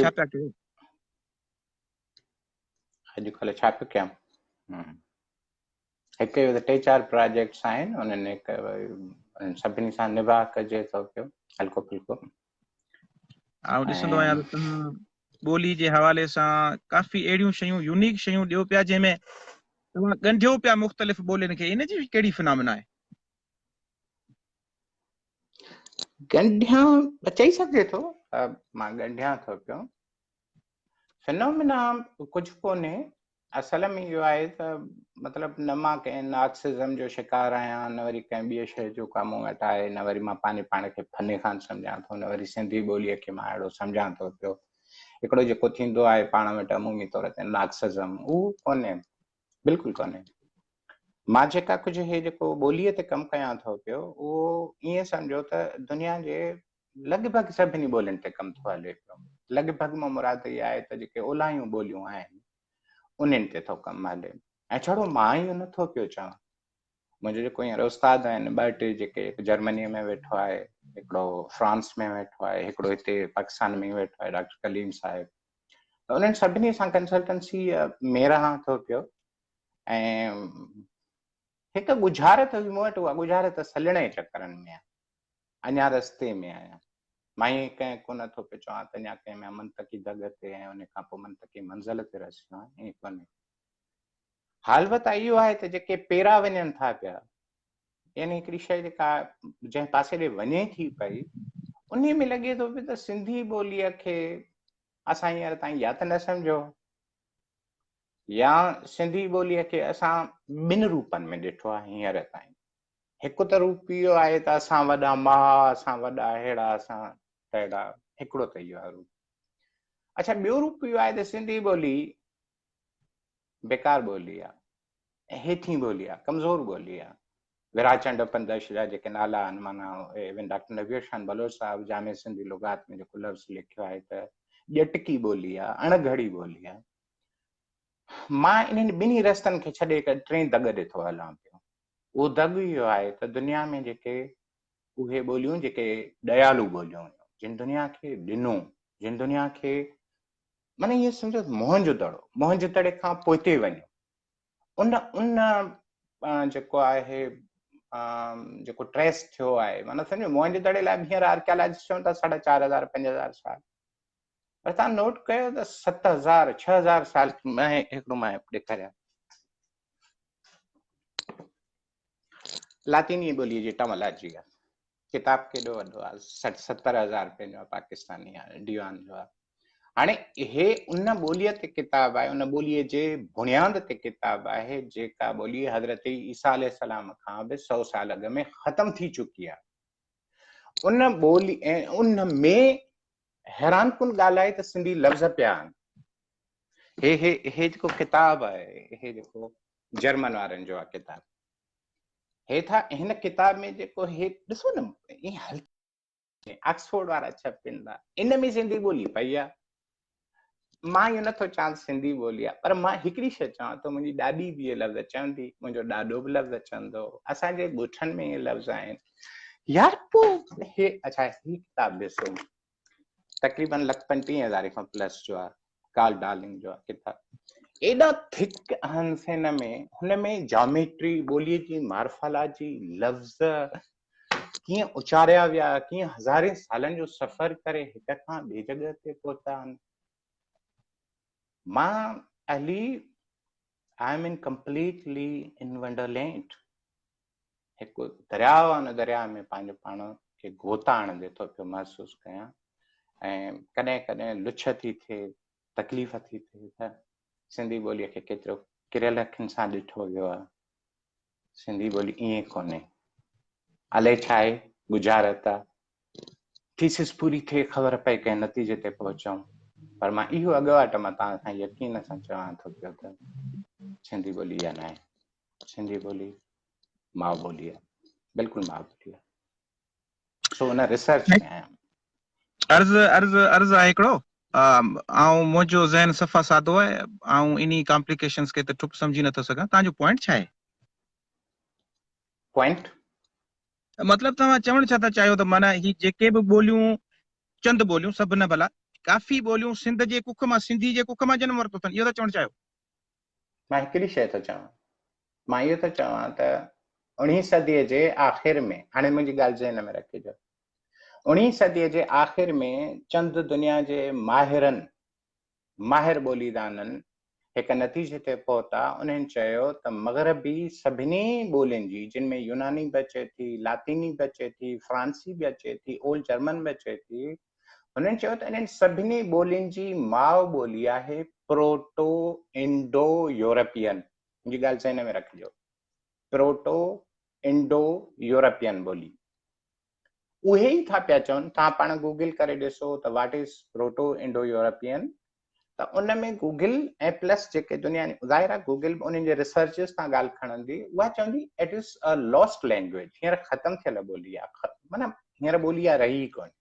ڇا پيا ڪيو؟ اڄڪلهه ڇا پيو ڪيان؟ هڪ اهو ته ٽي چار پراجيڪٽس آهن انهن هڪ انهن سڀني سان نباهه ڪجي ٿو پيو هلڪو ڦلڪو. آئون ڏسندو آهيان ته توهان ٻولي جي حوالي سان ڪافي اهڙيون شيون يونيڪ شيون ڏيو پيا جنهن ۾ توهان ڳنڍيو پيا مختلف ٻولين کي ان جي ڪهڙي فنامنا آهي؟ ڳنڍيان چئي سگهجي ٿو مان ڳنڍيان ٿو پيو. فنومينا ڪجهه ڪونهي اصل ۾ اهو آهي ته مطلب نه مان ڪنهن نارسزم جو شڪار آهيان نه وري ڪنهن ٻي شيء جو ڪا مون وٽ آهي نه وري مان پنهنجي پاڻ کي فني خان سمجهان ٿو نه وري سنڌي ٻوليء کي مان اهڙو سمجهان ٿو پيو هڪڙو جيڪو ٿيندو آهي پاڻ وٽ عمومي طور تي نارسزم اهو ڪونهي بلڪل ڪونهي مان جيڪا ڪجهه هي جيڪو ٻوليء تي ڪم ڪيان ٿو پيو اهو ائين سمجهو ته دنيا جي لڳ ڀڳ سڀني ٻولين تي ڪم ٿو هلي پيو. لڳ ڀڳ مان مراد اها آهي ته جيڪي اولايون ٻوليون آهن انهن تي ٿو ڪم هلي ۽ ڇڙو مان اهو نه ٿو پيو چوان منهنجو جيڪو هينئر استاد آهن ٻه ٽي جيڪي هڪ جرمنيء ۾ ويٺو آهي هڪڙو فرانس ۾ ويٺو آهي هڪڙو هتي پاڪستان ۾ ئي ويٺو آهي ڊاڪٽر ڪليم صاحب ته انهن سڀني سان ڪنسلٽنسي ۾ رهان ٿو پيو ۽ هڪ ڳجهارت هئي مون وٽ اها ڳجهارت سلڻ جي چڪرن ۾ آهي اڃا رستي ۾ آهيان. مان ائين ڪنهن ڪونه ٿو پيو چوان ته اڃا ڪنهن ۾ منطقي دڳ تي ۽ ان کان پوء منطقي منزل تي رسيو آهيان، ائين ڪونهي. حال بتا اهو آهي ته جيڪي پيرا وڃن ٿا پيا، يعني هڪڙي شيء جيڪا جنهن پاسي ڏي وڃي ٿي پئي، انهي ۾ لڳي ٿو پيو ته سنڌي ٻوليء کي اسان هينئر تائين يا ته نه سمجهيو يا سنڌي ٻوليء کي اسان ٻن روپن ۾ ڏٺو آهي هينئر تائين. هڪ ته روپ اهو آهي ته اسان وڏا مها، اسان وڏا ههڙا، اسان تهڙا، هڪڙو ته اهو آهي روپ. اڇا ٻيو روپ اهو آهي ته سنڌي ٻولي بيڪار ٻولي آهي، هيٺين ٻولي آهي، ڪمزور ٻولي آهي. وراچنڊ اپندش جا جيڪي نالا آهن معنيٰ ايون ڊاڪٽر نبي شان بلوچ صاحب جامع سنڌي لغات ۾ جيڪو لفظ لکيو آهي ته ڄٽڪي ٻولي آهي، اڻ گهڙي ٻولي آهي. مان انهن ٻنهي رستن کي ڇڏي هڪ ٽئين دڳ ڏي ٿو هلان پيو. اهو دڳ اهو آهي ته دنيا ۾ جيڪي اهي ٻوليون جيڪي ڏيالو ٻوليون هيون، جن دنيا کي ڏنو، جن دنيا کي معنيٰ ائين سمجهو ته موهن جو دڙو، موهن جي دڙي کان پوئتي وڃو، ان ان جيڪو آهي جيڪو ٽريس ٿيو آهي، معنيٰ سمجهو موهن جي دڙي لاء به هينئر آرڪيالاجسٽ چون ٿا ساڍا چار هزار پنج هزار سال، پر توهان نوٽ ڪيو ته ست هزار ڇهه هزار سال هڪڙو مان ڏيکاريان لاطيني ٻوليء جي ٽمالاجي آهي. ڪتاب ڪيڏو وڏو آهي، سٺ ستر هزار رپين جو آهي، پاڪستاني آهي، ڊيوان جو آهي. هاڻي هي ان ٻوليء تي ڪتاب آهي، ان ٻوليء جي بنياد تي ڪتاب آهي، جيڪا ٻولي حضرت عيسيٰ عليه السلام کان به سو سال اڳ ۾ ختم ٿي چڪي آهي. ان ٻولي ۽ ان ۾ حيران ڪن ڳالهه آهي ته سنڌي لفظ پيا آهن. هي هي هي جيڪو ڪتاب آهي، هي جيڪو جرمن وارن جو آهي ڪتاب، هي ٿا هن ڪتاب ۾ جيڪو هي ڏسو نه ائين هلڪي آڪسفورڊ وارا ڇپين ٿا، ان ۾ سنڌي ٻولي پئي آهي. مان اهو نٿو چوان ته سنڌي ٻولي آهي، پر مان هڪڙي شيء چوان ٿو، منهنجي ڏاڏي به اهي لفظ چوندي، منهنجو ڏاڏو به لفظ چوندو هو، اسان جي ڳوٺن ۾ اهي لفظ آهن. يار پوء هي اڇا هي ڪتاب ڏسو، تقريبن لک پنجٽيهه هزار کان پلس جو آهي، ڪارل ڊارلنگ جو آهي ڪتاب. ايڏا ٿڪ آهن هن ۾، هن ۾ جاميٽري، ٻوليء جي مارفالاجي، لفظ ڪيئن اچاريا ويا، ڪيئن هزارين سالن جو سفر ڪري هڪ کان ٻي جڳهه تي پهتا آهن. مان Ali I am in completely in wonderland. هڪ درياء آهي، ان درياء ۾ پنهنجو پاڻ کي غوطا هڻندي ٿو پيو محسوس ڪيان ۽ ڪڏهن ڪڏهن لڇ ٿي ٿئي، تڪليف ٿي ٿئي ته سنڌي ٻوليء کي ڪيترو ڪريل اکين سان ڏٺو ويو آهي. سنڌي ٻولي ائين ڪونهي. الائي ڇا آهي، ڳجهارت آهي. ٿيسز پوري ٿئي خبر پئي ڪنهن نتيجي تي پهچون، پر مان اهو اڳواٽ مان توهان کان يقين سان چوان ٿو پيو ته سنڌي ٻولي اها ناهي. سنڌي ٻولي ماء ٻولي آهي، بلڪل ماء ٻولي آهي. سو ان ريسرچ ۾ آهيان. عرض عرض عرض آهي هڪڙو، آئون منهنجو ذهن صفا سادو آهي، آئون انهي ڪامپليڪيشنز کي ته ٺپ سمجهي نٿو سگهان، توهان جو پوائنٽ ڇا آهي؟ پوائنٽ؟ مطلب توهان چوڻ ڇا ٿا چاهيو ته معنيٰ هي جيڪي به ٻوليون، چند ٻوليون، سڀ نه ڀلا، ڪافي ٻوليون سنڌ جي ڪک مان سنڌي جي ڪک مان جنم ورتو اٿن اهو ٿا چوڻ چاهيو؟ مان هڪڙي شيء ٿو چوان مان اهو ٿو چوان ته اڻويهين صديء جي آخر ۾ هاڻي منهنجي ڳالهه ذهن ۾ رکجو اڻويهين صديء جي آخر ۾ چند دنيا جي ماهرن ماهر ٻوليدانن هڪ نتيجي تي پهتا، انهن چيو ته مغربي سڀني ٻولين جي، جن ۾ يوناني به اچي ٿي، لاطيني به اچي ٿي، فرانسي به اچي ٿي، اولڊ جرمن به اچي ٿي، هنن چيو ته انهن سڀني ٻولين جي ماء ٻولي آهي پروٽو انڊو يورپين، منهنجي ڳالهه ذهن ۾ رکجو، پروٽو انڊو يورپين ٻولي. اهي ئي ٿا پيا چون، توهان پاڻ گوگل ڪري ڏسو ته what is proto Indo European ته ان ۾ گوگل ۽ پلس جيڪي دنيا ظاهر آهي گوگل به انهن جي ريسرچز تان ڳالهه کڻندي اها چوندي it is a lost language هينئر ختم ٿيل ٻولي آهي معنيٰ هينئر ٻولي اها رهي ئي ڪونهي.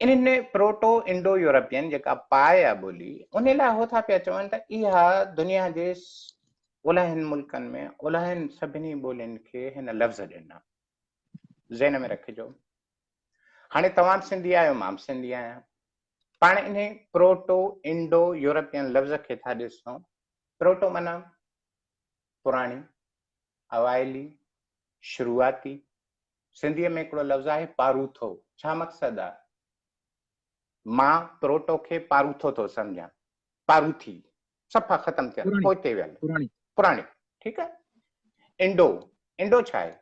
انهن پروٽو انڊو يورپين جيڪا پائي آ ٻولي ان لاء هو ٿا پيا چون ته اها دنيا جي اولهين ملڪن ۾ اولهين سڀني ٻولين کي هن لفظ ڏنا. ذهن ۾ رکجو هاڻي توهان به سنڌي آهيو مان به سنڌي آهيان پاڻ انهي پروٽو انڊو يورپين لفظ کي ٿا ڏسون پروٽو معنيٰ پراڻي اوائلي شروعاتي سنڌيء ۾ هڪڙو لفظ آهي پاروٿو. ڇا مقصد آ؟ مان پروٽو کي پاروٿو ٿو سمجهان. پاروٿي. صفا ختم ٿيل، پوئتي ويل. پراڻي. ٺيڪ آ. انڊو. انڊو ڇا آهي؟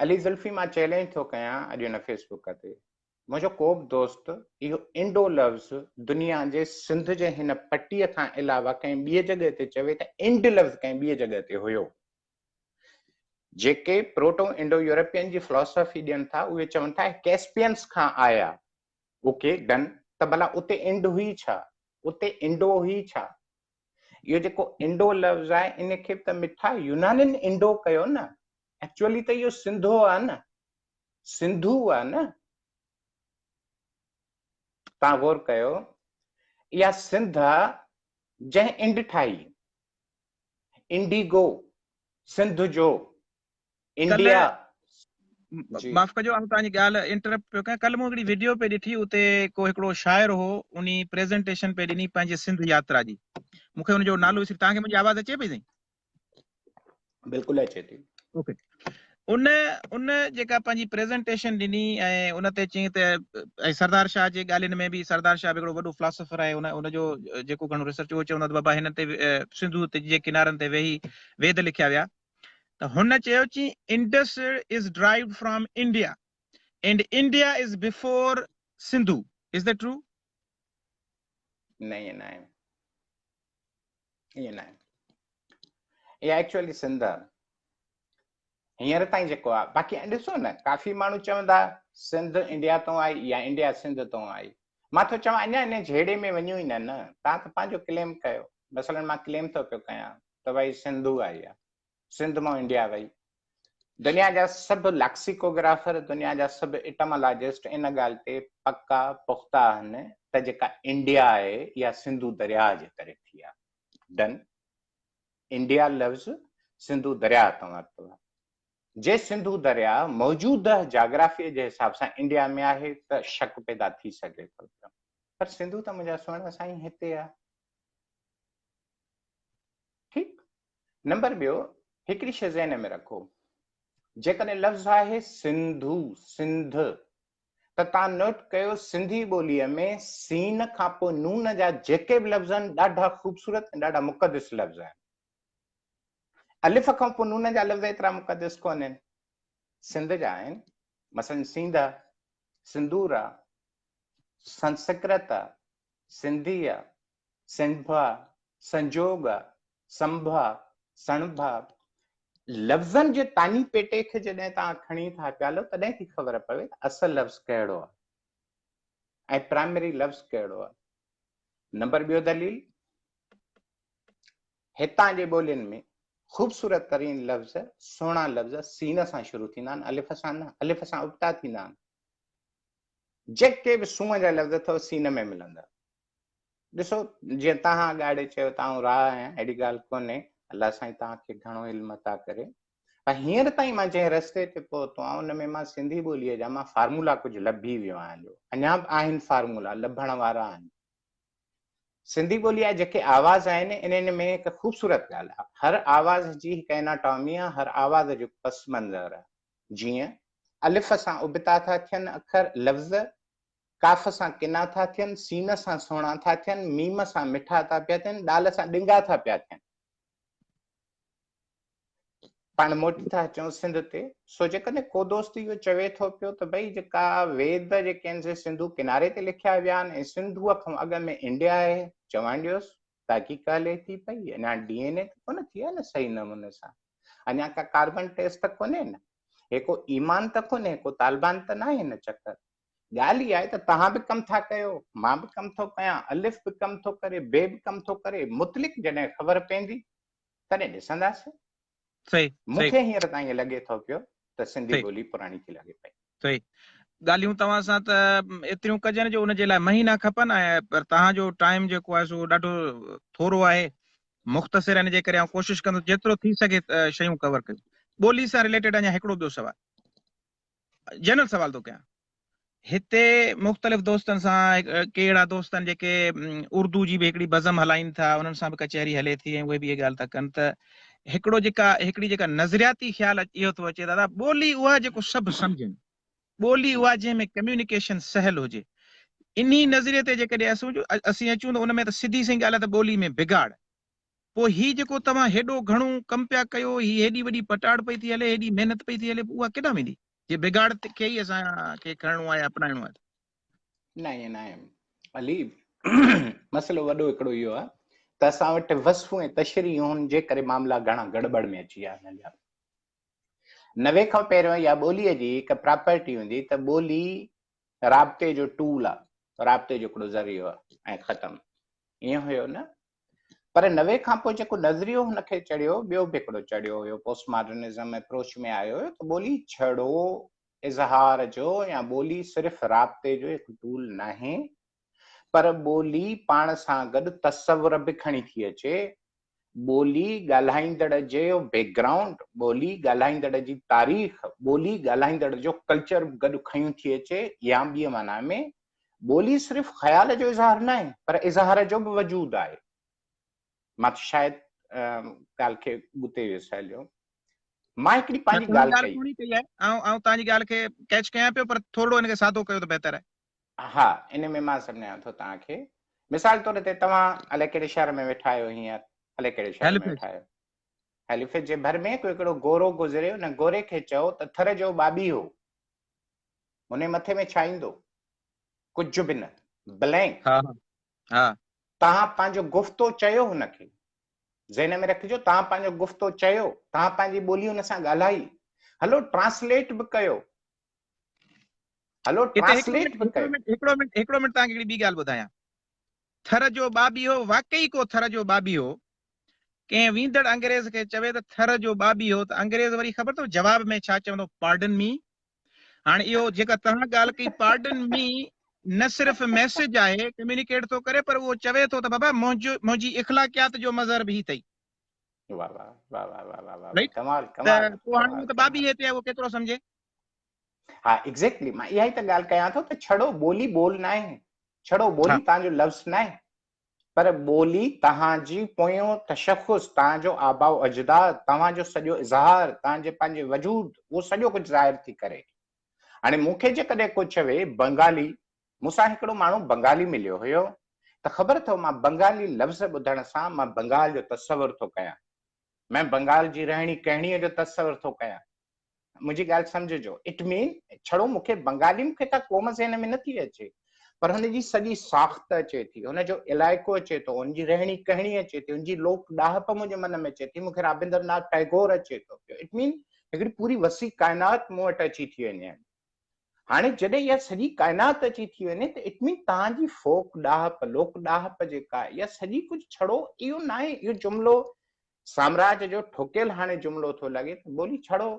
علي زلفي مان چئلينج ٿو ڪيان اڄ هن فيس بڪ تي. منهنجو ڪو به دوست اهو انڊو لفظ دنيا جي سنڌ جي هن پٽيء کان علاوه ڪنهن ٻيء جڳهه تي چوي ته انڊ لفظ ڪنهن ٻيء جڳهه تي هيو. جيڪي پروٽو انڊو يورپين جي فلاسافي ڏين ٿا اهي چون ٿا ڪيسپينس کان آيا. اوڪي ڊن ته ڀلا اتي انڊ هئي ڇا؟ اتي انڊو هئي ڇا؟ اهو جيڪو انڊو لفظ آهي ان کي به ته مٺا يونانين انڊو ڪيو نه. ايڪچوئلي ته اهو سنڌو آهي نه. سنڌو آهي نه. تان غور ڪيو اها سنڌ آ جنهن انڊ ٺاهي. انڊيگو، سنڌ جو، انڊيا. جي. معاف ڪجو آئون توهان جي ڳالهه انٽرپٽ پيو ڪيان ڪلهه مون هڪڙي وڊيو پئي ڏٺي اتي ڪو هڪڙو شاعر هو انهي پريزنٽيشن پئي ڏني پنهنجي سنڌ ياترا جي مون کي ان جو نالو وسري توهان کي منهنجي آواز اچي پئي سائين؟ بلڪل اچي ٿي. اوڪي ان ان جيڪا پنهنجي پريزنٽيشن ڏني ۽ ان تي چيائين ته ۽ سردار شاهه جي ڳالهين ۾ به سردار شاهه به هڪڙو وڏو فلاسافر آهي ان ان جو جيڪو گهڻو ريسرچ اهو چوندو ته بابا هن تي سنڌو جي ڪنارن تي ويهي ويد لکيا ويا ته هن چيو چي Indus is derived from India and India is before Sindhu is that true? نه ائين ناهي ائين ناهي اها ايڪچوئلي سنڌ آهي هينئر تائين جيڪو آهي باقي ڏسو نه ڪافي ماڻهو چوندا سنڌ انڊيا تون آئي يا انڊيا سنڌ تون آئي مان ٿو چوان اڃا ان جهيڙي ۾ وڃون ئي نه نه تان ته پنهنجو ڪليم ڪيو مثلا مان ڪليم ٿو پيو ڪيان ته ڀائي سنڌو آئي آ سنڌ مان انڊيا وئي دنيا جا سڀ لاڪسيڪوگرافر دنيا جا سڀ اٽمالاجسٽ ان ڳالهه تي پڪا پختا آهن ته جيڪا انڊيا آهي اها سنڌو درياهه جي ڪري ٿي آهي ڊن انڊيا لفظ سنڌو درياهه تان ورتو آهي. جي سنڌو درياهه موجوده جاگرافيء جي حساب سان انڊيا ۾ آهي ته شڪ پيدا ٿي سگهي ٿو پيو. پر سنڌو ته منهنجا سهڻا سائين هتي آهي. ٺيڪ. نمبر ٻيو، هڪڙي شيء ذهن ۾ رکو. جيڪڏهن لفظ آهي سنڌو، سنڌ، ته توهان نوٽ ڪيو سنڌي ٻوليء ۾ سين کان پوء نون جا جيڪي به لفظ آهن ڏاڍا خوبصورت ۽ ڏاڍا مقدس لفظ آهن. الف کان پوء نون جا لفظ ايترا مقدس ڪونهن. سنڌ جا آهن مثلاً سينڌ آ، سندور آ، سنسڪرت آ، سنڌي آ، سنڀ آ، سنجوڳ آ، سنڀ آ، سڻڀ آ. لفظن جي تاڃي پيٽي کي جڏهن توهان کڻي ٿا پيالو تڏهن ٿي خبر پوي ته اصل لفظ ڪهڙو آ ۽ پرائمري لفظ ڪهڙو آ. نمبر ٻيو دليل، هتان جي ٻولين ۾ خوبصورت ترين لفظ، سهڻا لفظ سين سان شروع ٿيندا آهن، الف سان نه، الف سان ابتا ٿيندا آهن. جيڪي به سونهن جا لفظ اٿو سين ۾ ملندا. ڏسو جيئن توهان اڳاڙي چيو ته آئون راء آهيان اهڙي ڳالهه ڪونهي الله سائين توهان کي گهڻو علم عطا ڪري پر هينئر تائين مان جنهن رستي تي پهتو آهيان ان ۾ مان سنڌي ٻوليء جا مان فارمولا ڪجهه لڀي ويو آهيان جو اڃا به آهن فارمولا لڀڻ وارا آهن. سنڌي ٻوليء جا جيڪي آواز آهن انهن ۾ هڪ خوبصورت ڳالهه آهي هر آواز جي هڪ اناٽامي آهي هر آواز جو پس منظر آهي جيئن الف سان ابتا ٿا ٿين اکر، لفظ، ڪاف سان ڪنا ٿا ٿين، سين سان سهڻا ٿا ٿين، ميم سان مٺا ٿا پيا ٿين، ڏال سان ڏنگا ٿا پيا ٿين. پاڻ موٽي ٿا اچون سنڌ تي، سو جيڪڏهن ڪو دوست اهو چوي ٿو پيو ته ڀئي جيڪا ويد جيڪي آهن سي سنڌو ڪناري تي لکيا ويا آهن ۽ سنڌوء کان اڳ ۾ انڊيا آهي، چوڻ ڏيوس، تحقيق هلي ٿي پئي، اڃا ڊي اين اي ته ڪونه ٿي آهي نه صحيح نموني سان، اڃا ڪا ڪاربن ٽيسٽ ته ڪونهي نه، هي ڪو ايمان ته ڪونهي، ڪو طالبان ته ناهي نه چڪر. ڳالهه اها آهي ته توهان به ڪم ٿا ڪيو، مان به ڪم ٿو ڪيان، الف به ڪم ٿو ڪري، بي به ڪم ٿو ڪري، مطلق جڏهن خبر پوندي تڏهن ڏسنداسين. صحيح مون کي هينئر تائين ائين لڳي ٿو پيو ته سنڌي ٻولي پراڻي ٿي لڳي پئي. صحيح ڳالهيون توهان سان ته ايتريون ڪجن جو ان جي لاء مهينا کپن ۽ پر توهان جو ٽائيم جيڪو آهي سو ڏاڍو ٿورو آهي مختصر ان جي ڪري آئون ڪوشش ڪندس جيترو ٿي سگهي شيون ڪور ڪيون. ٻولي سان رليٽيڊ اڃا هڪڙو ٻيو سوال جنرل سوال ٿو ڪيان هتي مختلف دوستن سان ڪي اهڙا دوست آهن جيڪي اردو جي به هڪڙي بزم هلائين ٿا انهن سان به ڪچهري هلي ٿي ۽ اهي به اها ڳالهه ٿا ڪن ته هڪڙو جيڪا هڪڙي جيڪا نظرياتي خيال اهو ٿو اچي دادا ٻولي اها جيڪو سڀ سمجهن ٻولي اها جنهن ۾ ڪميونيڪيشن سهل هجي انهي نظريي تي جيڪڏهن اسين اچون ته ان ۾ ته سڌي سئي ڳالهه آهي ته ٻولي ۾ بگاڙ پوء هي جيڪو توهان هيڏو گهڻو ڪم پيا ڪيو، هي هيڏي وڏي پٽاڙ پئي ٿي هلي، هيڏي محنت پئي ٿي هلي، پوء اها ڪيڏانهن ويندي؟ جي بگاڙ کي ئي اسان کي کڻڻو آهي، اپنائڻو آهي ته. نه ائين ناهي علي، مسئلو وڏو هڪڙو اهو آهي ته اسان وٽ وصفون ۽ تشريحون جي ڪري معاملا گهڻا گڙٻڙ ۾ اچي ويا آهن. 90 کان پهريون اها ٻوليء جي هڪ پراپرٽي هوندي ته ٻولي رابطي جو ٽول آهي، رابطي جو هڪڙو ذريعو آهي ۽ ختم. ائين هيو نه؟ پر 90 کان پوء جيڪو نظريو هن کي چڙهيو، ٻيو به هڪڙو چڙهيو هيو، پوسٽ ماڊرنزم اپروچ ۾ آيو هيو ته ٻولي ڇڙو اظهار جو يا ٻولي صرف رابطي جو هڪ ٽول ناهي، پر ٻولي پاڻ سان گڏ تصور به کڻي ٿي اچي، ٻولي ڳالهائيندڙ جو بيڪ گرائونڊ، ٻولي ڳالهائيندڙ جي تاريخ، ٻولي ڳالهائيندڙ جو ڪلچر به گڏ کنيون ٿي اچي يا ٻي معنيٰ ۾ ٻولي صرف خيال جو اظهار ناهي پر اظهار جو به وجود آهي. مان ته شايد ڳالهه کي ڳتي ويس هليو. مان هڪڙي پنهنجي ڳالهه ڪئي. سهڻي ڪئي آهي. آئون توهان جي ڳالهه کي ڪيچ ڪيان پيو پر ٿورڙو ان کي سادو ڪيو ته بهتر آهي. ها ان ۾ مان سمجهايان ٿو توهان کي. مثال طور تي توهان الائي ڪهڙي شهر ۾ ويٺا آهيو هينئر الائي ڪهڙي شهر ۾ ويٺا آهيو. هيليفيڪس جي ڀر ۾ ڪو هڪڙو گورو گذري ان گوري کي چئو ته ٿر جو ٻاٻيهو. هن جي مٿي ۾ ڇا ايندو؟ ڪجهه به نه. بلينڪ. ها ها. توهان پنهنجو گفتو چيو هن کي. ذهن ۾ رکجو توهان پنهنجو گفتو چيو، توهان پنهنجي ٻولي هن سان ڳالهائي. هلو ٽرانسليٽ به ڪيو. هلو ٽرانسليٽ به ڪيو. هڪڙو منٽ هڪڙو منٽ توهان کي هڪڙي ٻي ڳالهه ٻڌايان. ٿر جو ٻاٻيهو واقعي ڪو ٿر جو ٻاٻيهو ڪنهن ويندڙ انگريز کي چوي ته ٿر جو ٻاٻيهو ته انگريز وري خبر اٿو جواب ۾ ڇا چوندو پارڊن مي هاڻي اهو جيڪا توهان ڳالهه ڪئي پارڊن مي نه صرف ميسيج آهي ڪميونيڪيٽ ٿو ڪري پر اهو چوي ٿو ته بابا منهنجو منهنجي اخلاقيات جو مظهر به هي اٿئي. واه واه واه واه واه واه واه ڪمال ڪمال ته پوء هاڻي اهو ته ٻاٻيهي تي آهي اهو ڪيترو سمجهي. ها ايگزيڪٽلي مان اها ئي ته ڳالهه ڪيان ٿو ته ڇڙو ٻولي ٻول ناهي ڇڙو ٻولي توهان جو لفظ ناهي پر ٻولي توهان جي پويون تشخص، توهان جو آباء و اجداد، توهان جو سڄو اظهار، توهان جي پنهنجي وجود، اهو سڄو ڪجهه ظاهر ٿي ڪري. هاڻي مون کي جيڪڏهن ڪو چوي بنگالي، مون سان هڪڙو ماڻهو بنگالي مليو هيو ته خبر اٿو مان بنگالي لفظ ٻڌڻ سان مان بنگال جو تصور ٿو ڪيان، مان بنگال جي رهڻي ڪهڻيء جو تصور ٿو ڪيان. منهنجي ڳالهه سمجهجو it مين ڇڙو مون کي بنگالي مون کي ڪا قوم ذهن ۾ نٿي اچي پر هن جي سڄي ساخت اچي ٿي هن جو علائقو اچي ٿو هن جي رهڻي ڪهڻي اچي ٿي هن جي لوڪ ڏاهپ منهنجي من ۾ اچي ٿي مون کي رابندر ناٿ ٽئگور اچي ٿو پيو it مين هڪڙي پوري وسيع ڪائنات مون وٽ اچي ٿي وڃي هاڻي جڏهن اها سڄي ڪائنات اچي ٿي وڃي ته it مين توهان جي فوڪ ڏاهپ لوڪ ڏاهپ جيڪا آهي اها سڄي ڪجهه ڇڙو اهو ناهي اهو جملو سامراج جو ٺوڪيل هاڻي جملو ٿو لڳي ته ٻولي ڇڙو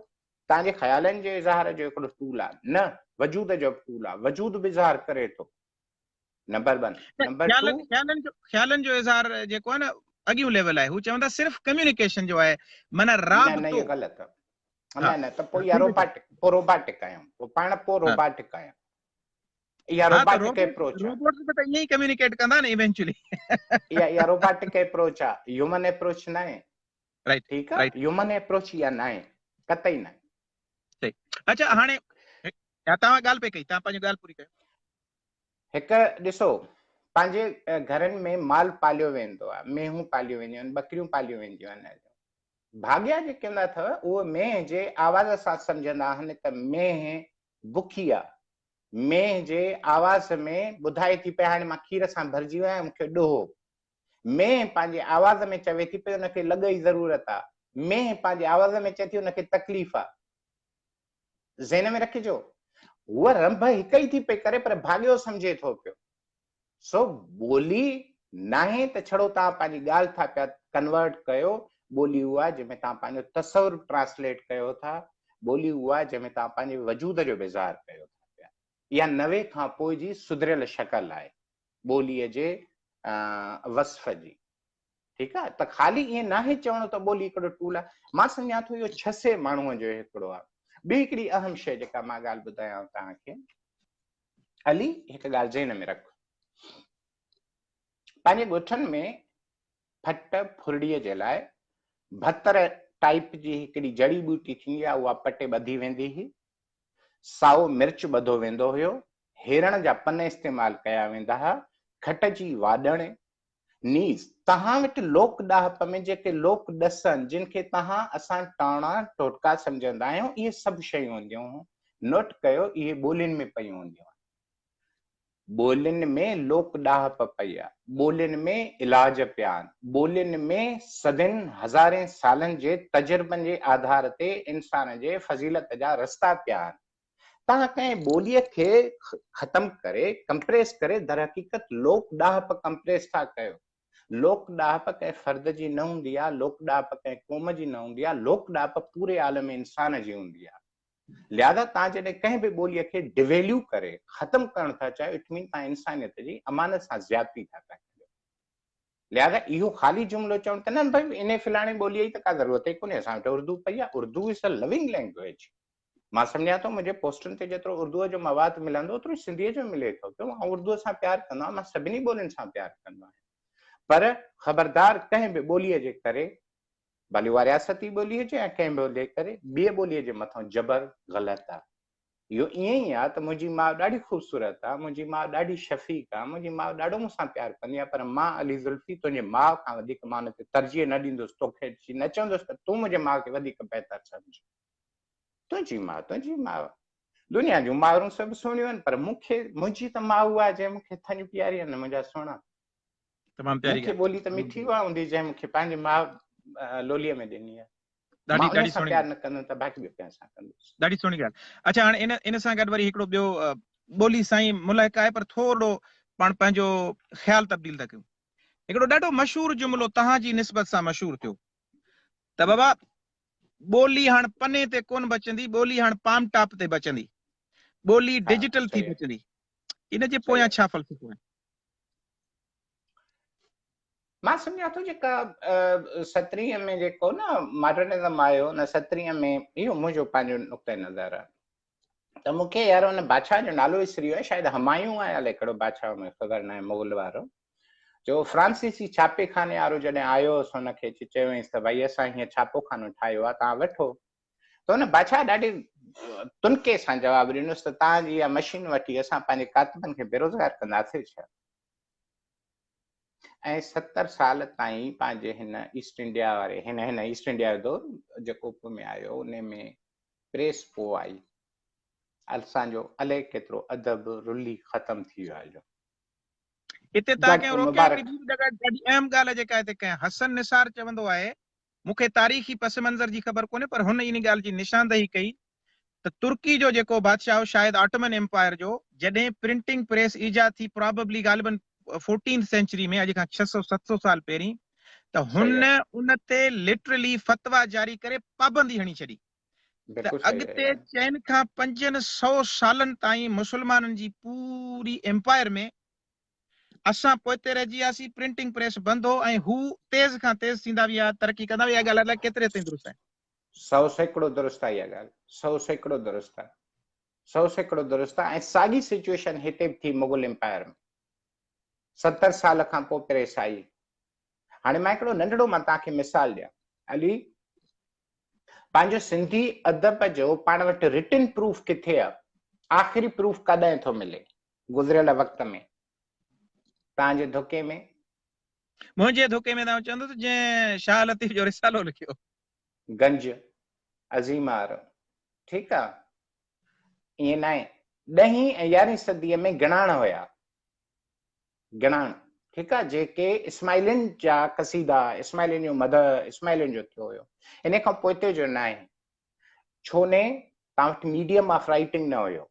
توهان جي خيالن جي اظهار جو هڪڙو ٽول آهي نه وجود جو به ٽول آهي وجود به اظهار ڪري ٿو نمبر 1 نمبر 2 خيالن جو خيالن جو اظهار جيڪو آهي نه اڳيون ليول آهي هو چون ٿا صرف ڪميونيڪيشن جو آهي معنيٰ رابطو نه نه اهو غلط آهي. نه نه ته پوء اها روباٽڪ پوء روباٽڪ آهيون پوء پاڻ پوء روباٽڪ آهيون اها روباٽڪ اپروچ آهي. روبوٽس به ته ائين ئي ڪميونيڪيٽ ڪندا نه ايونچوئلي. اها اها روباٽڪ اپروچ آهي هيومن اپروچ ناهي. رائٽ ٺيڪ آهي هيومن اپروچ اها ناهي قطعي ناهي. صحيح اچها هاڻي توهان ڳالهه پئي ڪئي توهان پنهنجي ڳالهه پوري ڪيو. هڪ ڏسو پنهنجي گهرن ۾ مال پاليو ويندو آهي مينهون پاليون وينديون آهن ٻڪريون پاليون وينديون آهن ڀاڳيا جيڪي هوندا اٿو اهي مينهن جي آواز سان سمجهندا آهن ته مينهن بکي آ مينهن جي آواز ۾ ٻڌائي ٿي پئي هاڻي مان کير سان ڀرجي ويو آهيان مون کي ڏوهو مينهن پنهنجي آواز ۾ چوي ٿي پئي ان کي لڳ جي ضرورت آ مينهن پنهنجي آواز ۾ چئي ٿي ان کي تڪليف آ ذهن ۾ رکجو هوء رنڀ هڪ ئي ٿي پئي ڪري پر ڀاڳيو سمجهي ٿو پيو. سو ٻولي ناهي ته ڇڙو توهان پنهنجي ڳالهه ٿا پيا ڪنورٽ ڪيو، ٻولي اها آهي جنهن ۾ توهان پنهنجو تصور ٽرانسليٽ ڪيو ٿا، ٻولي اها آهي جنهن ۾ توهان پنهنجي وجود جو به اظهار ڪيو ٿا پيا. اها 90 کان پوء جي سڌريل شڪل آهي ٻوليء جي وصف جي. ٺيڪ آهي ته خالي ائين ناهي چوڻو ته ٻولي هڪڙو ٽول آهي. مان سمجهان ٿو اهو ڇسي ماڻهوء جو هڪڙو آهي. ٻي هڪڙي اهم شيء جيڪا مان ڳالهه ٻڌايان توهان کي، علي هڪ ڳالهه ذهن ۾ رک، پنهنجي ڳوٺن ۾ ڦٽ ڦرڙيء جي لاء ڀتر ٽائيپ جي هڪڙي جڙي ٻوٽي ٿيندي آهي اها پٽي ٻڌي ويندي هئي، سائو مرچ ٻڌو ويندو هيو، هيرڻ جا پن استعمال ڪيا ويندا ها، کٽ جي واڏڻ نيز، توهان وٽ لوڪ ڏاهپ ۾ جيڪي لوڪ ڏس آهن، جن کي توهان اسان ٽاڻا ٽوٽڪا سمجهندا آهيون، اهي سڀ شيون هونديون هيون. نوٽ ڪيو، اهي ٻولين ۾ پيون هونديون آهن. ٻولين ۾ لوڪ ڏاهپ پئي آهي. ٻولين ۾ علاج پيا آهن. ٻولين ۾ صدين، هزارين سالن جي تجربن جي آڌار تي انسان جي فضيلت جا رستا پيا آهن. توهان ڪنهن ٻوليء کي ختم ڪري، ڪمپريس ڪري درحقيقت لوڪ ڏاهپ ڪمپريس ٿا ڪيو. لوڪ ڏاهپ ڪنهن فرد جي نه هوندي آهي، لوڪ ڏاهپ ڪنهن قوم جي نه هوندي آهي، لوڪ ڏاهپ پوري عالم انسان جي هوندي آهي. لهذا توهان جڏهن ڪنهن به ٻوليء کي ڊيويليو ڪري ختم ڪرڻ ٿا چاهيو it مين توهان انسانيت جي امانت سان زيادتي ٿا پيا ڪريو. لهذا اهو خالي جملو چوڻ ته نه ڀئي انهي فلاڻي ٻوليء جي ته ڪا ضرورت ئي ڪونهي اسان وٽ اردو پئي آهي، اردو از ا لونگ لينگويج. مان سمجهان ٿو منهنجي پوسٽن تي جيترو اردوء جو مواد ملندو اوترو سنڌيء جو ملي ٿو پيو. آئون اردوء سان پيار ڪندو آهيان، مان سڀني ٻولين سان پيار ڪندو آهيان. پر خبردار ڪنهن به ٻوليء جي ڪري، ڀلي اها رياستي ٻولي هجي يا ڪنهن به ٻوليء جي ڪري، ٻيء ٻوليء جي مٿان جبر غلط آهي. اهو ائين ئي آهي ته منهنجي ماء ڏاڍي خوبصورت آهي، منهنجي ماء ڏاڍي شفيق آهي، منهنجي ماء ڏاڍو مون سان پيار ڪندي آهي، پر مان علي زلفي تنهنجي ماء کان وڌيڪ مان ان تي ترجيح نه ڏيندس، توکي نه چوندس ته تون منهنجي ماء کي وڌيڪ بهتر سمجهه. تنهنجي ماء تنهنجي ماء دنيا جون مائرون سڀ سهڻيون آهن پر مون کي منهنجي ته ماء اها آهي جنهن مون کي ٿڃ پياري آهي نه منهنجا سهڻا. تمام پياري مون کي ٻولي ته مٺي اها هوندي جنهن مون کي پنهنجي ماء لوليء ۾ ڏني آهي. ڏاڍي ڏاڍي سهڻي پيار نه ڪندم ته باقي ٻيو ڪنهن سان ڪندس. ڏاڍي سهڻي ڳالهه. اڇا هاڻي ان ان سان گڏ وري هڪڙو ٻيو ٻولي سائين ملحق آهي پر ٿورڙو پاڻ پنهنجو خيال تبديل ٿا ڪيون. هڪڙو ڏاڍو مشهور جملو توهان جي نسبت سان مشهور ٿيو ته بابا ٻولي هاڻ پني تي ڪونه بچندي، ٻولي هاڻ پام ٽاپ تي بچندي، ٻولي ڊجيٽل ٿي بچندي. ان جي پويان ڇا فلسفو آهي؟ مان سمجهان ٿو جيڪا سترهين ۾ جيڪو نه ماڊرنزم آيو ان سترهين ۾ اهو منهنجو پنهنجو نقطه نظر آهي ته مون کي يار ان بادشاهه جو نالو وسري ويو آهي شايد همايون آهي الائي ڪهڙو بادشاهه مون کي خبر ناهي مغل وارو جو فرانسيسي ڇاپي خاني وارو جڏهن آيو هوس هن کي اچي چيو هئس ته ڀائي اسان هيئن ڇاپو خانو ٺاهيو آهي توهان وٺو ته هن بادشاهه ڏاڍي تنڪي سان جواب ڏنس ته توهان جي اها مشين وٺي اسان پنهنجي ڪاتبن کي بيروزگار ڪنداسين ڇا؟ ۽ 70 سال تائين پنهنجي هن ايسٽ انڊيا واري هن هن ايسٽ انڊيا جو دور جيڪو پوء ۾ آيو ان ۾ پريس پوء آئي اسان جو الائي ڪيترو ادب رلي ختم ٿي ويو آهي. اتي توهان کي روڪيان هڪڙي ٻي به ڏاڍي اهم ڳالهه جيڪا هتي ڪنهن حسن نثار چوندو آهي مون کي تاريخي پس منظر جي خبر ڪونهي پر هن ان ڳالهه جي نشاندهي ڪئي ته ترڪي جو جيڪو بادشاهه هو شايد آٽومن ايمپائر جو جڏهن پرنٽنگ پريس ايجاد ٿي پراببلي غالباً فورٽينٿ سينچري ۾ اڄ کان 600 700 سال پهرين ته هن ان تي لٽرلي فتويٰ جاري ڪري پابندي هڻي ڇڏي ته اڳتي چئن کان پنجن سئو سالن تائين مسلمانن جي پوري ايمپائر ۾ اسان پوئتي رهجي وياسين، پرنٽنگ پريس بند هو ۽ هو تيز کان تيز ٿيندا ويا، ترقي ڪندا ويا، اها ڳالهه الائي ڪيتري تائين درست آهي. 100% درست آهي اها ڳالهه، 100% درست آهي، 100% درست آهي ۽ ساڳي سچوئيشن هتي به ٿي مغل امپائر ۾ 70 سال کان پوء پريس آئي. هاڻي مان هڪڙو ننڍڙو مان توهان کي مثال ڏيان علي، پنهنجو سنڌي ادب جو پاڻ وٽ رٽن پروف ڪٿي آ؟ آخري پروف ڪڏهن ٿو ملي؟ گذريل وقت ۾ توهان جي ڌڪي ۾؟ منهنجي ڌڪي ۾ ته آئون چوندس جنهن شاهه لطيف جو رسالو لکيو. گنج عظيم آر ٺيڪ آ ائين ناهي ڏهين ۽ يارهين صديء ۾ گڻاڻ هيا گڻاڻ ٺيڪ آ جيڪي اسماعيلين جا قصيدا اسماعيلين جو مدح اسماعيلين جو ٿيو هيو ان کان پوئتي جو ناهي ڇو ني توهان وٽ ميڊيم آف رائيٽنگ نه هيو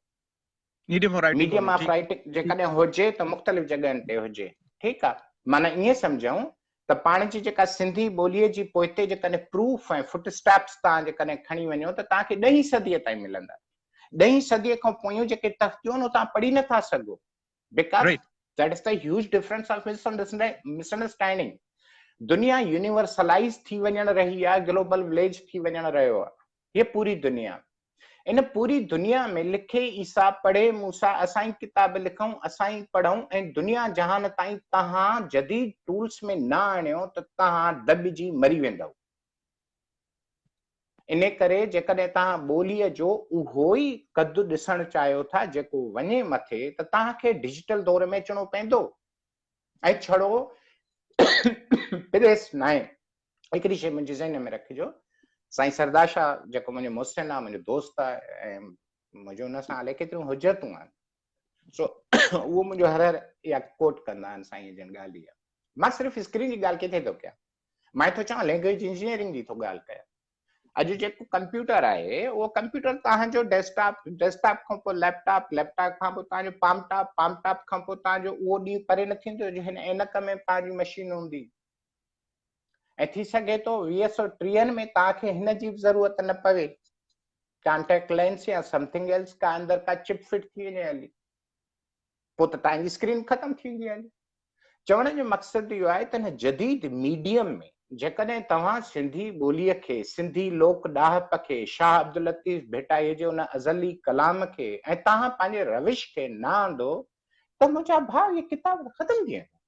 medium of writing medium of writing جيڪڏهن هجي ته مختلف جڳهن تي هجي ٺيڪ آ معنيٰ ائين سمجهون ته پاڻ جي جيڪا سنڌي ٻوليء جي پوئتي جيڪڏهن پروف ۽ فٽ اسٽيپس توهان جيڪڏهن کڻي وڃو ته توهان کي ڏهين صديء تائين ملندا. ڏهين صديء کان پويون جيڪي تختيون آهن اهي توهان پڙهي نٿا سگهو. Because that is the huge difference of misunderstanding. دنيا يونيورسلائيز ٿي وڃڻ رهي آهي، گلوبل وليج ٿي وڃڻ رهيو آهي. هيء پوري دنيا. ان پوري دنيا ۾ لکي عيسيٰ، پڙهي موسيٰ، اسان ئي ڪتاب لکون، اسان ئي پڙهون ۽ دنيا جهان تائين توهان جديد ٽولز ۾ نه آڻيو ته توهان دٻجي مري ويندؤ. ان ڪري جيڪڏهن توهان ٻوليء جو اهو ئي قد ڏسڻ چاهيو ٿا جيڪو وڃي مٿي ته توهان کي ڊجيٽل دور ۾ اچڻو پوندو ۽ ڇڙو پريس ناهي. هڪڙي شيء منهنجي ذهن ۾ رکجو، سائين سردار شاهه جيڪو منهنجو محسن آهي، منهنجو دوست آهي ۽ منهنجو ان سان الائي ڪيتريون حجتون آهن، سو اهو منهنجو هر هر اها ڪوٽ ڪندا آهن سائين جن ڳالهه اها. مان صرف اسڪرين جي ڳالهه ڪٿي ٿو ڪيان، مان ٿو چوان لينگويج انجنيئرنگ جي ٿو ڳالهه ڪيان. اڄ جيڪو ڪمپيوٽر آهي اهو ڪمپيوٽر توهان جو ڊيسڪ ٽاپ، ڊيسڪ ٽاپ کان پوء ليپ ٽاپ، ليپ ٽاپ کان پوء توهان جو پام ٽاپ، پام ٽاپ کان پوء توهان جو اهو ڏينهن پري نه ٿيندو جو هن عينڪ ۾ پنهنجي مشين هوندي. ۽ ٿي سگهي ٿو ويهه سو ٽيهن ۾ توهان کي هن جي به ضرورت نه پوي، ڪانٽيڪٽ لينس يا سمٿنگ ايلس ڪا اندر ڪا چپ فٽ ٿي وڃي هلي پوء ته توهان جي اسڪرين ختم ٿي ويندي هلي. چوڻ جو مقصد اهو آهي ته هن جديد ميڊيم ۾ جيڪڏهن توهان سنڌي ٻوليء کي، سنڌي لوڪ ڏاهپ کي، شاهه عبداللطيف ڀٽائيء جي ان ازلي ڪلام کي ۽ توهان پنهنجي روش کي نه آندو ته منهنجا ڀاء اهي ڪتاب ته ختم ٿي ويندا.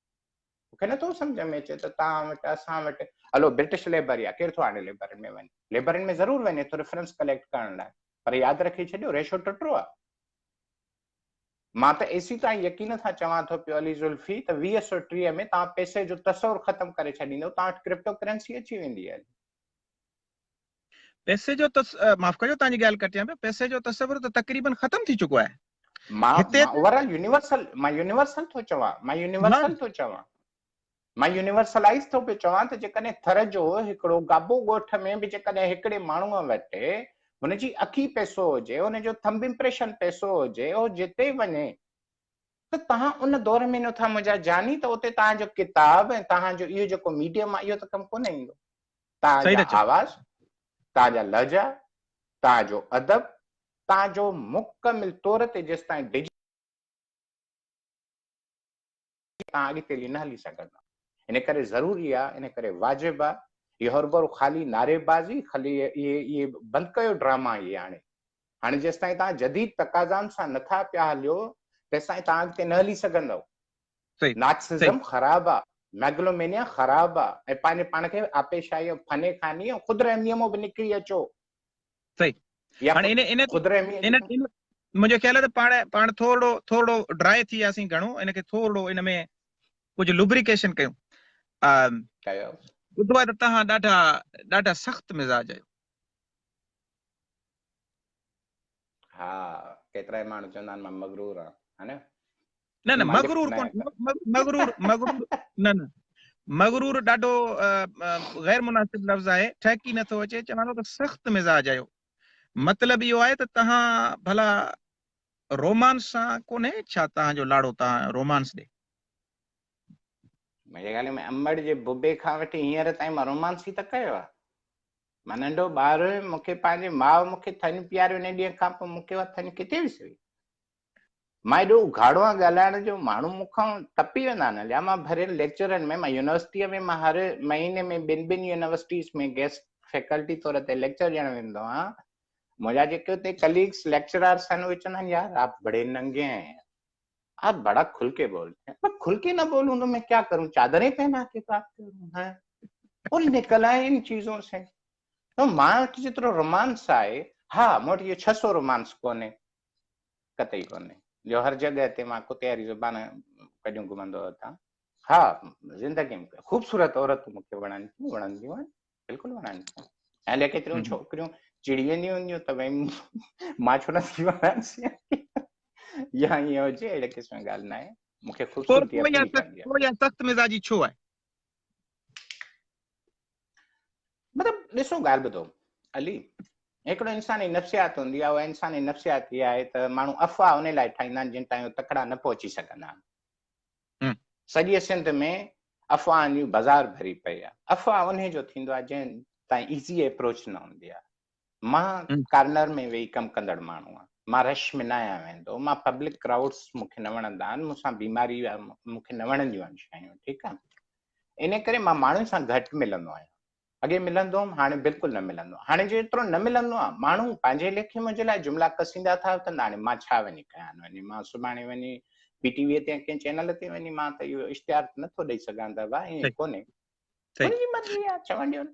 مون کي نٿو سمجهه ۾ اچي ته توهان وٽ اسان وٽ هلو برٽش لئبرري آهي ڪير ٿو هاڻي لئبررين ۾ وڃي لئبررين ۾ ضرور وڃي ٿو ريفرنس ڪليڪٽ ڪرڻ لاء پر ياد رکي ڇڏيو ريشو ٽٽو آهي مان ته ايسي تائين يقين سان چوان ٿو پيو علي زلفي ته 2030 ۾ توهان پئسي جو تصور ختم ڪري ڇڏيندو توهان وٽ ڪرپٽو ڪرنسي اچي ويندي علي پئسي جو معاف ڪجو توهان جي ڳالهه ڪٽيان پيو پئسي جو تصور ته تقريبن ختم ٿي چڪو آهي مان اوور آل يونيورسل مان يونيورسل ٿو چوان مان يونيورسل ٿو چوان مان يونيورسلائز ٿو پيو چوان ته جيڪڏهن ٿر جو هڪڙو گابو ڳوٺ ۾ به جيڪڏهن هڪڙي ماڻهوء وٽ هن جي اکي پئسو هجي هن جو ٿمب امپريشن پئسو هجي هو جتي وڃي ته توهان ان دور ۾ نٿا منهنجا جاني ته اتي توهان جو ڪتاب ۽ توهان جو اهو جيڪو ميڊيم آهي اهو ته ڪم ڪونه ايندو توهان جا آواز توهان جا لهجا توهان جو ادب توهان جو مڪمل طور تي جيستائين ڊجيٽل توهان اڳتي هلي نه هلي سگهندا. ان ڪري ضروري آ، ان ڪري واجب آ، هي هروڀرو خالي نعري بازي، خالي اهي اهي بند ڪيو ڊراما اهي هاڻي. هاڻي جيستائين توهان جديد تقاضائن سان نٿا پيا هليو تيستائين توهان اڳتي نه هلي سگهندؤ. نارسسزم خراب آ، ميگلومينيا خراب آ ۽ پنهنجي پاڻ کي آپيشاهي ۽ فني خاني ۽ خود رحميء مان به نڪري اچو. صحيح هاڻي ان ان ان ان منهنجو خيال آهي ته پاڻ پاڻ ٿورڙو ٿورڙو ڊرائي ٿي وياسين گهڻو ان کي ٿورڙو ان ۾ ڪجهه لوبريڪيشن ڪيون ڪيو ٻڌو آهي ته توهان ڏاڍا ڏاڍا سخت مزاج آهيو ها ڪيترا ئي ماڻهو چوندا آهن مان مغرور آهيان ها نه نه نه مغرور ڪون مغرور مغرور نه نه مغرور ڏاڍو غير مناسب لفظ آهي ٺهڪي نٿو اچي چوان ٿو ته سخت مزاج آهيو مطلب اهو آهي ته توهان ڀلا رومانس سان ڪونهي ڇا توهان جو لاڙو توهان رومانس ڏي منهنجي خيال ۾ امڙ جي ببي کان وٺي هينئر تائين مان رومانس ئي ته ڪيو آهي مان ننڍو ٻار هيم مون کي پنهنجي ماء مون کي ٿڃ پياري ان ڏينهن کان پوء مون کي اها ٿڃ ڪٿي وسري مان ايڏو اگهاڙو آهيان ڳالهائڻ جو ماڻهو مون کان تپي ويندا آهن يا مان ڀريل ليڪچرن ۾ مان يونيورسٽيء ۾ مان هر مهيني ۾ ٻن ٻن يونيورسٽيز ۾ گيسٽ فيڪلٽي طور تي ليڪچر ڏيڻ ويندو آهيان، منهنجا جيڪي اتي ڪليگس ليڪچرارس آهن اهي چوندا آهن يار آپ بڙي ننگي هين، آپ بڙا کل ڪي بولتي هين. مين کل ڪي نه بولون تو مين ڪيا ڪرون چادرين پهنا ڪي بات ڪرون هين اور نڪل آئي ان چيزون سي. ته مان وٽ جيترو رومانس آهي، ها مون وٽ اهو 600 رومانس ڪونهي، قطعي ڪونهي جو هر جڳهه تي مان ڪتي واري زبان ڪڍيون گهمندو وتان. ها زندگي ۾ خوبصورت عورتون مون کي وڻن ٿيون، وڻنديون آهن، بلڪل وڻن ٿيون. ۽ الائي ڪيتريون ڇوڪريون چڙي وينديون هونديون ته ڀئي مان ڇو نٿي وڻان يا ائين هجي، اهڙي قسم جي ڳالهه ناهي. مون کي خوبصورتي اپيل ڪندي آهي. پوء اها سخت مزاجي ڇو آهي؟ مطلب ڏسو ڳالهه ٻڌو علي، هڪڙو انساني نفسيات هوندي آهي، اها انساني نفسيات اها آهي ته ماڻهو افواهه ان لاء ٺاهيندا آهن جن تائين اهي تڪڙا نه پهچي سگهندا آهن. سڄيء سنڌ ۾ افواهن جون بازار ڀري پئي آهي. افواهه انهي جو ٿيندو آهي جنهن تائين ايزي ايپروچ نه هوندي آهي. مان ڪارنر ۾ ويهي ڪم ڪندڙ ماڻهو آهيان، مان رش ۾ نه آهيان ويندو، مان پبلڪ ڪرائوڊس مون کي نه وڻندا آهن، مون سان بيماري مون کي نه وڻنديون آهن شيون، ٺيڪ آهي. ان ڪري مان ماڻهن سان گهٽ ملندو آهيان. اڳي ملندو هوم، هاڻي بلڪل نه ملندو. هاڻي جيترو نه ملندو آهيان، ماڻهو پنهنجي ليکي منهنجي لاء جملا ڪسيندا ٿا وتن، هاڻي مان ڇا وڃي ڪيان؟ وڃي مان سڀاڻي وڃي پي ٽي وي تي يا ڪنهن چينل تي وڃي مان ته اهو اشتهار نه ٿو ڏئي سگهان ته ڀاء ائين ڪونهي. هن جي مرضي آهي، چوڻ ڏيو.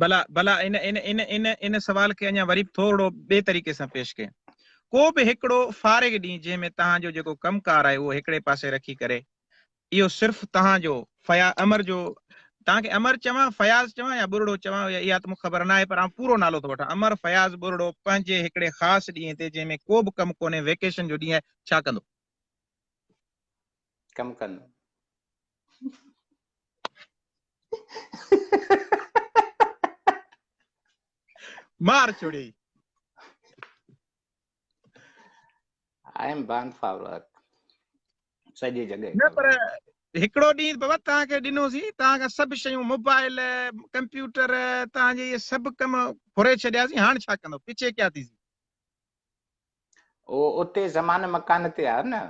ڀلا ڀلا ان ان ان ان ان سوال کي اڃا وري به ٿورڙو ٻئي طريقي سان پيش ڪيان. ڪو به هڪڙو فارغ ڏينهن جنهن ۾ توهان جو جيڪو ڪم ڪار آهي اهو هڪڙي پاسي رکي ڪري اهو صرف توهان جو فيا امر جو توهان کي امر چوان فياض چوان يا ٻرڙو چوان اها ته مون کي خبر ناهي پر آئون پورو نالو ٿو وٺان امر فياض ٻرڙو پنهنجي هڪڙي خاص ڏينهن تي جنهن ۾ ڪو به ڪم ڪونهي ويڪيشن جو ڏينهن آهي ڇا ڪندو؟ ڪم ڪندو. مار ڇوڙيئي. I am born for work. سڄي جڳهه نه پر هڪڙو ڏينهن بابا توهان کي ڏنوسين، توهان کان سڀ شيون موبائل، ڪمپيوٽر، توهان جي اهي سڀ ڪم ڦري ڇڏياسين، هاڻ ڇا ڪندو؟ پڇي ڪيا ٿيسي؟ اهو اتي زمان مڪان تي آهي نه.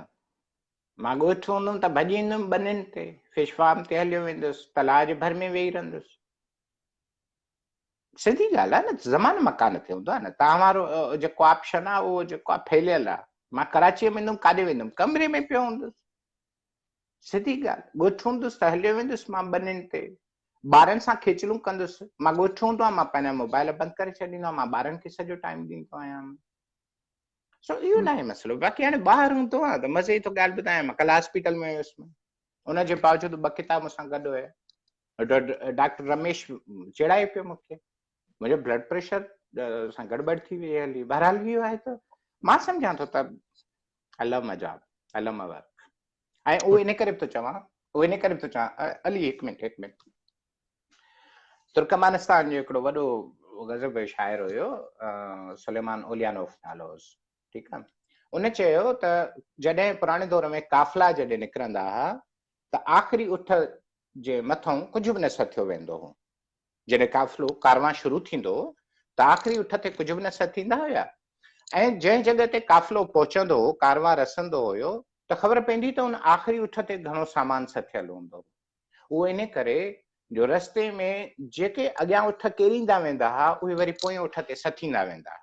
مان ڳوٺ هوندم ته ڀڄي ايندم ٻنين تي، فش فارم تي هليو ويندس، تلاء جي ڀر ۾ ويهي رهندس. سڌي ڳالهه آهي نه، زمان مڪان تي هوندو آهي نه. توهان وارو جيڪو آپشن آهي اهو جيڪو آهي ڦهليل آهي. مان ڪراچيء ۾ ويندم ڪاڏي ويندم، ڪمري ۾ پيو هوندس. سڌي ڳالهه، ڳوٺ هوندس ته هليو ويندس مان ٻنين تي، ٻارن سان کيچلون ڪندس. مان ڳوٺ هوندو آهيان مان پنهنجا موبائل بند ڪري ڇڏيندو آهيان، مان ٻارن کي سڄو ٽائيم ڏيندو آهيان. سو اهو ناهي مسئلو. باقي هاڻي ٻاهر هوندو آهيان ته مزي جي ٿو ڳالهه ٻڌايان، مان ڪلهه هاسپيٽل ۾ ويس، ان جي باوجود ٻه ڪتاب مون سان گڏ هيا. ڊاڪٽر رميش چيڙائي پيو مون کي، منهنجو بلڊ پريشر سان گڙٻڙ ٿي وئي هلي. بهرحال اهو آهي ته مان سمجهان ٿو ته I love my job, I love my work. ۽ اهو ان ڪري به ٿو چوان، اهو ان ڪري به ٿو چوان، علي هڪ منٽ، هڪ منٽ. ترڪمانستان جو هڪڙو وڏو غضب جو شاعر هيو، سليمان اوليانوف نالو هوس، ٺيڪ آ. ان چيو ته جڏهن پراڻي دور ۾ قافلا جڏهن نڪرندا ها ته آخري اٺ جي مٿئون ڪجهه به نه سٿيو ويندو هو. جڏهن قافلو، ڪاروان شروع ٿيندو هو ته آخري اٺ تي ڪجهه به نه سٿيندا هيا ۽ جنهن جڳهه تي قافلو پهچندو هو، ڪاروان رسندو هيو ته خبر پوندي ته ان آخري اٺ تي گهڻو سامان سٿيل هوندو هو. اهو انهي ڪري جو رستي ۾ جيڪي اڳيان اٺ ڪيريندا ويندا ها، اهي وري پوئين اٺ تي سٿيندا ويندا ها.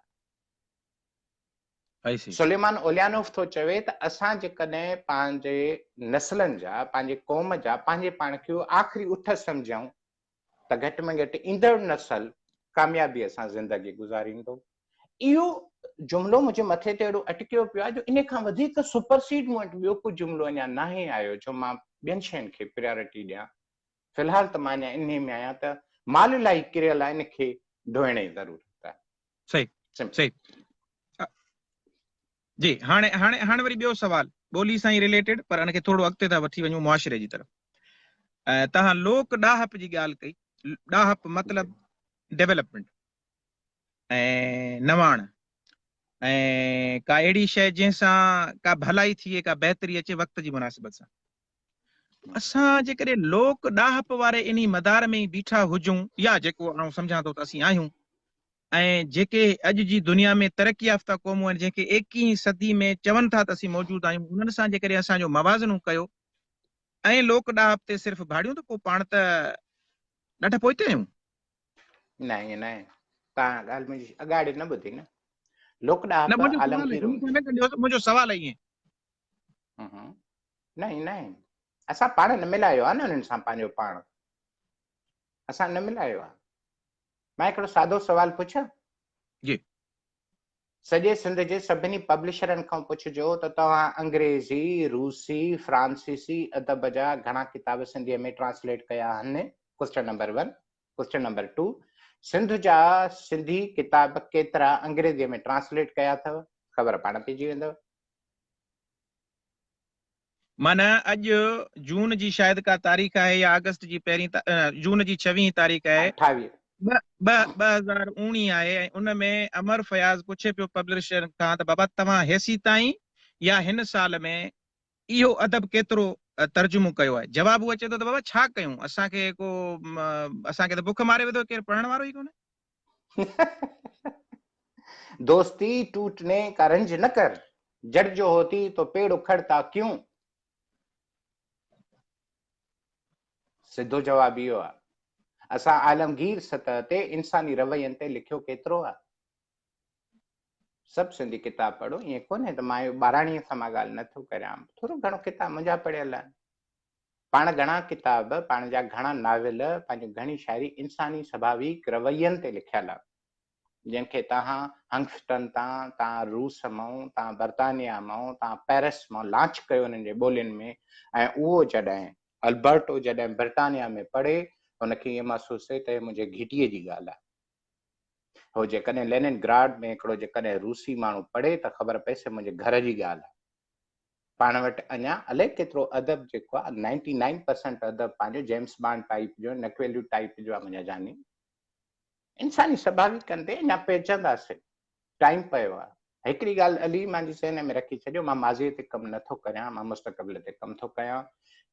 سليمان اوليانوف ٿو چوي ته اسان جيڪڏهن پنهنجي نسلن جا، پنهنجي قوم جا، پنهنجي پاڻ کي اهو آخري اٺ سمجهون ته گهٽ ۾ گهٽ ايندڙ نسل ڪاميابيء سان زندگي گذاريندو. اهو جملو منهنجي مٿي تي اهڙو اٽڪيو پيو آهي جو انهي کان وڌيڪ سپرسيڊ مون وٽ ٻيو ڪو جملو اڃا ناهي آيو جو مان ٻين شين کي پريارٽي ڏيان. في الحال ته مان اڃا انهي ۾ آهيان ته مال الاهي ڪريل آهي ان کي ڍوئڻ جي ضرورت آهي. صحيح صحيح جي هاڻي هاڻي هاڻي وري ٻيو سوال ٻولي سان ئي رليٽيڊ پر ان کي ٿورو اڳتي ٿا وٺي وڃون معاشري جي طرف. توهان لوڪ ڏاهپ جي ڳالهه ڪئي، ڏاهپ مطلب ڊيولپمينٽ ۽ نواڻ ۽ ڪا اهڙي شيء جنهن سان ڪا ڀلائي ٿئي، ڪا بهتري اچي وقت جي مناسبت سان. اسان جيڪڏهن لوڪ ڏاهپ واري انهي مدار ۾ ئي بيٺا هجون يا جيڪو آئون سمجهان ٿو ته اسين آهيون ۽ جيڪي اڄ جي دنيا ۾ ترقي يافته قومون آهن جنهن کي ايڪيهين صدي ۾ چون ٿا ته اسين موجود آهيون انهن سان جيڪڏهن اسان جو موازنو ڪيو ۽ لوڪ ڏاهپ تي صرف ڀاڙيون ته پوء پاڻ ته ڏاڍا پوئتي آهيون. نه ائين نه آهي. توهان ڳالهه منهنجي اڳاڙي نه ٻڌي نه. لوڪ نه ڏاهپ منهنجو سوال عالمگير هوندي. منهنجو سوال ائين. نه ائين نه آهي. اسان پاڻ نه ملايو آهي نه انهن سان پنهنجو پاڻ. اسان نه ملايو آهي. مان هڪڙو سادو سوال پڇان؟ جي. سڄي سنڌ جي سڀني پبلشرن کان پڇجو ته توهان انگريزي، روسي، فرانسيسي ادب جا گهڻا ڪتاب سنڌيء ۾ ٽرانسليٽ ڪيا آهن؟ Question number one. Question number two. Sindh جا سنڌي ڪتاب ڪيترا انگريزيء ۾ ٽرانسليٽ ڪيا اٿو؟ خبر پاڻ پئجي ويندو. معنيٰ اڄ جون جي شايد ڪا تاريخ آهي يا آگسٽ جي پهرين جون جي ڇويهين تاريخ آهي. اٺاويهه. 2019 آهي ۽ ان ۾ امر فياض پڇي پيو پبلشرن کان ته بابا توهان هيسيتائين يا هن سال ۾ اهو ادب ڪيترو ترجمو ڪيو آهي؟ جواب اهو اچي ٿو ته بابا ڇا ڪيون اسان کي ڪو اسان کي ته بک ماري وڌو ڪير پڙهڻ وارو ئي ڪونهي. دوستي ٽوٽني ڪا رنج نه ڪر، جڙ جو هوتي تو پيڙ اکڙتا ڪيون؟ سڌو جواب اهو آ. اسان عالمگير سطح تي انساني روين تي لکيو ڪيترو آ؟ سڀ سنڌي ڪتاب پڙهو، ائين ڪونهي ته مان اهو ٻاراڻيء سان مان ڳالهه نه ٿو ڪريان، ٿورو گهڻو ڪتاب منهنجا پڙهيل آهن. پاڻ گهڻا ڪتاب، پاڻ جا گهڻا ناول، پنهنجي گهڻي شاعري انساني سڀاويڪ روين تي لکيل آ، جن کي توهان هنگسٽن تان، توهان روس مئون، توهان برطانيا مئون، توهان پئرس مئون لانچ ڪيو انهن جي ٻولين ۾ ۽ اهو جڏهن البرٽو جڏهن برطانيا ۾ پڙهي، هن کي ائين محسوس ٿئي ته هي منهنجي گهٽيء جي ڳالهه آ. هو جيڪڏهن لينن گراڊ ۾ هڪڙو جيڪڏهن روسي ماڻهو پڙهي ته خبر پئيس هي منهنجي گهر جي ڳالهه آ. پاڻ وٽ اڃا الائي ڪيترو ادب جيڪو آ نائنٽي نائن پرسنٽ ادب پنهنجو جيمس بانڊ ٽائيپ جو نڪويليو ٽائيپ جو آ منهنجا جاني. انساني سڀاوي ڪندي اڃا پهچنداسين ٽائيم پيو آ. هڪڙي ڳالهه علي مانجي ذهن ۾ رکي ڇڏيو مان ماضي تي ڪم نه ٿو ڪريان مان مستقبل تي ڪم ٿو ڪيان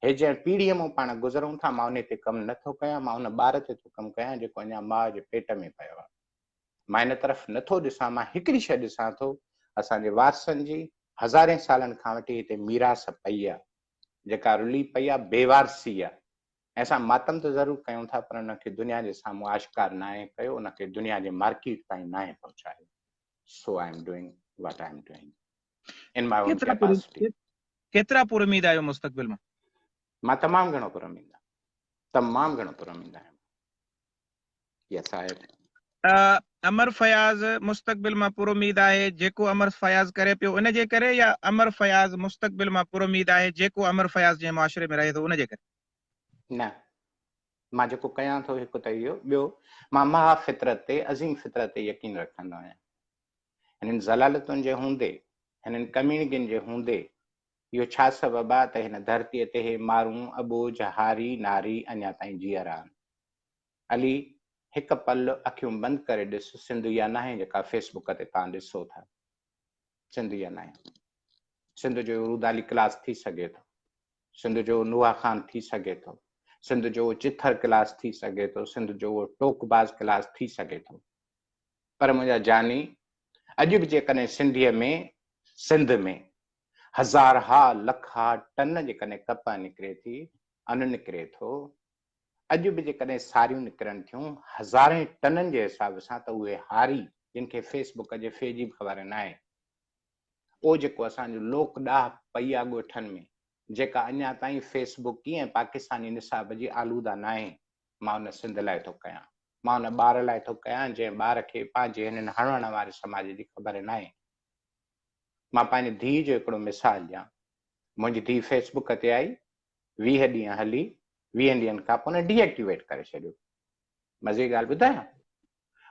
هي جنهن پيڙهيء مون پاڻ گذرون ٿا مان انهي تي ڪم نه ٿو ڪيان مان ان ٻار تي ٿو ڪم ڪيان جيڪو اڃا ماء جي پيٽ ۾ پيو آ. مان ان طرف نه ٿو ڏسان مان هڪڙي شيء ڏسان ٿو اسان جي وارثن جي هزارين سالن کان وٺي هتي ميراث پئي آ، جيڪا رلي پئي آ، بيوارثي آ ۽ اسان ماتم ته ضرور ڪيون ٿا پر ان کي دنيا جي سامهون آشڪار ناهي ڪيو، ان کي دنيا جي مارڪيٽ تائين ناهي پهچايو. So I am doing what I am doing in my own capacity. ڪيترا پر اميد آهيو مستقبل مان؟ مان تمام گهڻو پر اميد آهيان، تمام گهڻو پر اميد آهيان. Yes I am. Amar Fayaz مستقبل مان پر اميد آهي جيڪو امر فياض ڪري پيو ان جي ڪري يا امر فياض مستقبل مان پر اميد آهي جيڪو امر فياض جنهن معاشري ۾ رهي ٿو ان جي ڪري؟ نه مان جيڪو ڪيان ٿو هڪ ته اهو ٻيو مان مها فطرت تي عظيم فطرت تي يقين رکندو آهيان هنن ضلالتن جي هوندي هنن ڪميڻگين جي هوندي اهو ڇا سبب آ ته هن ڌرتي تي هي مارون اٻوجهه هاري ناري اڃا تائين جيئرا آهن علي هڪ پل اکيون بند ڪري ڏس سنڌ اها ناهي جيڪا فيس بڪ تي توهان ڏسو ٿا سنڌ اها ناهي سنڌ جو رودالي ڪلاس ٿي سگهي ٿو سنڌ جو نوحا خان ٿي سگهي ٿو سنڌ جو چٿر ڪلاس ٿي سگهي ٿو سنڌ جو ٽوڪ باز ڪلاس ٿي سگهي ٿو پر منهنجا جاني اڄ به جيڪڏهن سنڌيء ۾ سنڌ ۾ هزارها لکها ٽن جيڪڏهن ڪپهه نڪري ٿي ان نڪري ٿو اڄ به جيڪڏهن ساريون نڪرن ٿيون هزارين ٽنن جي حساب سان ته اهي هاري جن کي فيس بڪ جي في جي به خبر ناهي اهو جيڪو اسان جو لوڪ ڏاهپ پئي آ ڳوٺن ۾ جيڪا اڃا تائين فيس بڪي ۽ پاڪستاني نصاب جي آلوده ناهي مان ان سنڌ لاء ٿو ڪيان مان ان ٻار لاء ٿو ڪيان جنهن ٻار کي پنهنجي هنن هڻڻ واري سماج جي خبر ناهي مان پنهنجي ڌيء جو هڪڙو مثال ڏيان منهنجي ڌيء فيس بڪ تي آئي 20 ڏينهن هلي، 20 ڏينهن کان پوء هن ڊي ايڪٽيويٽ ڪري ڇڏيو. مزي جي ڳالهه ٻڌايان؟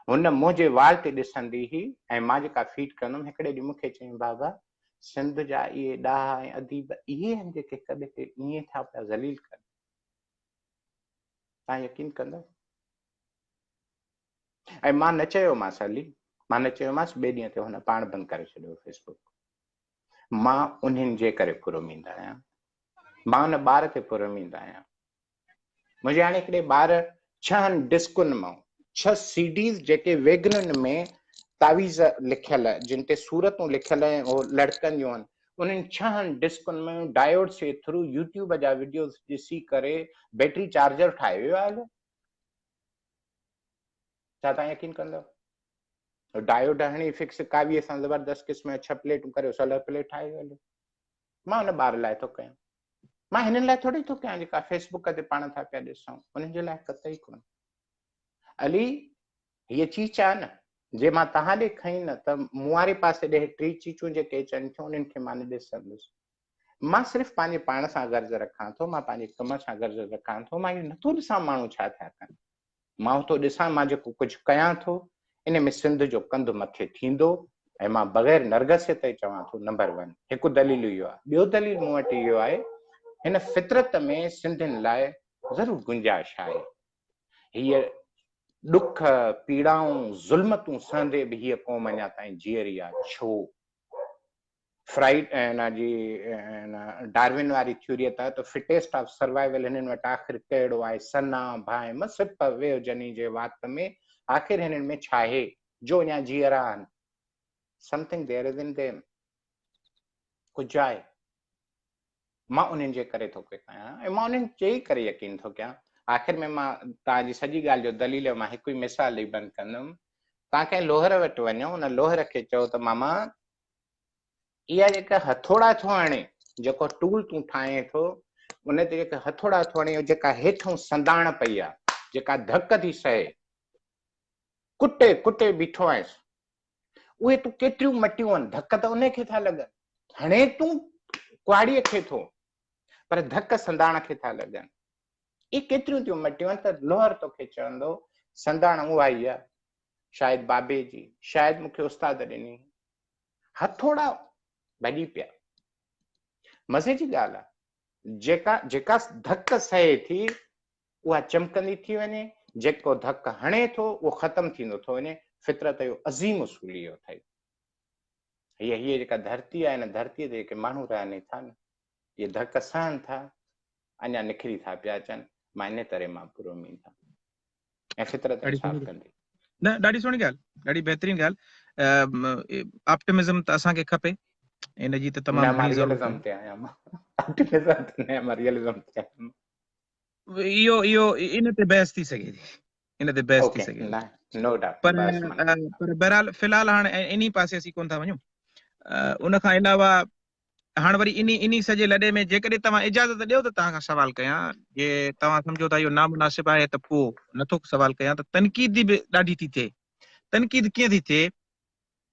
هن منهنجي وال تي ڏسندي هئي ۽ مان جيڪا فيڊ ڪندم، هڪڙي ڏينهن مون کي چيائين، بابا سنڌ جا اهي ڏاها ۽ اديب اهي آهن جيڪي هڪ ٻئي کي ائين ٿا پيا ذليل ڪن. توهان يقين ڪندؤ؟ ۽ مان نه چيومانس علي، مان نه چيومانس، ٻئي ڏينهن تي هن پاڻ بند ڪري ڇڏيو فيس بڪ. مان انهن جي ڪري پراميد آهيان. مان ان ٻار تي پراميد آهيان. منهنجي هاڻي هڪڙي ٻار ڇهن ڊسڪن مان ڇهه سي ڊيز جيڪي ويگنن ۾ تعويذ لکيل جن تي صورتون لکيل ۽ اهو لڙڪنديون آهن انهن ڇهن ڊسڪن ۾ ڊائيوڊس جي ٿرو يوٽيوب جا وڊيوز ڏسي ڪري بيٽري چارجر ٺاهي ويو آهي. ڇا توهان يقين ڪندؤ؟ ڊايوڊ هڻي فڪس ڪاويء سان زبردست قسم جون ڇهه پليٽون ڪريو سولر پليٽ ٺاهي هليو. مان ان ٻار لاء ٿو ڪيان. مان هنن لاء ٿوري ٿو ڪيان جيڪا فيسبڪ تي پاڻ ٿا پيا ڏسون انهن جي لاء قطعي ڪونه. علي هيء چيچ آهي نه جي مان توهان ڏي کنئي نه ته مون واري پاسي ڏي ٽي چيچون جيڪي اچن ٿيون انهن کي مان نه ڏسندس. مان صرف پنهنجي پاڻ سان غرض رکان ٿو، مان پنهنجي ڪم سان غرض رکان ٿو، مان اهو نٿو ڏسان ماڻهو ڇا ٿا ڪن. مان ٿو ڏسان مان جيڪو ڪجهه ڪيان ٿو ان ۾ سنڌ جو ڪنڌ مٿي ٿيندو ۽ مان بغير نرگسيت جي چوان ٿو نمبر ون هڪ دليل اهو آهي ٻيو دليل مون وٽ اهو آهي هن فطرت ۾ سنڌين لاء ضرور گنجائش آهي هيء ڏک پيڙائون ظلمتون سهندي به هيء قوم اڃا تائين جيئري آهي ڇو؟ فرائيڊ ۽ ان جي ڊارون واري ٿيوريء تحت فٽيسٽ آف سروائيول هنن وٽ آخر ڪهڙو آهي؟ سنا، ڀانء، سپ، ويهه جني جي وات ۾ آخر هنن ۾ ڇاهي، جو اڃا جيئرا آهن؟ Something there is in them. ڪجهه آهي. مان انهن جي ڪري ٿو ڪيان ۽ مان انهن جي ئي ڪري يقين ٿو ڪيان. آخر ۾ مان توهان جي سڄي ڳالهه جو دليل مان هڪ ئي مثال ڏئي بند ڪندم. توهان ڪنهن لوهر وٽ وڃو، ان لوهر کي چئو ته ماما اها جيڪا هٿوڙا ٿو هڻي، جيڪو ٽول تون ٺاهين ٿو، ان تي جيڪا هٿوڙا ٿو هڻي، جيڪا هيٺئون سنداڻ پئي آ، جيڪا ڌڪ ٿي سهي، ڪٽي ڪٽي بيٺو آهينس، اهي تون ڪيتريون مٽيون آهن، ڌڪ ته ان کي ٿا لڳن، هڻي تون ڪهاڙيء کي ٿو، پر ڌڪ سنداڻ کي ٿا لڳن. اهي ڪيتريون تون مٽيون آهن ته لوهر توکي چوندو، سنداڻ اها ئي آ، شايد بابي جي، شايد مون کي استاد ڏني. هٿوڙا ڀڄي پيا. مزي جي ڳالهه آهي، جيڪا جيڪا ڌڪ سهي ٿي، اها چمڪندي ٿي وڃي، جيڪو ڌڪ هڻي ٿو، اهو ختم ٿيندو ٿو وڃي. فطرت جو عظيم اصول اهو اٿئي. هيء هيء جيڪا ڌرتي آهي، هن ڌرتيء تي جيڪي ماڻهو رهن ٿا نه، اهي ڌڪ سهن ٿا، اڃا نکري ٿا پيا اچن. مان انهيء طرح مان پراميد آهيان. ۽ فطرت انصاف ڪندي. نه ڏاڍي سهڻي ڳالهه، ڏاڍي بهترين ڳالهه. آپٽمزم ته اسان کي کپي، ان جي ته تمام گهڻي ضرورت آهي. تي آهيان مان، آپٽمزم تي نه، مان ريئلزم تي آهيان. اهو اهو ان تي بحث ٿي سگهي ٿي، ان تي بحث ٿي سگهي ٿي. نو ڊائوٽ، پر پر بهرحال في الحال هاڻي انهي پاسي اسين ڪونه ٿا وڃون. ان کان علاوه هاڻ وري انهي انهي سڄي لڏي ۾ جيڪڏهن توهان اجازت ڏيو ته توهان کان سوال ڪيان، جي توهان سمجهو ٿا اهو نامناسب آهي ته پوء نٿو سوال ڪيان ته تنقيد به ڏاڍي ٿي ٿئي. تنقيد ڪيئن ٿي ٿئي؟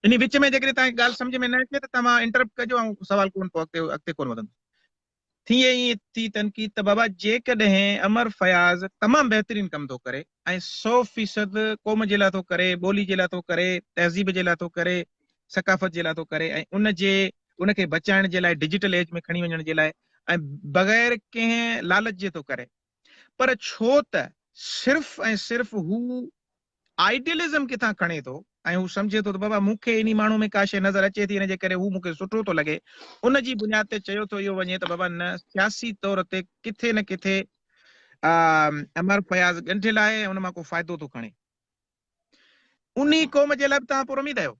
انهي وچ ۾ جيڪڏهن توهان کي ڳالهه سمجهه ۾ نه اچي ته توهان انٽرپٽ ڪجو آئون سوال ڪونه پوء اڳتي اڳتي ڪونه وڌندس. ٿئي ائين ٿي تنقيد ته بابا جيڪڏهن امر فياض تمام بهترين ڪم ٿو ڪري ۽ سو فيصد قوم جي لاء ٿو ڪري، ٻولي جي لاء ٿو ڪري، تهذيب جي لاء ٿو ڪري، ثقافت جي لاء ٿو ڪري ۽ ان جي ان کي بچائڻ جي لاء ڊجيٽل ايج ۾ کڻي وڃڻ جي لاء ۽ بغير ڪنهن لالچ جي ٿو ڪري پر ڇو ته صرف ۽ صرف هو آئيڊيلزم ڪٿان کڻي ٿو ۽ هو سمجهي ٿو ته بابا مون کي انهي ماڻهو ۾ ڪا شيء نظر اچي ٿي ان جي ڪري هو مون کي سٺو ٿو لڳي ان جي بنياد تي چيو ٿو اهو وڃي ته بابا نه سياسي طور تي ڪٿي نه ڪٿي امر فياض ڳنڍيل آهي ۽ ان مان ڪو فائدو ٿو کڻي. انهي قوم جي لاء به توهان پراميد آهيو؟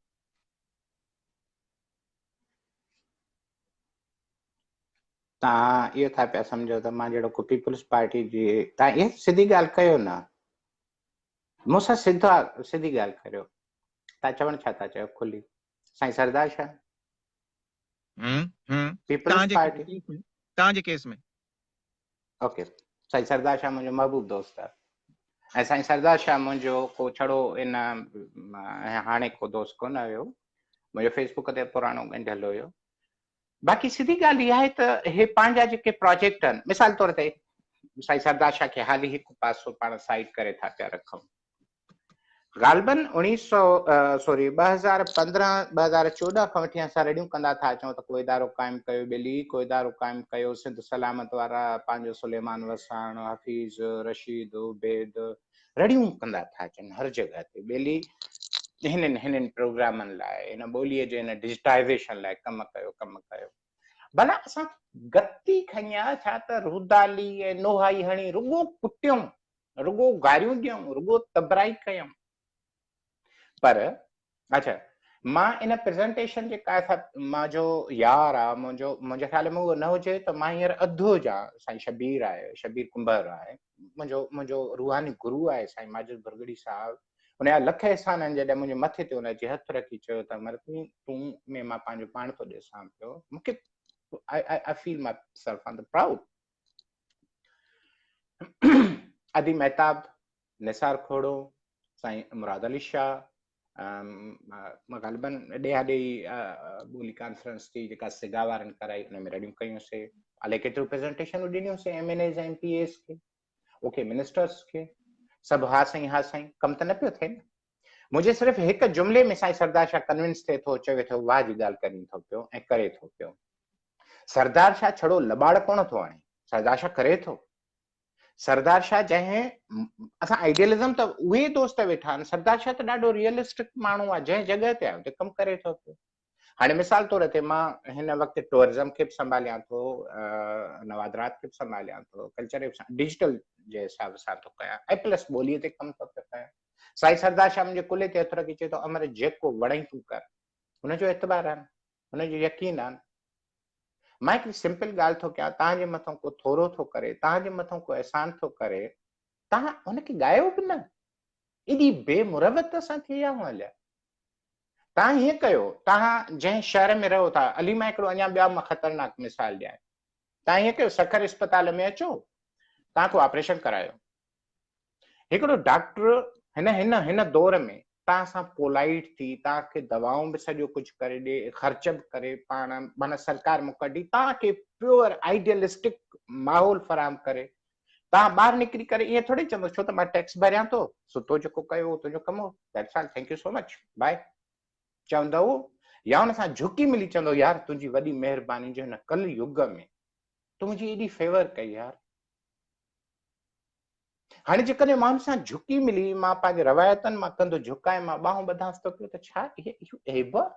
توهان اهو ٿا پيا سمجهو ته مان جهڙو ڪو پيپلز پارٽي جي توهان اها سڌي ڳالهه ڪيو نه مون سان سڌا سڌي ڳالهه ڪريو توهان چوڻ ڇا ٿا چاهيو کلي سائين سردار شاهه پيپلز پارٽي توهان جي ڪيس ۾ اوڪي سائين سردار شاهه منهنجو محبوب دوست آهي ۽ سائين سردار شاهه منهنجو ڪو ڇڙو ان هاڻي ڪو دوست ڪونه هيو منهنجو فيسبوڪ تي پراڻو ڳنڍيل هيو باقي سڌي ڳالهه اها آهي ته هي پنهنجا جيڪي پراجيڪٽ آهن مثال طور تي سائين سردار شاهه کي حالي هڪ پاسو پاڻ سائيڊ ڪري ٿا پيا رکون غالباً اوڻيهه سؤ سوري 2015 2014 کان وٺي اسان رڙيون ڪندا ٿا اچون ته ڪو ادارو قائم ڪيو ٻيلي ڪو ادارو قائم ڪيو سنڌ سلامت وارا پنهنجو سليمان وساڻ حفيظ رشيد عبيد رڙيون ڪندا ٿا اچن هر جڳهه تي ٻيلي هنن هنن پروگرامن لاء هن ٻوليء جي هن ڊجيٽائيزيشن لاء ڪم ڪيو ڪم ڪيو ڀلا اسان گتي کنيا ڇا ته رودالي ۽ نوحائي هڻي رڳو ڪٽيون رڳو گاريون ڏيون، رڳو تبرائي ڪيون. پر اڇا مان ان پريزنٽيشن جي ڪا منهنجو يار آ منهنجو منهنجي خيال ۾ اهو نه هجي ته مان هينئر اڌ هجان سائين شبير آهي شبير ڪنڀر آهي منهنجو منهنجو روحاني گرو آهي سائين ماجد ڀرڳڙي صاحب ان جا لک احسان آهن جڏهن منهنجي مٿي تي ان اچي هٿ رکي چيو ته امر تون تون ۾ مان پنهنجو پاڻ ٿو ڏسان پيو مون کي I feel myself on the proud. ادي مهتاب، نثار کوڙو، سائين مراد علي شاهه، غالباً ڏيها ڏيهي ٻولي ڪانفرنس ٿي جيڪا سگا وارن ڪرائي ان ۾ رڙيون ڪيون سي، الائي ڪيتريون پريزنٽيشنون ڏنيون سي M N As M P As کي، اوڪي منسٽرس کي، سڀ ها سائين ها سائين، ڪم ته نه پيو ٿئي نه. منهنجي صرف هڪ جملي ۾ سائين سردار شاهه ڪنوينس ٿئي ٿو، چوي ٿو واهه جي ڳالهه ڪرين ٿو پيو ۽ ڪري ٿو پيو. سردار شاهه ڇڙو لٻاڙ ڪونه ٿو هڻي، سردار شاهه ڪري ٿو. سردار شاهه جنهن اسان آئيڊيلزم ته اهي دوست ويٺا آهن، سردار شاهه ته ڏاڍو ريئلسٽڪ ماڻهو آهي، جنهن جڳهه تي آهي اتي ڪم ڪري ٿو پيو. هاڻي مثال طور تي مان هن وقت ٽوئرزم کي به سنڀاليان ٿو، نوادرات کي به سنڀاليان ٿو، ڪلچر کي به ڊجيٽل جي حساب سان ٿو ڪيان ۽ پلس ٻوليء تي ڪم ٿو پيو ڪيان. سائين سردار شاهه منهنجي ڪلهي تي هٿ رکي چئي ٿو امر جيڪو وڻئي تون ڪر. هن جو اعتبار آهي، هن جو يقين آهي. مان هڪڙي سمپل ڳالهه ٿو ڪيان، توهان جي مٿان ڪو ٿورو ٿو ڪري، توهان جي مٿان ڪو احسان ٿو ڪري، توهان هن کي ڳايو به نه. ايڏي بي مروت اسان ٿي ويا آهيون هليا. توهان هيئن ڪيو، توهان جنهن شهر ۾ رهو ٿا، علي مان هڪڙو اڃا ٻيا مان خطرناڪ مثال ڏيان. توهان هيئن ڪيو، سکر اسپتال ۾ اچو، توهان ڪو آپريشن ڪرايو. هڪڙو ڊاڪٽر هن هن هن دور ۾ توهان سان پولائيٽ ٿي، توهان کي دوائون به سڄو ڪجهه ڪري ڏي، خرچ به ڪري پاڻ معنيٰ سرڪار مان ڪڍي، توهان کي پيور آئيڊيلسٽڪ ماحول فراهم ڪري، توهان ٻاهر نڪري ڪري ائين ٿوري چوندو ڇو ته مان ٽيڪس ڀريان ٿو سو تو جيڪو ڪيو اهو تنهنجو ڪم هو that's all thank you so much bye چوندو يا ان سان جهڪي ملي چوندو يار تنهنجي وڏي مهرباني جو هن ڪل يگ ۾ تو منهنجي ايڏي فيور ڪئي يار هاڻي جيڪڏهن مان ان سان جهڪي ملي مان پنهنجي روايتن مان ڪنڌ جهڪائي مان ٻانهون ٻڌانس ٿو پيو ته ڇا اهو عيب آهي؟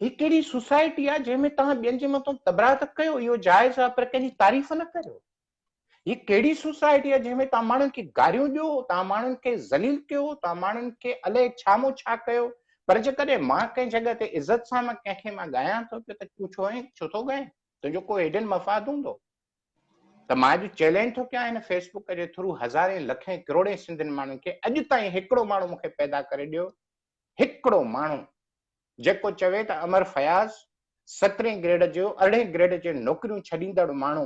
هي ڪهڙي سوسائٽي آهي جنهن ۾ توهان ٻين جي مٿان تبرا ته ڪيو اهو جائز آهي پر ڪنهن جي تعريف نه ڪريو. هي ڪهڙي سوسائٽي آهي جنهن ۾ توهان ماڻهن کي گاريون ڏيو، توهان ماڻهن کي ذليل ڪيو، توهان ماڻهن کي الائي ڇا مون ڇا ڪيو پر جيڪڏهن مان ڪنهن جڳهه تي عزت سان مان ڪنهن کي مان ڳايان ٿو پيو ته تون ڇو ائين ڇو ٿو ڳائين تنهنجو ڪو هڊن مفاد هوندو ته مان اڄ چئلينج ٿو ڪيان هن فيس بڪ جي ٿرو هزارين لکين ڪروڙين سنڌين ماڻهن کي اڄ تائين هڪڙو ماڻهو مون کي پيدا ڪري ڏيو هڪڙو ماڻهو جيڪو چوي ته امر فياض سترهين گريڊ جو ارڙهين گريڊ جي نوڪريون ڇڏيندڙ ماڻهو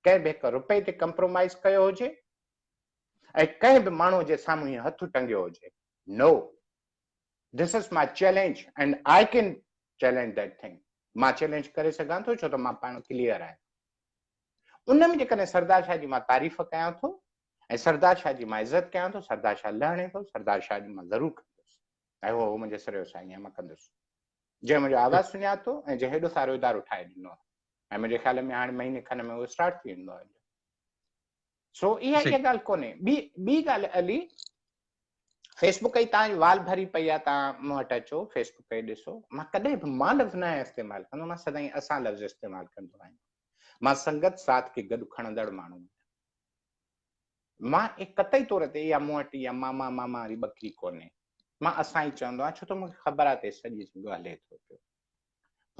ڪنهن به هڪ رپئي تي ڪمپرومائيز ڪيو هجي ۽ ڪنهن به ماڻهو جي سامهون هيئن هٿ ٽنگيو هجي no this is my challenge and I can challenge that thing مان چئلينج ڪري سگهان ٿو ڇو ته مان پاڻ ڪليئر آهيان ان ۾ جيڪڏهن سردار شاهه جي مان تعريف ڪيان ٿو ۽ سردار شاهه جي مان عزت ڪيان ٿو، سردار شاهه لهڻي ٿو، سردار شاهه جي مان ضرور ڪندس ۽ اهو منهنجي سر جو سائين آهي، مان ڪندس. جنهن منهنجو آواز سڃاتو ۽ جنهن هيڏو سارو ادارو ٺاهي ڏنو آهي ۽ منهنجي خيال ۾ هاڻي مهيني کن ۾ اهو اسٽارٽ ٿي ويندو آهي. سو اها اها ڳالهه ڪونهي. ٻي ٻي ڳالهه علي فيس بڪ ئي تان وال ڀري پئي آهي تان مون وٽ اچو فيس بڪ ئي ڏسو مان ڪڏهن به مان لفظ نه آهيان استعمال ڪندو مان سدائين اسان لفظ استعمال ڪندو آهيان مان سنگت ساٿ کي گڏ کڻندڙ ماڻهو آهيان مان قطعي طور تي اها مون وٽ اها ماما ماما واري ٻڪري ڪونهي. مان اسان ئي چوندو آهيان ڇو ته مون کي خبر آهي ته هي سڄي جڳ هلي ٿو پيو.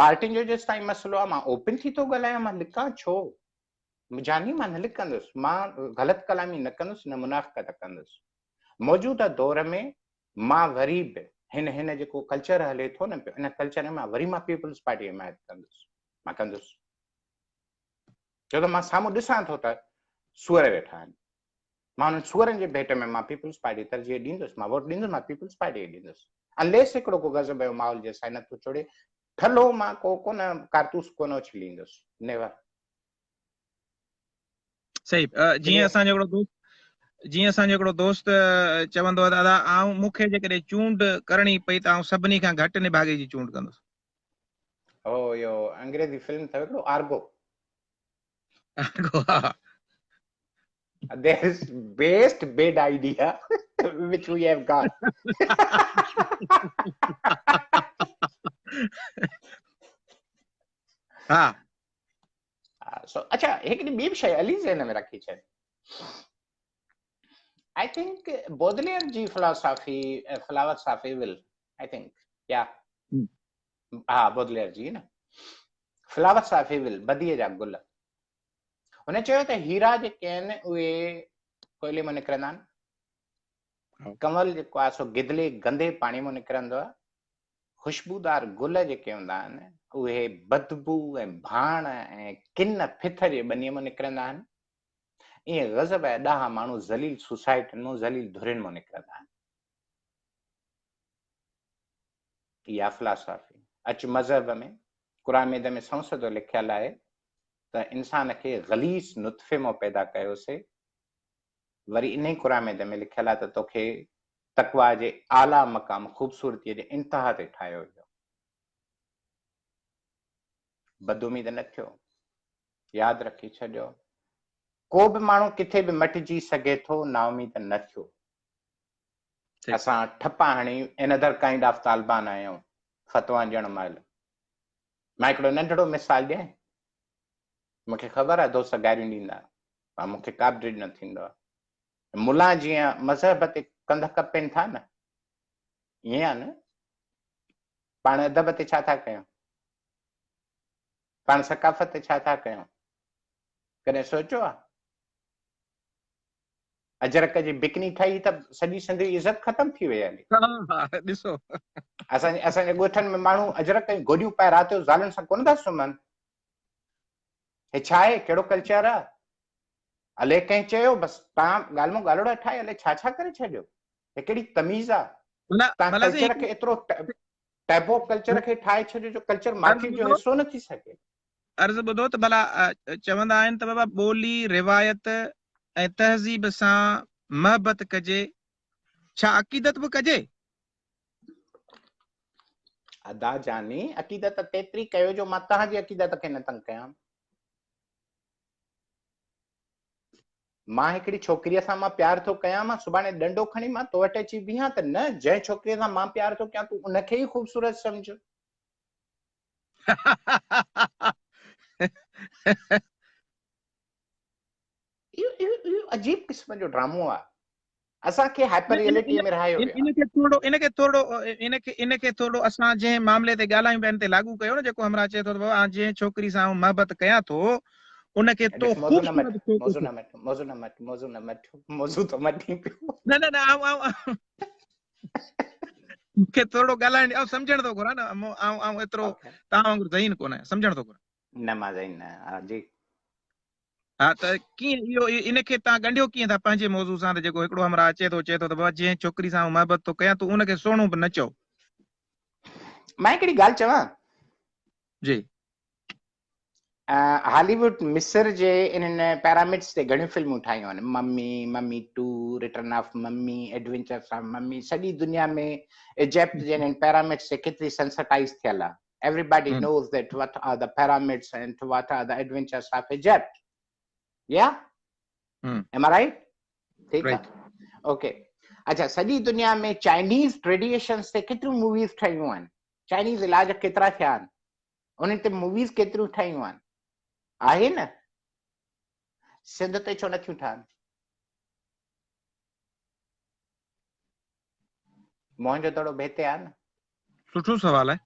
پارٽين جو جيستائين مسئلو آهي مان اوپن ٿي ٿو ڳالهايان مان لڪان ڇو؟ جاني مان نه لڪندس، مان غلط ڪلامي نه ڪندس نه منافقت ڪندس. موجوده دور ۾ مان وري به هن هن جيڪو ڪلچر هلي ٿو نه پيو ان ڪلچر ۾ مان وري مان پيپلز پارٽي حمايت ڪندس. مان ڪندس. ڇو ته مان سامهون ڏسان ٿو ته سوئر ويٺا آهن. مان انهن سوئرن جي ڀيٽ ۾ مان پيپلز پارٽي ترجيح ڏيندس، مان ووٽ ڏيندس، مان پيپلز پارٽي کي ڏيندس. انليس هڪڙو ڪو غضب جو ماحول جيسين نه ٿو چڙهي، ٺلهو مان ڪو ڪونه ڪارتوس ڪونه اڇليندس. نيور. صحيح جيئن اسان جو هڪڙو دوست جيئن اسان جو هڪڙو دوست چوندو آهي ته ادا آئون مون کي جيڪڏهن چونڊ ڪرڻي پئي ته آئون سڀني کان گهٽ نڀاڳي جي چونڊ ڪندس. هو اهو انگريزي فلم اٿو هڪڙو آرگو. آرگو ها. There is best bad idea which we have got. ها. سو اچھا هڪڙي ٻي به شيء علي ذهن ۾ رکي ڇڏ. I think Baudelaire جي philosophy flowers of evil I think يا ها بودليئر جي نه فلاورس آف ايول بديء جا گل هن چيو ته هيرا جيڪي آهن اهي ڪوئلي مان نڪرندا آهن ڪنول جيڪو آهي سو گدلي گندي پاڻي مان نڪرندو آهي. خوشبودار گل جيڪي هوندا آهن اهي بدبو ۽ ڀاڻ ۽ ڪن ڦٿ جي ٻنيء مان نڪرندا آهن. ائين غضب ۽ ڏاها ماڻهو ذليل سوسائٽين مان، ذليل ڌرين مان نڪرندا آهن. اها فلاسافي اچ مذهب ۾ قرآن مجيد ۾ سنئون سڌو لکيل آهي ته انسان کي غليظ نطفي مان پيدا ڪيوسي. وري انهي قرآن مجيد ۾ لکيل آهي ته توکي تقويٰ جي اعليٰ مقام خوبصورتيء جي انتها تي ٺاهيو ويو. بداميد نه ٿيو. ياد رکي ڇڏيو. ڪو به ماڻهو ڪٿي به مٽجي سگهي ٿو، نااميد نه ٿيو. اسان ٺپا هڻي Another kind of Taliban آهيون فتويٰ ڏيڻ مهل. مان هڪڙو ننڍڙو مثال ڏيان. مون کي خبر آهي دوست گاريون ڏيندا پر مون کي ڪا به ڊڄ نه ٿيندو آهي. ملان جيئن مذهب تي ڪنڌ ڪپين ٿا نه، ائين آهي نه؟ پاڻ ادب تي ڇا ٿا ڪيون؟ پاڻ ثقافت تي ڇا ٿا ڪيون؟ ڪڏهن سوچيو آهي؟ اجرڪ جي بڪني ٺاهي ته سڄي سنڌ جي عزت ختم ٿي وئي هلي. ها ڏسو. اسان اسان جي ڳوٺن ۾ ماڻهو اجرڪ ۽ گوڏيون پائي رات جو زالن سان ڪونه ٿا سمهن. هي ڇا آهي؟ ڪهڙو ڪلچر آهي؟ الائي ڪنهن چيو بس تان ڳالهه مون ڳالهوڙا ٺاهي الائي ڇا ڇا ڪري ڇڏيو. هي ڪهڙي تميز آهي؟ تان ڪلچر کي ايترو ٽيبو ڪلچر کي ٺاهي ڇڏيو جو ڪلچر مارڪيٽ جو حصو نه ٿي سگهي. عرض ٻڌو ته ڀلا چوندا آهن ته بابا ٻولي، روايت ۽ تهذيب سان محبت ڪجي، ڇا عقيدت به ڪجي؟ ادا جاني عقيدت تيتري ڪيو جو مان توهان جي عقيدت کي نه تنگ ڪيان. مان هڪڙي ڇوڪريء سان مان پيار ٿو ڪيان مان سڀاڻي ڏنڊو کڻي مان تو وٽ اچي بيهان ته نه جنهن ڇوڪريء سان مان پيار ٿو ڪيان تون ان کي ئي خوبصورت سمجهه. اهو اهو عجيب قسم جو ڊرامو آهي. اسان کي هائپر ريئلٽي ۾ رهايو ويو ان کي ٿورڙو ان کي ٿورڙو ان کي ان کي ٿورڙو اسان جنهن معاملي تي ڳالهايون پيا ان تي لاڳو ڪيو نه جيڪو همراهه چئي ٿو ته بابا جنهن ڇوڪري سان آئون محبت ڪيان ٿو ان کي تو خوبصورت موضوع نه مٽ موضوع نه مٽ موضوع نه مٽ موضوع ته مٽي پيو نه نه نه آئون آئون مون کي ٿورڙو ڳالهائڻ آئون سمجهڻ ٿو گهران نه آئون آئون ايترو توهان وانگر ذهين ڪونه آهيان سمجهڻ ٿو گهران نه مان ذهين نه جي ها ته ڪيئن اهو ان کي توهان ڳنڍيو ڪيئن ٿا پنهنجي موضوع سان ته جيڪو هڪڙو همراهه اچي ٿو چئي ٿو ته بابا جنهن ڇوڪري سان آئون محبت ٿو ڪيان تون ان کي سهڻو به نه چئو. مان هڪڙي ڳالهه چوان؟ جي. هالي ووڊ مصر جي انهن پيرامڊس تي گهڻيون فلمون ٺاهيون آهن mummy, mummy 2، return of mummy, adventures of mummy سڄي دنيا ۾ ايجپٽ جي انهن پيرامڊس تي ڪيتري سينسٽائز ٿيل آهي. Everybody knows that what are the pyramids and what are the adventures of Egypt. Yeah? Am I right? ٺيڪ آ اوڪي اچھا سڄي دنيا ۾ چائنيز ٽريڊيشنز تي ڪيتريون موويز ٺهيون آهن چائنيز علاج ڪيترا ٿيا آهن انهن تي موويز ڪيتريون ٺهيون آهن آهي نه سنڌ تي ڇو نٿيون ٺهن موهن جو دڙو ڀيتي آهي نه سٺو سوال آهي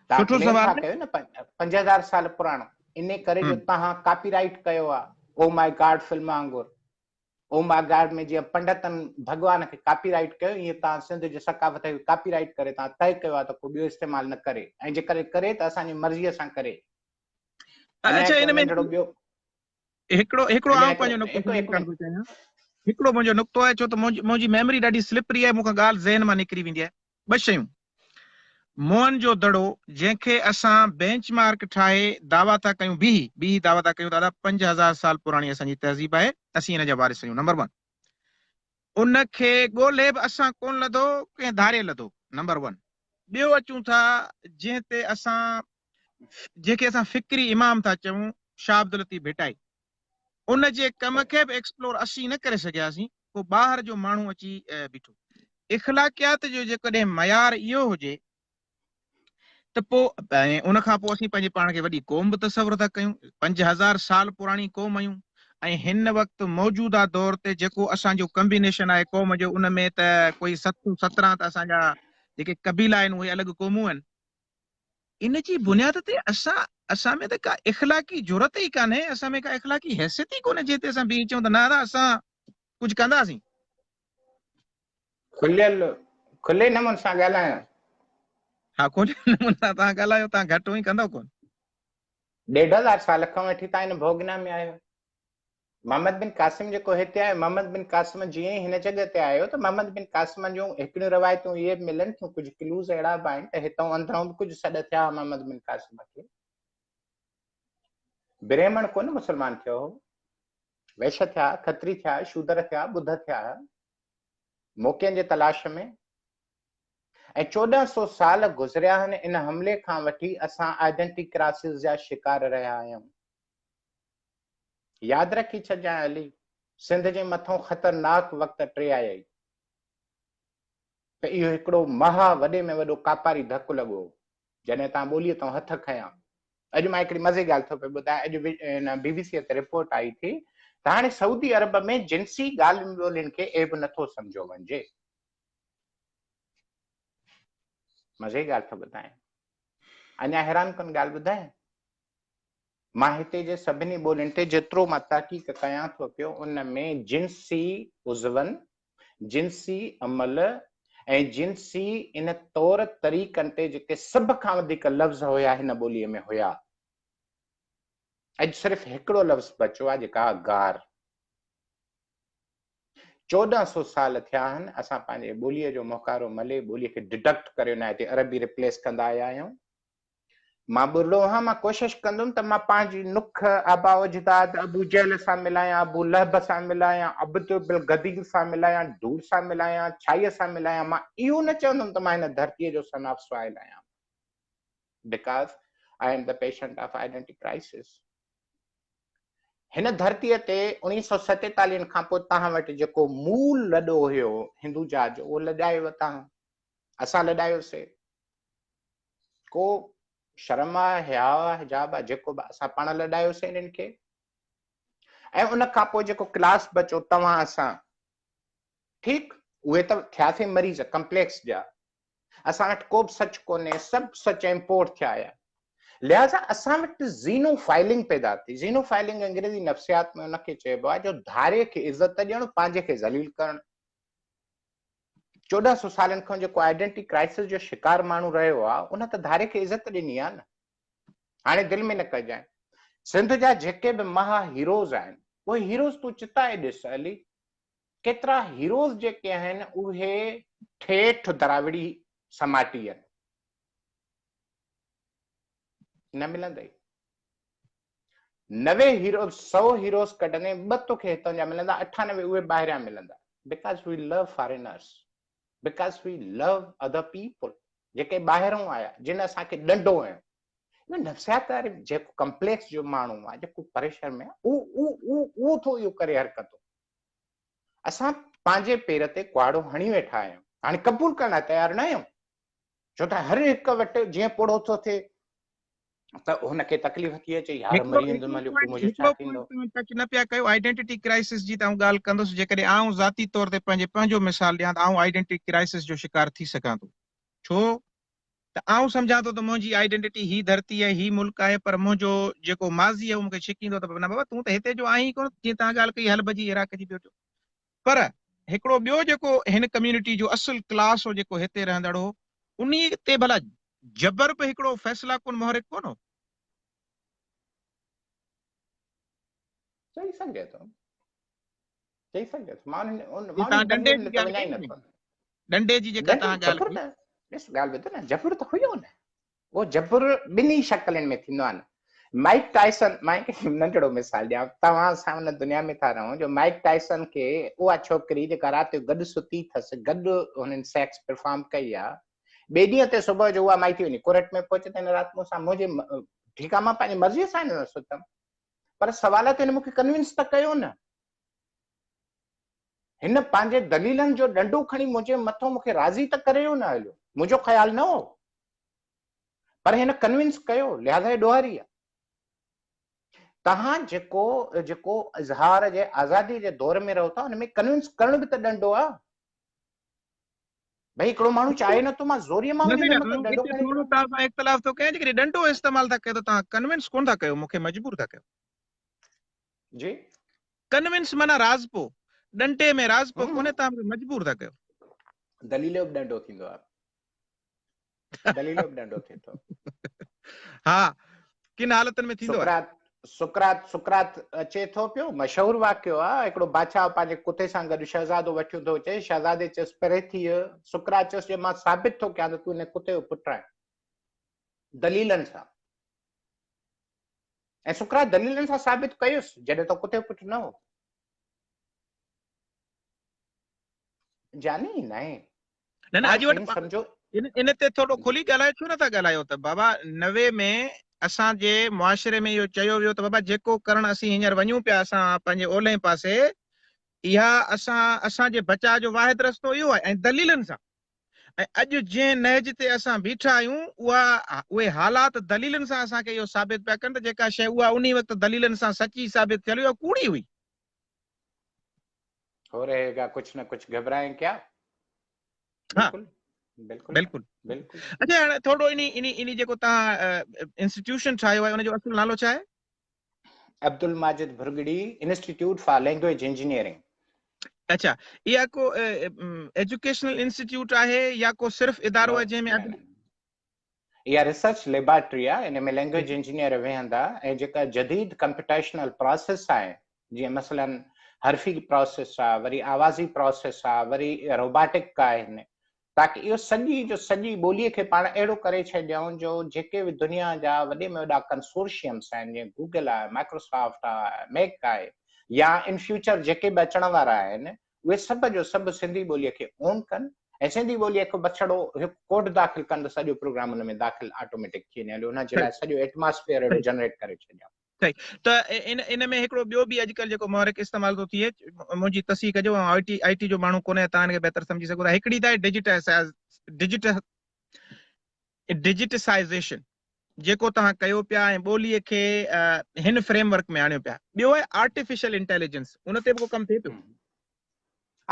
توهان سٺو سوال ٿا ڪيو نه 5000 سال پراڻو ان ڪري جو توهان ڪاپي رائيٽ ڪيو آ او ماء گاڊ فلم وانگر او ماء گاڊ ۾ جيئن پنڊتن ڀڳوان کي ڪاپي رائيٽ ڪيو ائين توهان سنڌ جي ثقافت کي ڪاپي رائيٽ ڪري توهان طئي ڪيو آ ته ڪو ٻيو استعمال نه ڪري ۽ جيڪڏهن ڪري ته اسان جي مرضي سان ڪري اچھا ان ۾ ٻيو هڪڙو هڪڙو آئون پنهنجو نقطو شامل ڪرڻ ٿو چاهيان هڪڙو منهنجو نقطو آهي ڇو ته منهنجي ميموري ڏاڍي سلپري آهي مون کان ڳالهه ذهن مان نڪري ويندي آهي ٻه شيون موهن جو دڙو جنهن کي اسان بينچ مارڪ ٺاهي دعويٰ ٿا ڪيون بيهي بيهي دعويٰ ٿا ڪيون ته ادا 5000 سال پراڻي اسان جي تهذيب آهي اسين ان جا وارث آهيون نمبر 1 ان کي ڳولهي به اسان ڪون لڌو ڪنهن ڌاري لڌو نمبر 1 ٻيو اچون ٿا جنهن تي اسان جنهن کي اسان فڪري امام ٿا چئون شاهه عبداللطيف ڀٽائي ان جي ڪم کي به ايڪسپلور اسين نه ڪري سگهياسين ڪو ٻاهر جو ماڻهو اچي بيٺو اخلاقيات جو جيڪڏهن معيار اهو هجي ته پوء ۽ ان کان پوء اسين پنهنجي پاڻ کي وڏي قوم به تصور ٿا ڪيون 5000 سال پراڻي قوم آهيون ۽ هن وقت موجوده دور تي جيڪو اسان جو ڪمبينيشن آهي قوم جو ان ۾ ته ڪوئي 717 ته اسان جا جيڪي قبيلا آهن اهي الڳ قومون آهن ان جي بنياد تي اسان اسان ۾ ته ڪا اخلاقي جرئت ئي ڪانهي، اسان ۾ ڪا اخلاقي حيثيت ئي ڪونهي جنهن تي اسان بيهي چئون ته نه ادا اسان ڪجهه ڪنداسين. کليل کلي نموني سان ڳالهايان. ها کليل نموني سان توهان ڳالهايو توهان گهٽ اونئي ڪندؤ ڪونه. 1500 سال کان وٺي توهان هن ڀوڳنا ۾ آهيو. محمد بن قاسم جيڪو هتي آيو، محمد بن قاسم جيئن ئي هن جڳهه تي آيو ته محمد بن قاسم جون هڪڙيون روايتون اهي به ملن ٿيون، ڪجهه ڪلوز اهڙا به آهن ته هتئون اندرئون به ڪجهه سڏ ٿيا هئا محمد بن قاسم کي. برهمڻ ڪونه مسلمان ٿيو هو. ويش ٿيا، کتري ٿيا، شودر ٿيا، ٻڌ ٿيا، موقعن جي تلاش ۾. ۽ 1400 سال گذريا آهن ان حملي کان وٺي اسان آئيڊنٽي ڪراسز جا شڪار رهيا آهيون. ياد رکي ڇڏجانء علي، سنڌ جي مٿئون خطرناڪ وقت ٽري آيئي ته اهو هڪڙو مها وڏي ۾ وڏو ڪاپاري ڌڪ لڳو هو، جڏهن تان ٻوليء تان هٿ کنيا. اڄ مان هڪڙي مزي ڳالهه ٿو پيو ٻڌايان، اڄ هن بي بي سيء تي رپورٽ آئي ٿي ته هاڻي سعودي عرب ۾ جنسي ڳالهين ٻولهين کي عيب نٿو سمجهيو وڃجي. مزي ڳالهه ٿو ٻڌايان. اڃا حيران ڪن ڳالهه ٻڌايان. مان هتي جي سڀني ٻولين تي جيترو مان تحقيق ڪيان ٿو پيو ان ۾ جنسي عضون، جنسي عمل ۽ جنسي ان طور طريقن تي جيڪي سڀ کان وڌيڪ لفظ هيا هن ٻوليء ۾ هيا. اڄ صرف هڪڙو لفظ بچيو آهي جيڪا آهي گار. 14 سو سال ٿيا آهن اسان پنهنجي ٻوليء جو موهڪارو ملي ٻوليء کي ڊڊڪٽ ڪري ان تي عربي ريپليس ڪندا آيا آهيون. مان ٻرڙو هان، مان ڪوشش ڪندم ته مان پنهنجي نک آباء اجداد ابو جهل سان ملايان، ابو لهب سان ملايان، عبد بالغدير سان ملايان، ڌوڙ سان ملايان، ڇائيء سان ملايان، مان اهو نه چوندم ته مان هن ڌرتيء جو سن آف سوائل آهيان. Because I am the patient of identity crisis. هن ڌرتيء تي 1947 کان پوء توهان وٽ جيڪو مول لڏو هيو هندوجا جو، اهو لڏايو توهان، اسان لڏايوسي. ڪو شرم آ، حياء آ، حجاب آ، جيڪو به اسان پاڻ لڏايوسين انهن کي ۽ ان کان پوء جيڪو ڪلاس بچو توهان اسان ٺيڪ اهي ته ٿياسين مريض ڪمپليڪس جا اسان وٽ ڪو به سچ ڪونهي سڀ سچ امپورٽ ٿيا آيا لهذا اسان وٽ زينو فائلنگ پيدا ٿي زينو فائلنگ انگريزي نفسيات ۾ ان کي چئبو آهي جو ڌاري کي عزت ڏيڻ پنهنجي کي ذليل ڪرڻ 14 سو سالن کان جيڪو آئيڊنٽي ڪرائسس جو شڪار ماڻهو رهيو آ ان ته ڌاري کي عزت ڏني آ نه. هاڻي دل ۾ نه ڪجانء. سنڌ جا جيڪي به مها هيروز آهن اهي هيروز تون چتائي ڏس علي ڪيترا هيروز جيڪي آهن اهي ٺيٺ دراوڙي سماٽي آهن. نه ملندئي. 90 هيروز 100 هيروز ڪڍندين ٻه توکي هتان جا ملندا 98 اهي ٻاهريان ملندا because we love foreigners because we love other people جيڪي ٻاهرون آيا جن اسان کي ڏنڊو هنيو اهو نفسيات واري جيڪو ڪمپليڪس جو ماڻهو آهي جيڪو پريشر ۾ آهي اهو اهو اهو ٿو اهو ڪري حرڪتون اسان پنهنجي پير تي ڪهاڙو هڻي ويٺا آهيون هاڻي قبول ڪرڻ لاء تيار نه آهيون ڇو ته هر هڪ وٽ جيئن پوڙهو ٿو ٿئي ته هن کي تڪليف ٿي اچي يار مري ويندم هليو پوء منهنجو ڇا ٿيندو. ٽچ نه پيا ڪيو آئيڊينٽيٽي ڪرائسس جي ته آئون ڳالهه ڪندس جيڪڏهن آئون ذاتي طور تي پنهنجي پنهنجو مثال ڏيان ته آئون آئيڊينٽيٽي ڪرائسس جو شڪار ٿي سگهان ٿو ڇو ته آئون سمجهان ٿو ته منهنجي آئيڊينٽيٽي هي ڌرتي ۽ هي ملڪ آهي پر منهنجو جيڪو ماضي آهي اهو مون کي ڇڪيندو ته نه بابا تون ته هتي جو آهين ئي ڪونه جيئن توهان ڳالهه ڪئي حلب جي عراق جي ٻيو ٽيو پر هڪڙو ٻيو جيڪو هن ڪميونٽي جو اصل ڪلاس هو جيڪو هتي رهندڙ هو انهي تي ڀلا جبر به هڪڙو فيصله ڪن محرڪ ڪونه هو؟ چئي سگهجي ٿو. چئي سگهجي ٿو. مان ان جي مان توهان ان ڏنڊي پنهنجي جي ۾ ته ڳالهه وڃان ڪئي ئي نه، نٿو. ڏنڊي جي جيڪا ڏنڊو توهان ڳالهه جبر ڪئي. نه ڏس ڳالهه ٻڌ نه جبر ته هيو نه. اهو جبر ٻنهي شڪلين ۾ ٿيندو آهي نه. مائيڪ ٽائسن مان هڪ ننڍڙو مثال ڏيان توهان اسان ان دنيا ۾ ٿا رهون جو مائيڪ ٽائسن کي اها ڇوڪري جيڪا رات جو گڏ ستي اٿس گڏ هنن سيڪس پرفارم ڪئي آهي ٻئي ڏينهن تي صبح جو اها مائي ٿي وڃي ڪورٽ ۾ پهچي ته هن رات مون سان منهنجي ٺيڪ آهي مان پنهنجي مرضي سان هن سان ستم پر سوال آهي ته هن مون کي ڪنوينس ته ڪيو نه هن پنهنجي دليلن جو ڏنڊو کڻي منهنجي مٿو مون کي راضي ته ڪريو نه هليو منهنجو خيال نه هو پر هن ڪنوينس ڪيو لهذا هي ڏوهاري آهي تهان جيڪو جيڪو اظهار جي آزادي جي دور ۾ رهو ٿا ان ۾ ڪنوينس ڪرڻ به ته ڏنڊو آهي ڀئي هڪڙو ماڻهو چاهي نٿو مان زوريء مان وڃي هن مٿان ڏنڊو کڻي ٿورو توهان سان اختلاف ٿو ڪيان جيڪڏهن ڏنڊو استعمال ٿا ڪيو ته توهان ڪنوينس ڪونه ٿا ڪيو مون کي مجبور ٿا ڪيو جي ڪنوينس معنيٰ راضپو ڏنڊي ۾ راضپو ڪونهي توهان مون کي مجبور ٿا ڪيو. دليليو به ڏنڊو ٿيندو آهي. دليليو به ڏنڊو ٿئي ٿو. ها، ڪن حالتن ۾ ٿيندو آهي. سقراط سقراط سقراط اچي ٿو پيو، مشهور واقعو آهي، هڪڙو بادشاهه پنهنجي ڪتي سان گڏ شهزادو وٺيون ٿو اچي، شهزادي چيس پري ٿيء، سقراط چيس جي مان ثابت ٿو ڪيان ته تون هن ڪتي جو پٽ آهين، دليلن سان. ۽ سقراط دليلن سان ثابت ڪيس جڏهن ته ڪتي جو پٽ نه هو. جاني ناهي. نه نه اڄ وٽ سمجھو ان تي ٿورو کلي ڳالهايو ڇو نٿا ڳالهايو ته بابا 90 ۾ اسان جي معاشري ۾ اهو چيو ويو ته بابا جيڪو ڪرڻ اسين هينئر وڃون پيا اسان پنهنجي اولهين پاسي اها اسان اسان جي بچاء جو واحد رستو اهو آهي ۽ دليلن سان ۽ اڄ جنهن نهج تي اسان بيٺا آهيون اها اهي حالات دليلن سان اسان کي اهو ثابت پيا ڪن ته جيڪا شيء اها انهي وقت دليلن سان سچي ثابت ٿيل هئي اها ڪوڙي هئي. هو رهي گا ڪجھ نه ڪجھ گهبرائين ڪيا. ها بلڪل بلڪل بلڪل اچھا هاڻي ٿورو اني اني اني جيڪو تان انسٽيٽيوشن ٺاهيو آهي ان جو اصل نالو ڇا آهي؟ Abdul Majid Bhurgri institute for language engineering. اچھا اها ڪو ايجوڪيشنل انسٽيٽيوٽ آهي يا ڪو صرف ادارو آهي جنهن ۾ اها ريسرچ ليبارٽري آهي، ان ۾ لينگويج انجنيئر ويهندا ۽ جيڪا جديد ڪمپيوٽيشنل پراسيس آهي جيئن مثلا حرفي پراسيس آهي، وري آوازي پراسيس آهي، وري روباٽڪ آهن، تاڪه اهو سڄي جو سڄي ٻولي کي پاڻ اهڙو ڪري ڇڏيون جو جيڪي به دنيا جا وڏي ۾ وڏا ڪنسورشيمس آهن جيئن گوگل آهي، مائڪروسافٽ آهي، ميڪ آهي يا ان فيوچر جيڪي به اچڻ وارا آهن اهي سڀ جو سڀ سنڌي ٻوليء کي اون ڪن ۽ سنڌي ٻوليء کي بس ڇڙو هڪ ڪوڊ داخل ڪن ته سڄو پروگرام ان ۾ داخل آٽوميٽڪ ٿي وڃي هليو ان جي لاء سڄو ايٽماسفيئر اهڙو جنريٽ ڪري ڇڏيائون. صحيح ته ان ان ۾ هڪڙو ٻيو به اڄڪلهه جيڪو محرڪ استعمال ٿو ٿئي منهنجي تصحيح ڪجو آئون آء ٽي آء ٽي جو ماڻهو ڪونه آهيان توهان ان کي بهتر سمجهي سگهو ٿا هڪڙي ته آهي ڊجيٽائيز ڊجيٽ ڊجيٽسائيزيشن جيڪو توهان ڪيو پيا ۽ ٻوليء کي هن فريم ورڪ ۾ آڻيو پيا. ٻيو آهي آرٽيفيشل انٽيليجنس ان تي به ڪو ڪم ٿئي پيو؟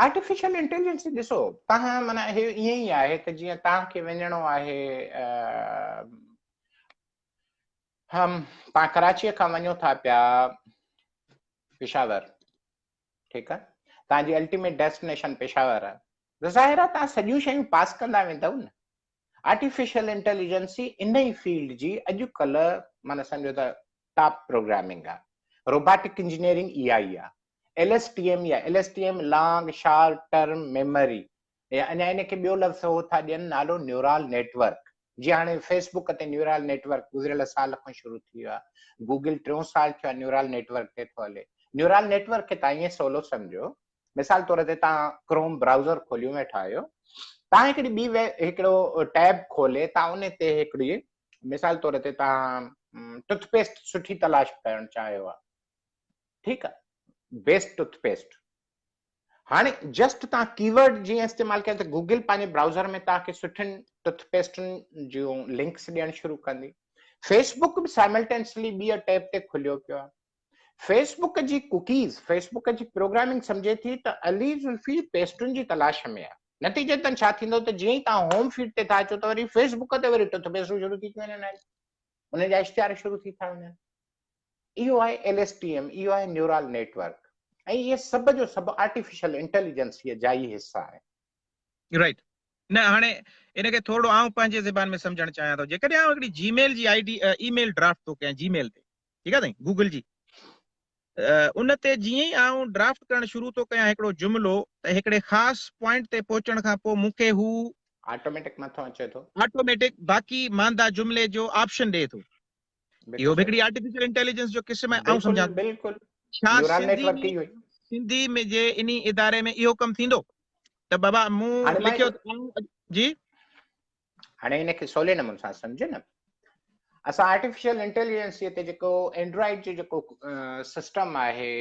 آرٽيفيشل انٽيليجنس ڏسو توهان معنيٰ هي ائين ئي آهي ته جيئن توهان کي وڃڻو آهي هم توهان ڪراچيء کان وڃو ٿا پيا پشاور ٺيڪ آهي توهان جي الٽيميٽ ڊيسٽينيشن پشاور آهي ته ظاهر آهي توهان سڄيون شيون پاس ڪندا ويندؤ نه آرٽيفيشل انٽيليجنسي انهي فيلڊ جي اڄ ڪلهه معنيٰ سمجهو ته ٽاپ پروگرامنگ آ. روباٽڪ انجنيئرنگ اها ئي آ. ايل ايس ٽي ايم يا L S T M long short term memory يا اڃا ان کي ٻيو لفظ هو ٿا ڏين نالو نيورال نيٽ ورڪ جيئن هاڻي فيس بڪ تي نيورال نيٽ ورڪ گذريل سال کان شروع ٿي ويو آ. گوگل ٽيون سال ٿيو آ نيورال نيٽ ورڪ تي ٿو هلي. نيورال نيٽ ورڪ کي تان ائين سولو سمجهو مثال طور تي توهان ڪروم برائوزر کوليون ويٺا آهيو توهان هڪڙي ٻي هڪڙو ٽيب کولي توهان ان تي هڪڙي مثال طور تي توهان ٽوٿ پيسٽ سٺي تلاش ڪرڻ چاهيو آ ٺيڪ آ بيسٽ ٽوٿ پيسٽ هاڻي جسٽ توهان ڪيورڊ جيئن استعمال ڪيو ته گوگل پنهنجي برائوزر ۾ توهان کي سٺين ٽوٿ پيسٽن جون لنڪس ڏيڻ شروع ڪندي فيس بڪ به سائملٽينسلي ٻي ٽيب تي کليو پيو آهي فيس بڪ جي ڪوڪيز، فيس بڪ جي پروگرامنگ سمجهي ٿي ته علي زلفي پيسٽن جي تلاش ۾ آهي. نتيجتن ڇا ٿيندو ته جيئن ئي توهان هوم فيڊ تي ٿا اچو ته وري فيس بڪ تي وري ٽوٿ پيسٽون شروع ٿي ٿيون وڃن ۽ انهن جا اشتهار شروع ٿي ٿا وڃن. اهو آهي ايل ايس ٽي ايم، اهو آهي نيورال نيٽ ورڪ ۽ اهي سڀ جو سڀ آرٽيفيشل انٽيليجنسيء جا ئي حصا آهن. رائيٽ نه هاڻي ان کي ٿورڙو آئون پنهنجي زبان ۾ سمجهڻ چاهيان ٿو جيڪڏهن آئون هڪڙي جي ميل جي I D A mail draft ٿو ڪيان جي ميل تي ٺيڪ آ سائين گوگل جي ان تي جيئن ئي آئون ڊرافٽ ڪرڻ شروع ٿو ڪيان هڪڙو جملو ته هڪڙي خاص پوائنٽ تي پهچڻ کان پوء مون کي هو آٽوميٽڪ مٿان اچي ٿو آٽوميٽڪ باقي ماندا جملي جو آپشن ڏئي ٿو اهو به هڪڙي آرٽيفيشل انٽيليجنس جو قسم آهي آئون سمجهان ٿو بلڪل ڇا سنڌي ۾ سنڌي ۾ جي انهي اداري ۾ اهو ڪم ٿيندو ته بابا مون لکيو جي هاڻي ان کي سولي نموني سان سمجھ نه اسان آرٽيفيشل انٽيليجنسي تي جيڪو اينڊرائيڊ جو جيڪو سسٽم آهي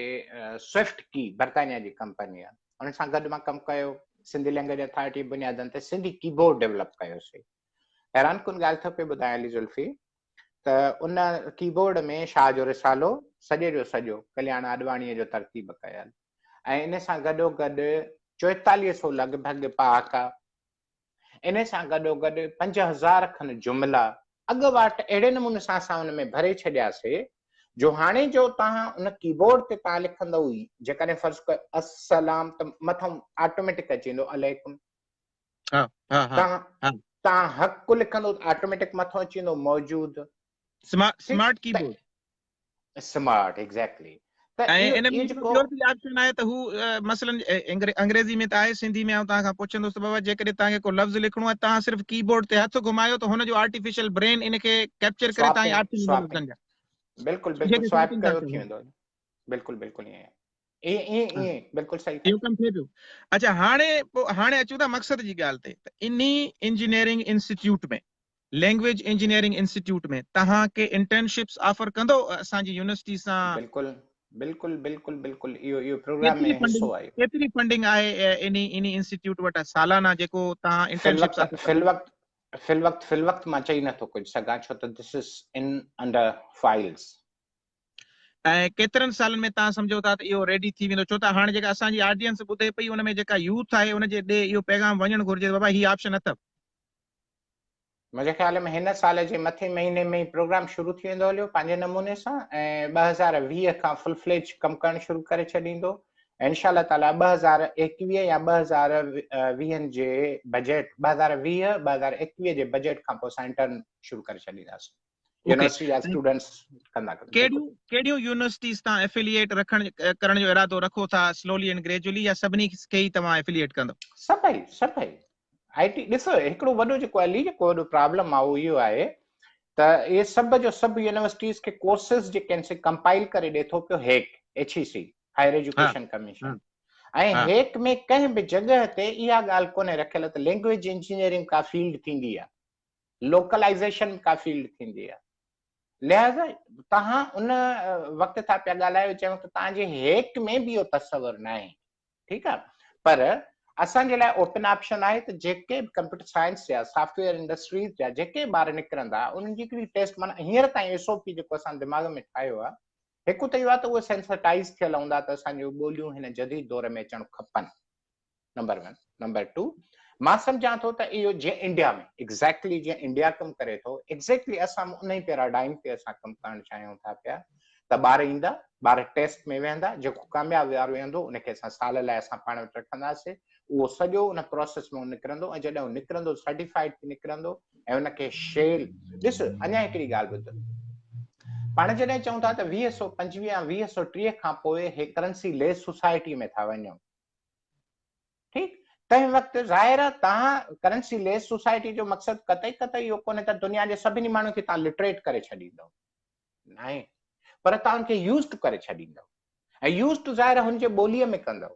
سوئفٽ ڪي برطانيا جي ڪمپني آهي ان سان گڏ مان ڪم ڪيو سنڌي لينگويج اٿارٽي بنيادن تي سنڌي ڪي بورڊ ڊيولپ ڪيوسي حيران ڪن ڳالهه ٿو پئي ٻڌايان علي زلفي ته ان ڪي بورڊ ۾ شاهه جو رسالو سڄي جو سڄو ڪلياڻ آڏواڻيء جو ترتيب ڪيل ۽ ان سان گڏو گڏ 44 سو لڳ ڀڳ پهاڪا انهي سان گڏوگڏ 5000 کن جملا اڳواٽ اهڙي نموني سان اسان ان ۾ ڀري ڇڏياسي جو هاڻي جو توهان ان ڪيبورڊ تي توهان لکندؤ ئي جيڪڏهن فرض ڪيو السلام ته مٿان آٽوميٽڪ اچي ويندو عليڪم. ها ها ها توهان ها توهان حق لکندو ته آٽوميٽڪ مٿان اچي ويندو موجود. سمارٽ ٺيڪ ڪي ته بورڊ. سمارٽ ايگزيڪٽلي ته ۽ اهو ان ۾ اهو هڪڙو جيڪو ٻيو به آپشن آهي ته هو مثلاً انگريزي ۾ ته آهي سنڌي ۾ آئون توهان کان پڇندس ته بابا جيڪڏهن توهان کي ڪو لفظ لکڻو آهي توهان صرف ڪي بورڊ تي هٿ گهمايو ته هن جو آرٽيفيشل برين ان کي ڪيپچر ڪري توهان کي سواپنگ آپشن ڏيندو سواپنگ لفظن جا بلڪل بلڪل جيڪي سوائپ سواپنگ ٿا ڪيو چئون ٿي ويندو بلڪل بلڪل ائين ائين ائين ها ائين بلڪل صحيح ٿا اهو ڪم ٿئي پيو. اڇا هاڻي پوء هاڻي اچون ٿا مقصد جي ڳالهه تي ته انهي engineering institute ۾ language engineering institute ۾ توهان ڪي انٽرنشپس آفر ڪندو اسان جي يونيورسٽي سان؟ بلڪل بلڪل بلڪل بلڪل اهو اهو پروگرام ڪيتري ۾ فنڊنگ حصو آهي. ڪيتري فنڊنگ آهي انهي انهي انسٽيٽيوٽ وٽ سالانه جيڪو توهان في انٽرنشپس الوقت آفر في ڪندو؟ الوقت في الوقت في الوقت مان چئي نٿو ڪجهه سگهان ڇو ته this is in under files. ۽ ڪيترن سالن ۾ توهان سمجهو ٿا ته اهو ريڊي ٿي ويندو ڇو ته هاڻي جيڪا اسان جي آڊينس ٻڌي پئي ان ۾ جيڪا يوٿ آهي ان جي ڏي اهو پيغام وڃڻ گهرجي ته بابا هي آپشن اٿو. منهنجي خيال ۾ هن سال جي مٿين مهيني ۾ ئي پروگرام شروع ٿي ويندو هليو پنهنجي نموني سان ۽ 2020 کان فل فليج ڪم ڪرڻ شروع ڪري ڇڏيندو ۽ انشاء الله تعاليٰ 2021 يا 2020 جي بجيٽ 2020 2021 جي بجيٽ کان پوء اسان انٽرن شروع ڪري ڇڏينداسين. اوڪي يونيورسٽي جا اسٽوڊنٽس ڪندا بلڪل. ڪهڙيون ڪهڙيون يونيورسٽيز تان افيليئيٽ رکڻ ڪرڻ جو ارادو رکو ٿا سلولي اينڊ گريجولي يا سڀني کي ئي توهان افيليئيٽ ڪندو؟ سڀئي سڀئي آئي ٽي ڏسو هڪڙو وڏو جيڪو علي جيڪو وڏو پرابلم آهي اهو اهو آهي ته اهي سڀ جو سڀ يونيورسٽيز کي ڪورسز جيڪي آهن سي ڪمپائل ڪري ڏي ٿو پيو هيڪ ايڇ اي سي هائر ها ايجوڪيشن ها ڪميشن ۽ ها هيڪ ۾ ڪنهن به جڳهه تي اها ڳالهه ڪونهي رکيل ته لينگويج انجنيئرنگ ڪا فيلڊ ٿيندي آهي لوڪلائيزيشن ڪا فيلڊ ٿيندي آهي لهذا توهان ان وقت ٿا پيا ڳالهايو جنهن وقت توهان جي هيڪ ۾ به اهو تصور ناهي ٺيڪ آهي پر اسان جي لاء اوپن آپشن آهي ته جيڪي به ڪمپيوٽر سائنس جا سافٽ ويئر انڊسٽريز جا جيڪي ٻار نڪرندا انهن جي هڪڙي ٽيسٽ معنيٰ هينئر تائين ايس او پي جيڪو اسان دماغ ۾ ٺاهيو آهي هڪ ته اهو آهي ته اهي سينسٽائز ٿيل هوندا ته اسان جون ٻوليون هن جديد دور ۾ اچڻ کپن نمبر ون نمبر ٽو مان سمجهان ٿو ته اهو جيئن انڊيا ۾ ايگزيڪٽلي جيئن انڊيا ڪم ڪري ٿو ايگزيڪٽلي اسان به انهي پيراڊائم تي اسان ڪم ڪرڻ چاهيون ٿا پيا ته ٻار ايندا ٻار ٽيسٽ ۾ ويهندا جيڪو ڪامياب وارو ويهندو ان کي اسان سال لاء اسان پاڻ وٽ رکنداسي اهو سڄو ان پروسيس ۾ نڪرندو ۽ جڏهن هو نڪرندو سرٽيفائيڊ ٿي نڪرندو ۽ ان کي شيل ڏس اڃا هڪڙي ڳالهه ٻڌ پاڻ جڏهن چئون ٿا ته 2025 يا 2030 کان پوء هي ڪرنسي ليس سوسائٽي ۾ ٿا وڃون ٺيڪ تنهن وقت ظاهر آهي توهان ڪرنسي ليس سوسائٽي جو مقصد قطعي قطعي اهو ڪونهي ته دنيا جي سڀني ماڻهن کي توهان لٽريٽ ڪري ڇڏيندؤ ناهي پر توهان ان کي يوز ٽو ڪري ڇڏيندؤ ۽ يوز ٽو ظاهر آهي هن جي ٻوليء ۾ ڪندؤ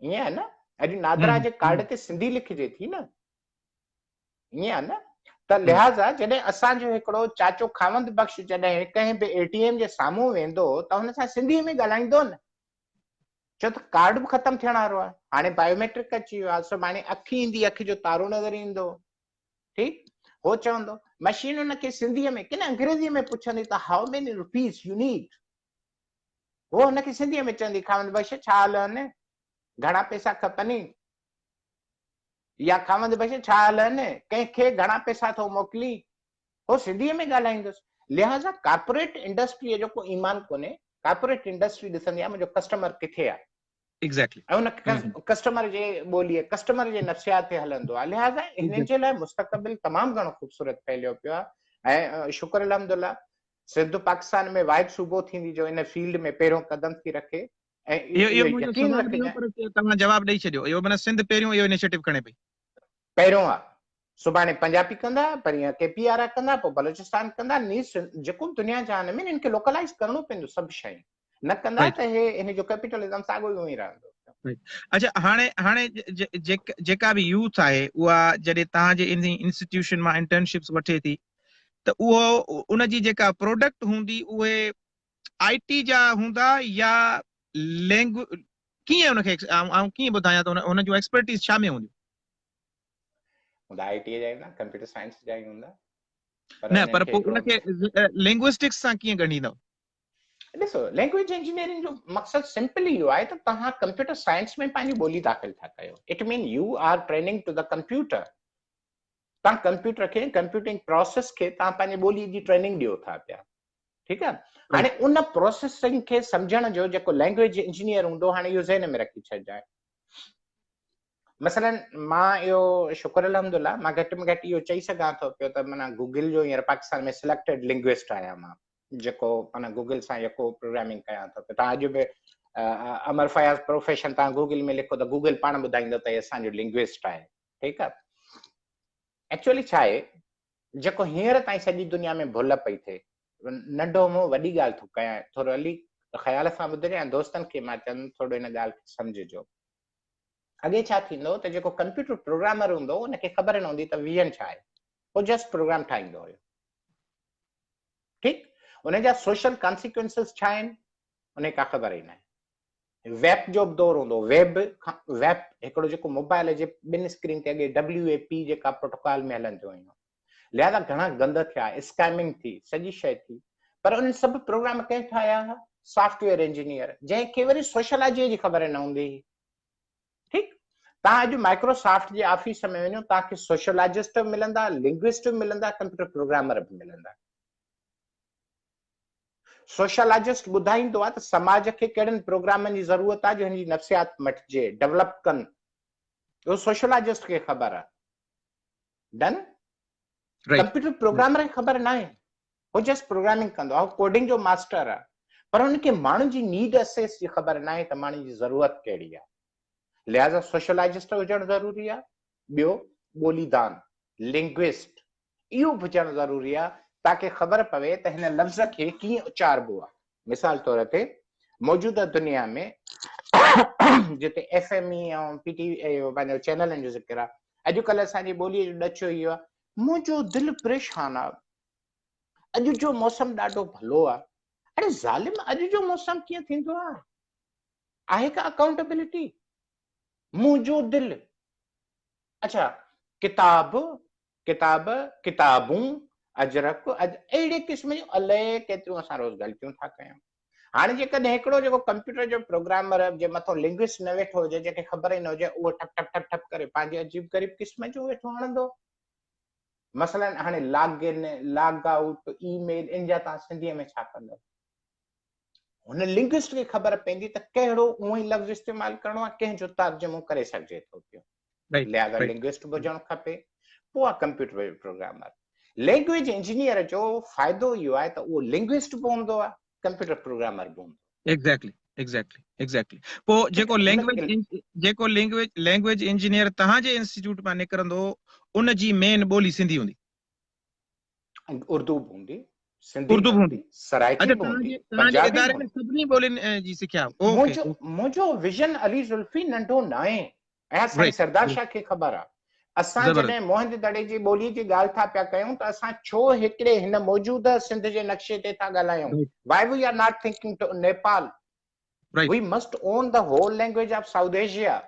ائين آهي نه اڄ نادرا جي ڪارڊ تي سنڌي لکجي ٿي نه ائين آهي نه ته لهٰذا جڏهن اسان جو هڪڙو چاچو خاوند بخش جڏهن ڪنهن به اي ٽي ايم جي سامهون ويندو ته هن سان سنڌيء ۾ ڳالهائيندو نه ڇو ته ڪارڊ به ختم ٿيڻ وارو آهي هاڻي بايوميٽرڪ اچي ويو آهي سڀاڻي اک ايندي اک جو تارو نظر ايندو ٺيڪ هو چوندو مشين ان کي سنڌيء ۾ ڪن انگريزيء ۾ پڇندي ته how many rupees you need هو هن کي سنڌيء ۾ چوندي خاوند بخش ڇا حال آهن گهڻا پئسا کپني يا خاوند بخش ڇا حال آهن ڪنهن کي گهڻا پئسا ٿو موڪلي هو سنڌيء ۾ ڳالهائيندس. لهٰذا ڪارپوريٽ انڊسٽريء جو ڪو ايمان ڪونهي. ڪارپوريٽ انڊسٽري ڏسندي آهي منهنجو ڪسٽمر ڪٿي آهي. ۽ ان ڪسٽمر جي ٻوليء، ڪسٽمر جي نفسيات تي هلندو آهي. لهٰذا هنن جي لاء مستقبل تمام گهڻو خوبصورت ڦهليو پيو آهي ۽ شڪر الحمدلله سنڌ پاڪستان ۾ واحد صوبو ٿيندي جو ان فيلڊ ۾ پهريون قدم ٿي رکي ۽ اهو اهو منهنجو يقين سوال به هو رکجانء. پر توهان جواب ڏئي ڇڏيو. اهو معنيٰ سنڌ پهريون اهو انيشيٽو کڻي پئي. پهريون آهي. سڀاڻي پنجابي ڪندا، پرينء ڪي پي وارا ڪندا، پوء بلوچستان ڪندا، نيز جيڪو به دنيا جهان ۾ انهن کي لوڪلائيز ڪرڻو پوندو سڀ شيون نه ڪندا ته هي هن جو ڪيپيٽلزم ساڳيو ئي اونئين ئي رهندو. اڇا هاڻي هاڻي جيڪا به يوٿ آهي اها جڏهن توهان جي انهي انسٽيٽيوشن مان انٽرنشپس وٺي ٿي ته اهو ان جي جيڪا پروڊڪٽ هوندي اهي آء ٽي جا هوندا يا لينگو ڪيئن ان کي آئون ڪيئن ٻڌايان ته ان جون ايڪسپرٽيز ڇا ۾ هونديون؟ هوندا آء ٽي جا ئي هوندا ڪمپيوٽر سائنس جا ئي هوندا پر نه پر پوء ان کي لينگوئسٽڪس سان ڪيئن ڳنڍيندؤ؟ ڏسو لينگويج انجنيئرنگ جو مقصد سمپل اهو آهي ته توهان ڪمپيوٽر سائنس ۾ پنهنجي ٻولي داخل ٿا ڪيو it mean you are training to the computer توهان ڪمپيوٽر کي ڪمپيوٽنگ پروسيس کي توهان پنهنجي ٻولي جي ٽريننگ ڏيو ٿا پيا ٺيڪ آهي هاڻي ان پروسيسنگ کي سمجهڻ جو جيڪو لينگويج انجنيئر هوندو هاڻي اهو ذهن ۾ رکي ڇڏجانء مثلا مان اهو شڪر الحمدلله مان گهٽ ۾ گهٽ اهو چئي سگهان ٿو پيو ته معنيٰ گوگل جو هينئر پاڪستان ۾ سليڪٽيڊ لنگوسٽ آهيان مان جيڪو معنيٰ گوگل سان يڪو پروگرامنگ ڪيان ٿو پيو. توهان اڄ به امر فياض پروفيشن توهان گوگل ۾ لکو ته گوگل پاڻ ٻڌائيندو ته هي اسان جو لنگوسٽ آهي. ٺيڪ آهي. ايڪچوئلي ڇا آهي جيڪو هينئر تائين سڄي دنيا ۾ ڀل پئي ٿئي، ننڍو مون وڏي ڳالهه ٿو ڪيان، ٿورو علي خيال سان ٻڌجي ۽ دوستن کي مان چوندم ٿورو هن ڳالهه کي سمجهجو. اڳي ڇا ٿيندو هو ته جيڪو ڪمپيوٽر پروگرامر هوندو هو ان کي خبر نه هوندي ته ويزن ڇا آهي، هو جسٽ پروگرام ٺاهيندو هيو. ٺيڪ، ان جا سوشل ڪانسيڪوئنسز ڇا آهن ان کي ڪا خبر ئي ناهي. ويپ جو به دور هوندو هو، ويب کان ويپ هڪڙو جيڪو موبائل جي ٻن اسڪرين تي اڳي ڊبليو اي پي جيڪا پروٽوڪال ۾ هلنديون هيون، لهذا گهڻا گند ٿيا، اسڪيمنگ ٿي، سڄي شيء ٿي، پر انهن سڀ پروگرام ڪنهن ٺاهيا ها؟ سافٽ ويئر انجنيئر، جنهن کي وري سوشالاجيء جي خبر نه هوندي هئي. ٺيڪ، توهان اڄ مائڪروسافٽ جي آفيس ۾ وڃو، توهان کي سوشالاجسٽ به ملندا، لنگوسٽ به ملندا، ڪمپيوٽر پروگرامر به ملندا. سوشالاجسٽ ٻڌائيندو آهي ته سماج کي ڪهڙن پروگرامن جي ضرورت آهي جو هن جي نفسيات مٽجي، ڊولپ ڪن. اهو سوشالاجسٽ کي خبر آهي. ڊن؟ ڪمپيوٽر پروگرامر کي خبر ناهي. هو جسٽ پروگرامنگ ڪندو آهي، هو ڪوڊنگ جو ماسٽر آهي، پر هن کي ماڻهن جي نيڊ اسيس جي خبر ناهي ته ماڻهن جي ضرورت ڪهڙي آهي. لهٰذا سوشلاجسٽ هجڻ ضروري آهي، ٻيو ٻوليدان، Linguist، اهو به هجڻ ضروري آهي تاڪه خبر پوي ته هن لفظ کي ڪيئن اچاربو آهي. مثال طور تي موجوده دنيا ۾ جتي ايف ايم اي ۽ پي ٽي اهو پنهنجو چينلن جو ذڪر آهي، اڄڪلهه اسان جي ٻوليء جو ڏچو اهو آهي، منهنجو دل پريشان آهي، اڄ جو موسم ڏاڍو ڀلو آهي. اڙي ظالم اڄ جو موسم ڪيئن ٿيندو آهي؟ آهي ڪا اڪائونٽيبلٽي؟ منهنجو دل اڇا ڪتاب ڪتاب ڪتابون اجرڪ اهڙي قسم جون الائي ڪيتريون اسان روز غلطيون ٿا ڪيون. هاڻي جيڪڏهن هڪڙو جيڪو ڪمپيوٽر جو پروگرامر جي مٿو لنگوسٽ نه ويٺو هجي جنهن کي خبر ئي نه هجي اهو ٺپ ٺپ ٺپ ٺپ ڪري پنهنجي عجيب غريب قسم جو ويٺو هڻندو. مثلا هاڻي log in, log out, email ان جا توهان سنڌيء ۾ ڇا ڪندؤ؟ هن لنگوسٽ کي خبر پوندي ته ڪهڙو اونهي لفظ استعمال ڪرڻو آهي، ڪنهن جو ترجمو ڪري سگهجي ٿو پيو. لهٰذا لنگوسٽ به هجڻ کپي، پوء آهي ڪمپيوٽر پروگرامر. لينگويج انجنيئر جو فائدو اهو آهي ته اهو لنگوسٽ به هوندو آهي، ڪمپيوٽر پروگرامر به هوندو. ايگزيڪٽلي ايگزيڪٽلي ايگزيڪٽلي پوء جيڪو لينگويج جيڪو لينگويج لينگويج انجنيئر توهان جي انسٽيٽيوٽ مان نڪرندو ان جي مين ٻولي سنڌي هوندي. اردو به هوندي، سنڌي به هوندي، سرائيڪي به هوندي، پنجابي به هوندي. سڀني ٻولين جي سکيا. منهنجو ويزن علي زلفي ننڍو ناهي ۽ سائين سردار شاهه کي خبر آ. اسان جڏهن موهن جي دڙي جي ٻولي جي ڳالهه ٿا پيا ڪيون ته اسان ڇو هڪڙي هن موجوده سنڌ جي نقشي تي ٿا ڳالهايون؟ Why we are not thinking to Nepal? We must own the whole language of South Asia.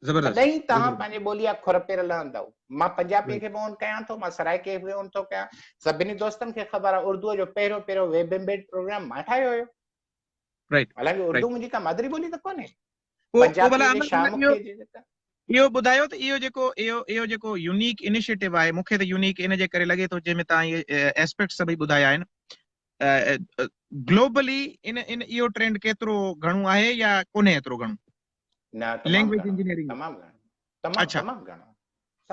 تڏهن ئي توهان پنهنجي ٻولي جا کر پير لهندؤ. مان پنجابي کي به اون ڪيان ٿو، مان سرائيڪي کي به اون ٿو ڪيان. سڀني دوستن کي خبر آ اردوء جو پهريون پهريون ويب امبيڊ پروگرام مان ٺاهيو هيو. حالانڪه اردو منهنجي ڪا مادري ٻولي ته ڪونهي. پنجابي جي شاهمکي جي جيڪا اهو ٻڌايو ته اهو جيڪو اهو اهو جيڪو يونيڪ انيشيٽو آهي مون کي ته يونيڪ ان جي ڪري لڳي ٿو جنهن ۾ توهان اهي اسپيڪٽ سڀئي ٻڌايا آهن گلوبلي ان ان اهو ٽرينڊ ڪيترو گهڻو آهي يا ڪونهي ايترو گهڻو؟ نه تمام گهڻو تمام گهڻو تمام تمام گهڻو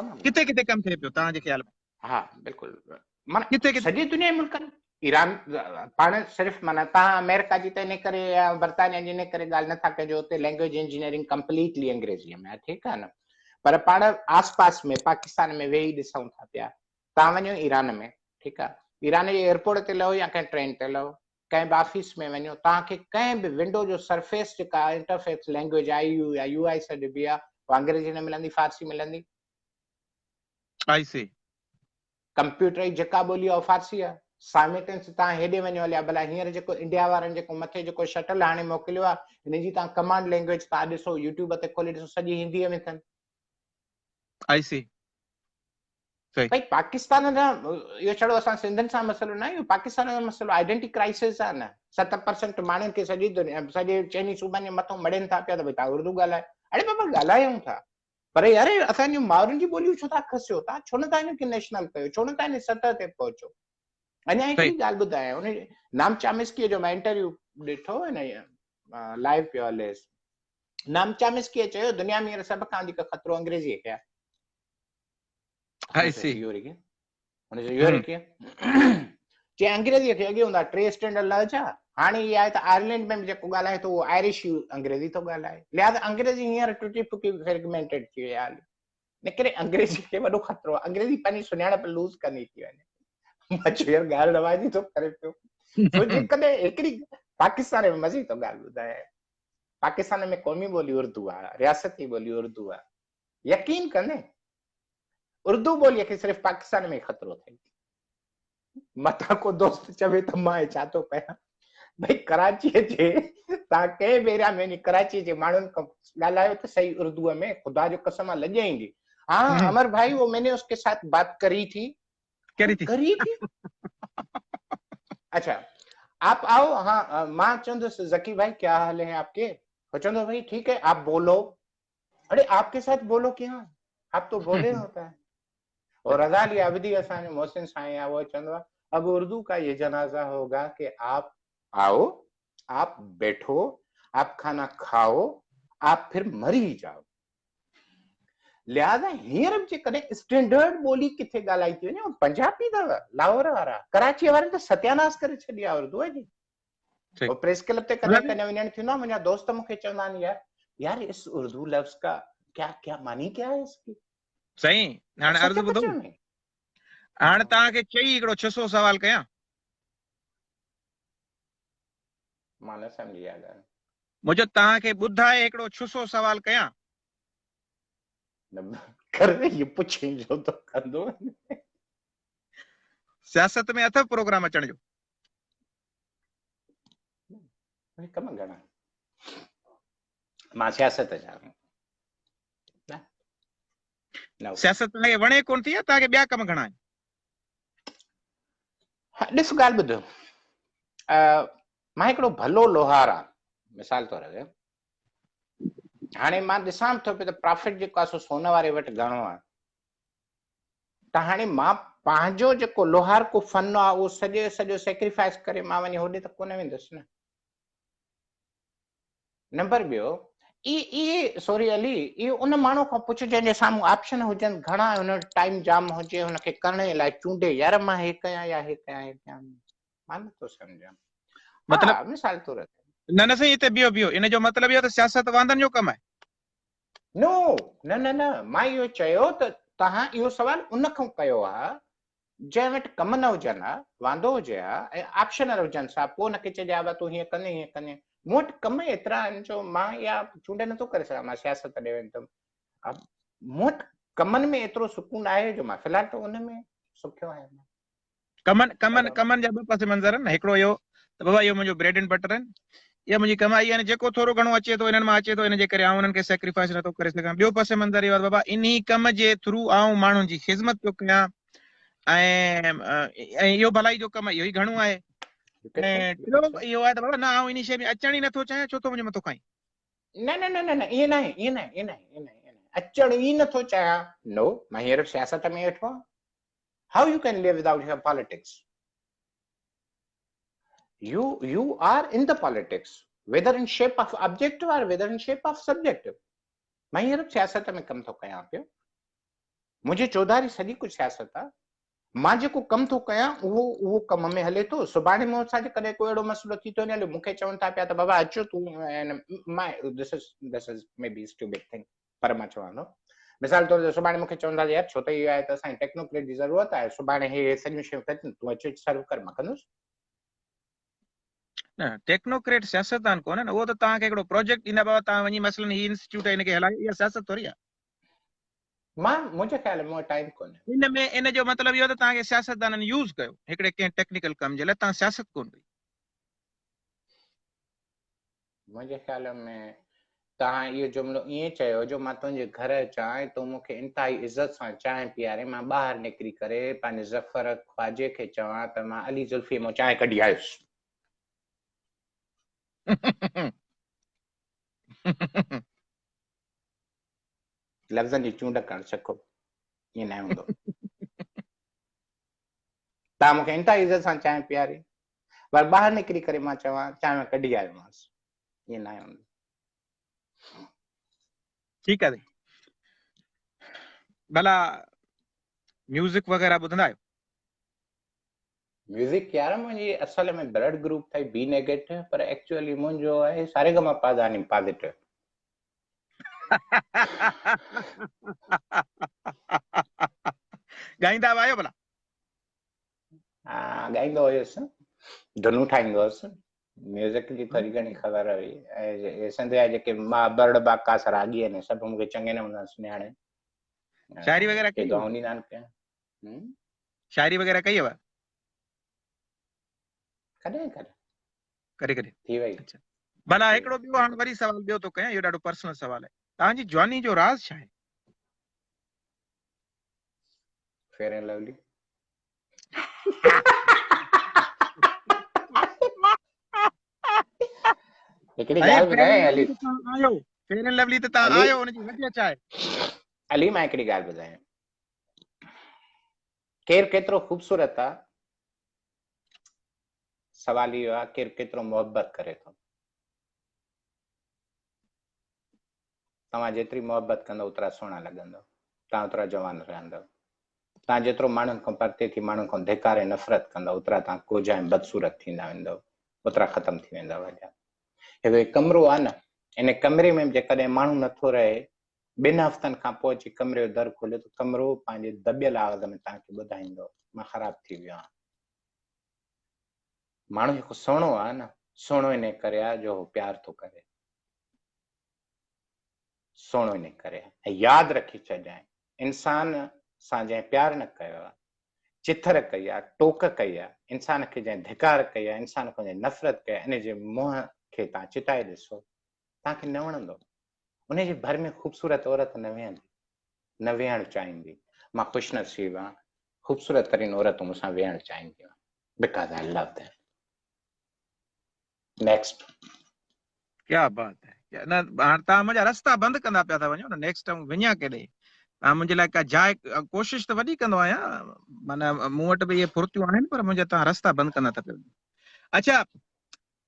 تمام ڪٿي ڪٿي ڪم ٿئي پيو توهان جي خيال ۾؟ ها بلڪل معنيٰ ڪٿي ڪٿي سڄي دنيا جي ملڪن ايران پاڻ صرف معنيٰ توهان آمريڪا جي ته ان ڪري يا برطانيا جي ان ڪري ڳالهه نٿا ڪجو اتي لينگويج انجنيئرنگ ڪمپليٽلي انگريزيء ۾ آهي ٺيڪ آهي نه پر پاڻ آس پاس ۾ پاڪستان ۾ ويهي ڏسون ٿا پيا توهان وڃو ايران ۾ ٺيڪ آهي ايران جي ايئرپورٽ تي لهو يا ڪنهن ٽرين تي لهو ڪنهن به آفيس ۾ وڃو توهان کي ڪنهن به ونڊو جو سرفيس جيڪا انٽرفيس لينگويج آئي يو يا يو آئي سڏبي آهي اها انگريزي نه ملندي فارسي ملندي. آئي سي. ڪمپيوٽر جي جيڪا ٻولي آ اها فارسي آ. سائملٽينس توهان هيڏي وڃو هليا ڀلا هينئر جيڪو انڊيا وارن جيڪو مٿي جيڪو شٽل هاڻي موڪليو آ ان جي توهان ڪمانڊ لينگويج توهان ڏسو يوٽيوب تي کولي ڏسو سڄي هنديء ۾ اٿن. آئي سي. صحيح. ڀئي پاڪستان سان اهو ڇڙو اسان سنڌين سان مسئلو نه آهي اهو پاڪستان جو مسئلو آئيڊينٽي ڪرائسس آ نه 7% ماڻهن کي سڄي دنيا سڄي چئني صوبن جي مٿو مڙين ٿا پيا ته ڀئي توهان اردو ڳالهايو اڙي بابا ڳالهايون ٿا پر يار اسان جون مائرن جي ٻوليون ڇو ٿا کسيو توهان ڇو نٿا هن کي نيشنل ڪيو ڇو نٿا هن سطح تي پهچو اڃا هڪڙي ڳالهه ٻڌايان ان نام چامسڪي جو مان انٽرويو ڏٺو هن لائيو پيو هليس نام چامسڪيء چيو دنيا ۾ هينئر سڀ کان وڌيڪ خطرو انگريزيء کي آهي. آئي سي. اهو وري ڪيئن؟ هن چيو اهو وري ڪيئن؟ چي انگريزيء کي اڳي هوندا ٽي اسٽينڊرڊ لهجا، هاڻي اها آهي ته آئرلينڊ ۾ به جيڪو ڳالهائي ٿو اهو آئرش انگريزي ٿو ڳالهائي، لهذا انگريزي هينئر ٽٽي ڦڪي فريگمينٽيڊ ٿي وئي آهي. ان ڪري انگريزي کي وڏو خطرو آهي، انگريزي پنهنجي سڃاڻپ لوز ڪندي ٿي وڃي. مان چيو يار ڳالهه رواجي ٿو ڪري پيو. سو جيڪڏهن هڪڙي پاڪستان ۾ مزي ٿو ڳالهه ٻڌايان، پاڪستان ۾ قومي ٻولي اردو آهي، رياستي ٻولي اردو آهي، يقين ڪندين اردو ٻوليء کي صرف پاڪستان ۾ خطرو اٿئي. متان ڪو دوست چوي ته مان هي ڇا ٿو ڪيان. ڀئي ڪراچيء جي توهان ڪنهن به ايريا ۾ وڃي ڪراچيء جي ماڻهن کان ڳالهايو ته صحيح اردوء ۾ خدا جو قسم آ لڄ ايندي. ها امر ڀائي وہ مين ني اس ڪي ساٿ بات ڪري ٿي. ڪري ٿي. ڪري ٿي؟ اڇا آپ آئو ها مان چوندس ذڪي ڀائي ڪيا حال هي آپ ڪي؟ هو چوندو ڀائي ٺيڪ هي آپ بولو. اڙي آپ ڪي ساٿ بولو ڪيا آپ تو بولي هوتا هي. اور رضا علي عابدي اسان جو محسن سائين آهي اهو چوندو آهي اب اردو کا یہ جنازه ہوگا کہ آپ آؤ آپ بیٹھو آپ کانا کھاؤ آپ پھر مري جاؤ. لهذا هينئر به جيڪڏهن اسٽينڊرڊ ٻولي ڪٿي ڳالهائي ٿي وڃي اهو پنجابي اٿو لاهور وارا ڪراچيء وارن ته ستياناس ڪري ڇڏي آهي اردوء جي. ٺيڪ. هو پريس ڪلب تي ڪڏهن ڪڏهن وڃڻ ٿيندو آهي منهنجا دوست مون کي چوندا آهن يار يار اس اردو لفظ کا ڪيا ڪيا معني ڪيا هي اس ڪي. سائين هاڻي عرض ٻڌو هاڻي توهان کي چئي هڪڙو ڇسو سوال ڪيان. مان نه سمجهي اها ڳالهه. منهنجو توهان کي ٻڌائي هڪڙو ڇسو سوال ڪيان. نه ڪر هي پڇين جو ٿو ڪندو. سياست ۾ اٿو پروگرام اچڻ جو. ڪم گهڻا مان سياست جا نه سياست توهان کي وڻي ڪون ٿي يا توهان کي ٻيا ڪم گهڻا آهن؟ ڏس ڳالهه ٻڌ مان هڪڙو ڀلو لوهار آهيان مثال طور تي هاڻي مان ڏسان ٿو پيو ته پرافٽ جيڪو آهي سو سون واري وٽ گهڻو آهي ته هاڻي مان پنهنجو جيڪو لوهارڪو فن آهي اهو سڄو سڄو سيڪريفائس ڪري مان وڃي هوڏي ته ڪونه ويندس نه. نمبر ٻيو اي اي سوري علي اهو ان ماڻهو کان پڇ جنهن جي سامهون آپشن هجن گهڻا هن وٽ ٽائيم جام هجي هن کي ڪرڻ جي لاء چونڊي يار مان هي ڪيان يا هي ڪيان هي ڪيان مان نٿو سمجهان. مطلب ها مثال طور نه نه سائين هتي بيهو بيهو ان جو مطلب اهو ته سياست واندن جو ڪم آهي. نو نه نه نه مان اهو چيو ته توهان اهو سوال ان کان ڪيو آ جنهن وٽ ڪم نه هجن ها واندو هجي ها ۽ آپشن هجنس ها پوء ان کي چئجي ها تون هيئن ڪندين هيئن ڪندين مون وٽ ڪم ايترا آهن جو مان اها چونڊ نٿو ڪري سگهان مان سياست ڏي ويندم مون وٽ ڪمن ۾ ايترو سڪون آهي جو مان في الحال ته ان ۾ سکيو آهيان. ڪمن ڪمن ڪمن جا ٻه پس منظر آهن هڪڙو اهو ته بابا اهو منهنجو بريڊ اينڊ بٽر آهن اها منهنجي ڪمائي آهي جيڪو ٿورو گهڻو اچي ٿو انهن مان اچي ٿو ان جي ڪري آئون انهن کي سيڪريفائس نٿو ڪري سگهان ٻيو پس منظر اهو آهي بابا انهي ڪم جي ٿرو آئون ماڻهن جي خدمت پيو ڪيان ۽ ۽ اهو ڀلائي جو ڪم اهو ئي گهڻو آهي ۽ ٽيون اهو آهي ته بابا نه آئون انهي شيء ۾ اچڻ ئي نٿو چاهيان ڇو ٿو منهنجو مٿو کائين. نه نه نه نه نه ائين ناهي ائين ناهي ائين ناهي ائين ناهي اچڻ ئي نٿو چاهيان نو مان هينئر به سياست ۾ ويٺو آهيان How you can live without your politics? You you are in the politics, whether in shape of objective or whether in shape of subjective. مان هينئر به سياست ۾ ڪم ٿو ڪيان پيو منهنجي چوڌاري سڄي ڪجهه سياست آ مان جيڪو ڪم ٿو ڪيان اهو اهو ڪم ۾ هلي ٿو سڀاڻي مون سان جيڪڏهن ڪو اهڙو مسئلو ٿي ٿو وڃي مون کي چون ٿا پيا ته بابا اچو تون مان this is this is may be stupid thing پر مان چوان ٿو مثال طور تي سڀاڻي مونکي چوندا ته يار ڇو ته اهو آهي ته اسان کي ٽيڪنوڪريٽ جي ضرورت آهي سڀاڻي هي سڄيون شيون ڪجن تون اچ سرو ڪر مان ڪندس. نه ٽيڪنوڪريٽ سياستدان ڪونهي نه اهو ته توهان کي هڪڙو پروجيڪٽ ڏيندا بابا توهان وڃي مثلاً هي انسٽيٽيوٽ آهي ان کي هلايو اها سياست ٿوري آهي. مان منهنجي خيال ۾ مون وٽ ٽائيم ڪونهي. ان ۾ ان جو مطلب اهو ته توهان کي سياستدانن يوز ڪيو هڪڙي ڪنهن ٽيڪنيڪل ڪم جي لاء توهان سياست ڪونه ڪئي. منهنجي خيال ۾ توهان اهو جملو ائين چيو جو مان تنهنجي گهر اچان ۽ تون مون کي انتهائي عزت سان چانهه پيارين، مان ٻاهر نڪري ڪري پنهنجي ظفر خواجي کي چوان ته مان علي زلفيء مان چانهه ڪڍي آيس. لفظن جي چونڊ ڪرڻ سکو، ائين ناهي هوندو. توهان مون کي انتهائي عزت سان چانهه پياري، پر ٻاهر نڪري ڪري مان چوان چانهه ڪڍي آيومانس، ائين ناهي هوندو. ٺيڪ آهي ڀلا ميوزڪ وغيره ٻڌندا آهيو؟ ميوزڪ يار منهنجي اصل ۾ بلڊ گروپ اٿئي بي نيگيٽو پر ايڪچوئلي منهنجو آهي ساري گما پاداني پازيٽو. ڳائيندا به آهيو ڀلا؟ ها ڳائيندو هيس، ڌنون ٺاهيندو هيس، ميوزڪ جي ٿوري گهڻي خبر هئي ۽ سنڌ جا جيڪي مان برڙ باڪاس راڳي آهن سڀ مونکي چڱي نموني سان سڃاڻن. شاعري وغيره ڪئي دعائون ڏيندا آهن پيا. شاعري وغيره ڪئي هو؟ ڪڏهن ڪڏهن. ڪڏهن ڪڏهن ٿي وئي. اچها ڀلا هڪڙو ٻيو هاڻ وري سوال ٻيو ٿو ڪيان، اهو ڏاڍو پرسنل سوال آهي، توهان جي جواني جو راز ڇا آهي؟ فيئر اينڊ لولي. هڪڙي ڳالهه ٻڌايان علي، آيو فيئر اينڊ لولي ته توهان آيو، ان جي وجه ڇا آهي؟ علي مان هڪڙي ڳالهه ٻڌايان، ڪير ڪيترو خوبصورت آ، سوال اهو آ ڪير ڪيترو محبت ڪري ٿو. توهان جيتري محبت ڪندؤ اوترا سهڻا لڳندؤ، توهان اوترا جوان رهندؤ. توهان جيترو ماڻهن کان پرتي ٿي ماڻهن کان ڌڪار ۽ نفرت ڪندؤ اوترا توهان ڪوجها ۽ بدصورت ٿيندا ويندؤ، اوترا ختم ٿي ويندؤ هليا. هڪ ڪمرو آ نه، ان ڪمري ۾ به جيڪڏهن ماڻهو نٿو رهي، ٻن هفتن کان پوء اچي ڪمري جو در کوليو ته ڪمرو پنهنجي دٻيل آواز ۾ توهان کي ٻڌائيندو، مان خراب ٿي ويو آهيان. ماڻهو جيڪو سهڻو آ نه، سهڻو انهي ڪري آ جو هو پيار ٿو ڪري. سهڻو انهي ڪري آ. ۽ ياد رکي ڇڏجانء، انسان سان جنهن پيار نه ڪيو آ، چٿر ڪئي آ، ٽوڪ ڪئي آ، انسان کي جنهن ڌڪار ڪئي آ، انسان کان جنهن نفرت ڪئي آ، انهي جي منهن کي توهان چتائي ڏسو، توهان کي نه وڻندو. انهي جي ڀر ۾ خوبصورت عورت نه ويهندي، نه ويهڻ چاهيندي. مان خوش نصيب آهيان، خوبصورت ترين عورتون مون سان ويهڻ چاهينديون آهن. Because I love them. Next. ڪيا بات هي. نه هاڻ توهان منهنجا رستا بند ڪندا پيا ٿا وڃو نه، نيڪسٽ آئون وڃان ڪيڏي؟ توهان منهنجي لاء ڪا جاء، ڪوشش ته وڏي ڪندو آهيان، معنيٰ مون وٽ به اهي ڦرتيون آهن پر منهنجا توهان رستا بند ڪندا ٿا پيا وڃو. اڇا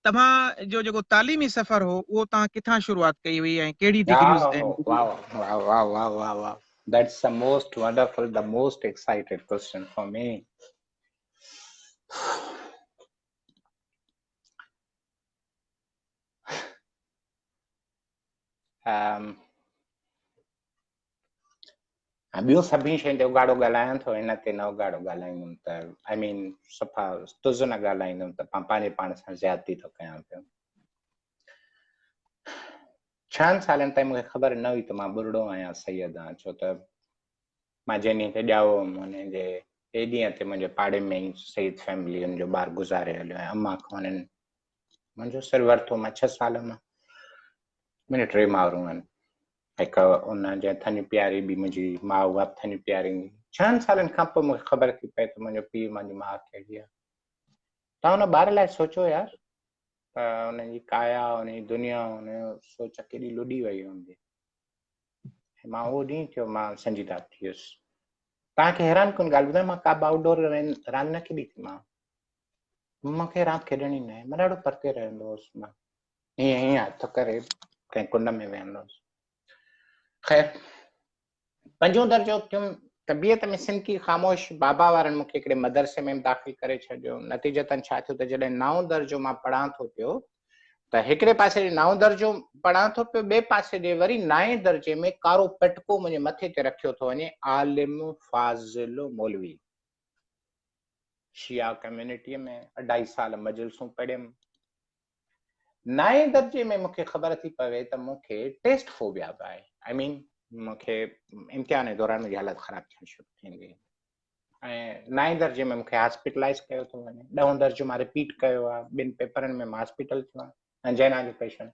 توهان جو جيڪو تعليمي سفر هو اهو توهان ڪٿان شروعات ڪئي هئي ۽ ڪهڙي ڊگريون؟ واھ واھ واھ واھ واھ واھ، that's the most wonderful, the most excited question for me. ٻيون سڀني شين تي اگهاڙو ڳالهايان ٿو، هن تي نه اگهاڙو ڳالهائيندم ته آئي مين صفا تز نه ڳالهائيندم ته پنهنجي پاڻ سان زيادتي ٿو ڪيان پيو. 6 سالن تائين مونکي خبر نه هئي ته مان ٻرڙو آهيان سيد آهيان، ڇو ته مان جنهن ڏينهن تي ڄائو هوم ان جي ٻئي ڏينهن تي منهنجي پاڙي ۾ ئي سيد فيملي ان جو ٻار گذاري هليو ۽ امان کان انهن منهنجو سر ورتو. مان 6 سال مان، منهنجون 3 مائرون آهن، هڪ ان جنهن ٿڃ پياري، ٻي منهنجي ماء اها به ٿڃ پياريندي. 6 سالن کان پوء مونکي خبر ٿي پئي ته منهنجو پيء منهنجي ماء ڪهڙي آهي. توهان ان ٻار لاء سوچو يار ته ان جي ڪايا، ان جي دنيا، ان جو سوچ ڪيڏي لڏي وئي هوندي. مان اهو ڏينهن ٿيو مان سنجيده ٿي ويس. توهان کي حيران ڪن ڳالهه ٻڌايان، مان ڪا به آئوٽ ڊور راند نه کيڏي ٿي. مان مونکي راند کيڏڻي نه آهي. مان ڏاڍو پرتي رهندو هوس. مان هيئن هيئن هٿ ڪري ڪنهن ڪنڊ ۾ ويهندو هوس. خير پنجون درجو ٿيم، طبيعت ۾ سنڪي خاموش بابا وارن مونکي هڪڙي مدرسي ۾ به داخل ڪري ڇڏيو. نتيجتن ڇا ٿيو ته جڏهن نائون درجو مان پڙهان ٿو پيو ته هڪڙي پاسي ڏي نائون درجو پڙهان ٿو پيو، ٻئي پاسي ڏي وري نائين درجي ۾ ڪارو پٽڪو منهنجي مٿي تي رکيو ٿو وڃي، عالم فاضل مولوي. شيعا ڪميونٽيء ۾ اڍائي سال مجلسون پڙهيم. نائين درجي ۾ مون کي خبر ٿي پوي ته مون کي ٽيسٽ فوبيا به آهي. آئي مين مون کي امتحان جي دوران منهنجي حالت خراب ٿيڻ شروع ٿيندي ۽ نائين درجي ۾ مون کي هاسپيٽلائز ڪيو ٿو وڃي. ڏهون درجو مان رپيٽ ڪيو آهي، ٻن پيپرن ۾ مان هاسپيٽل ٿيو آهيان، انجينا جو پيشنٽ.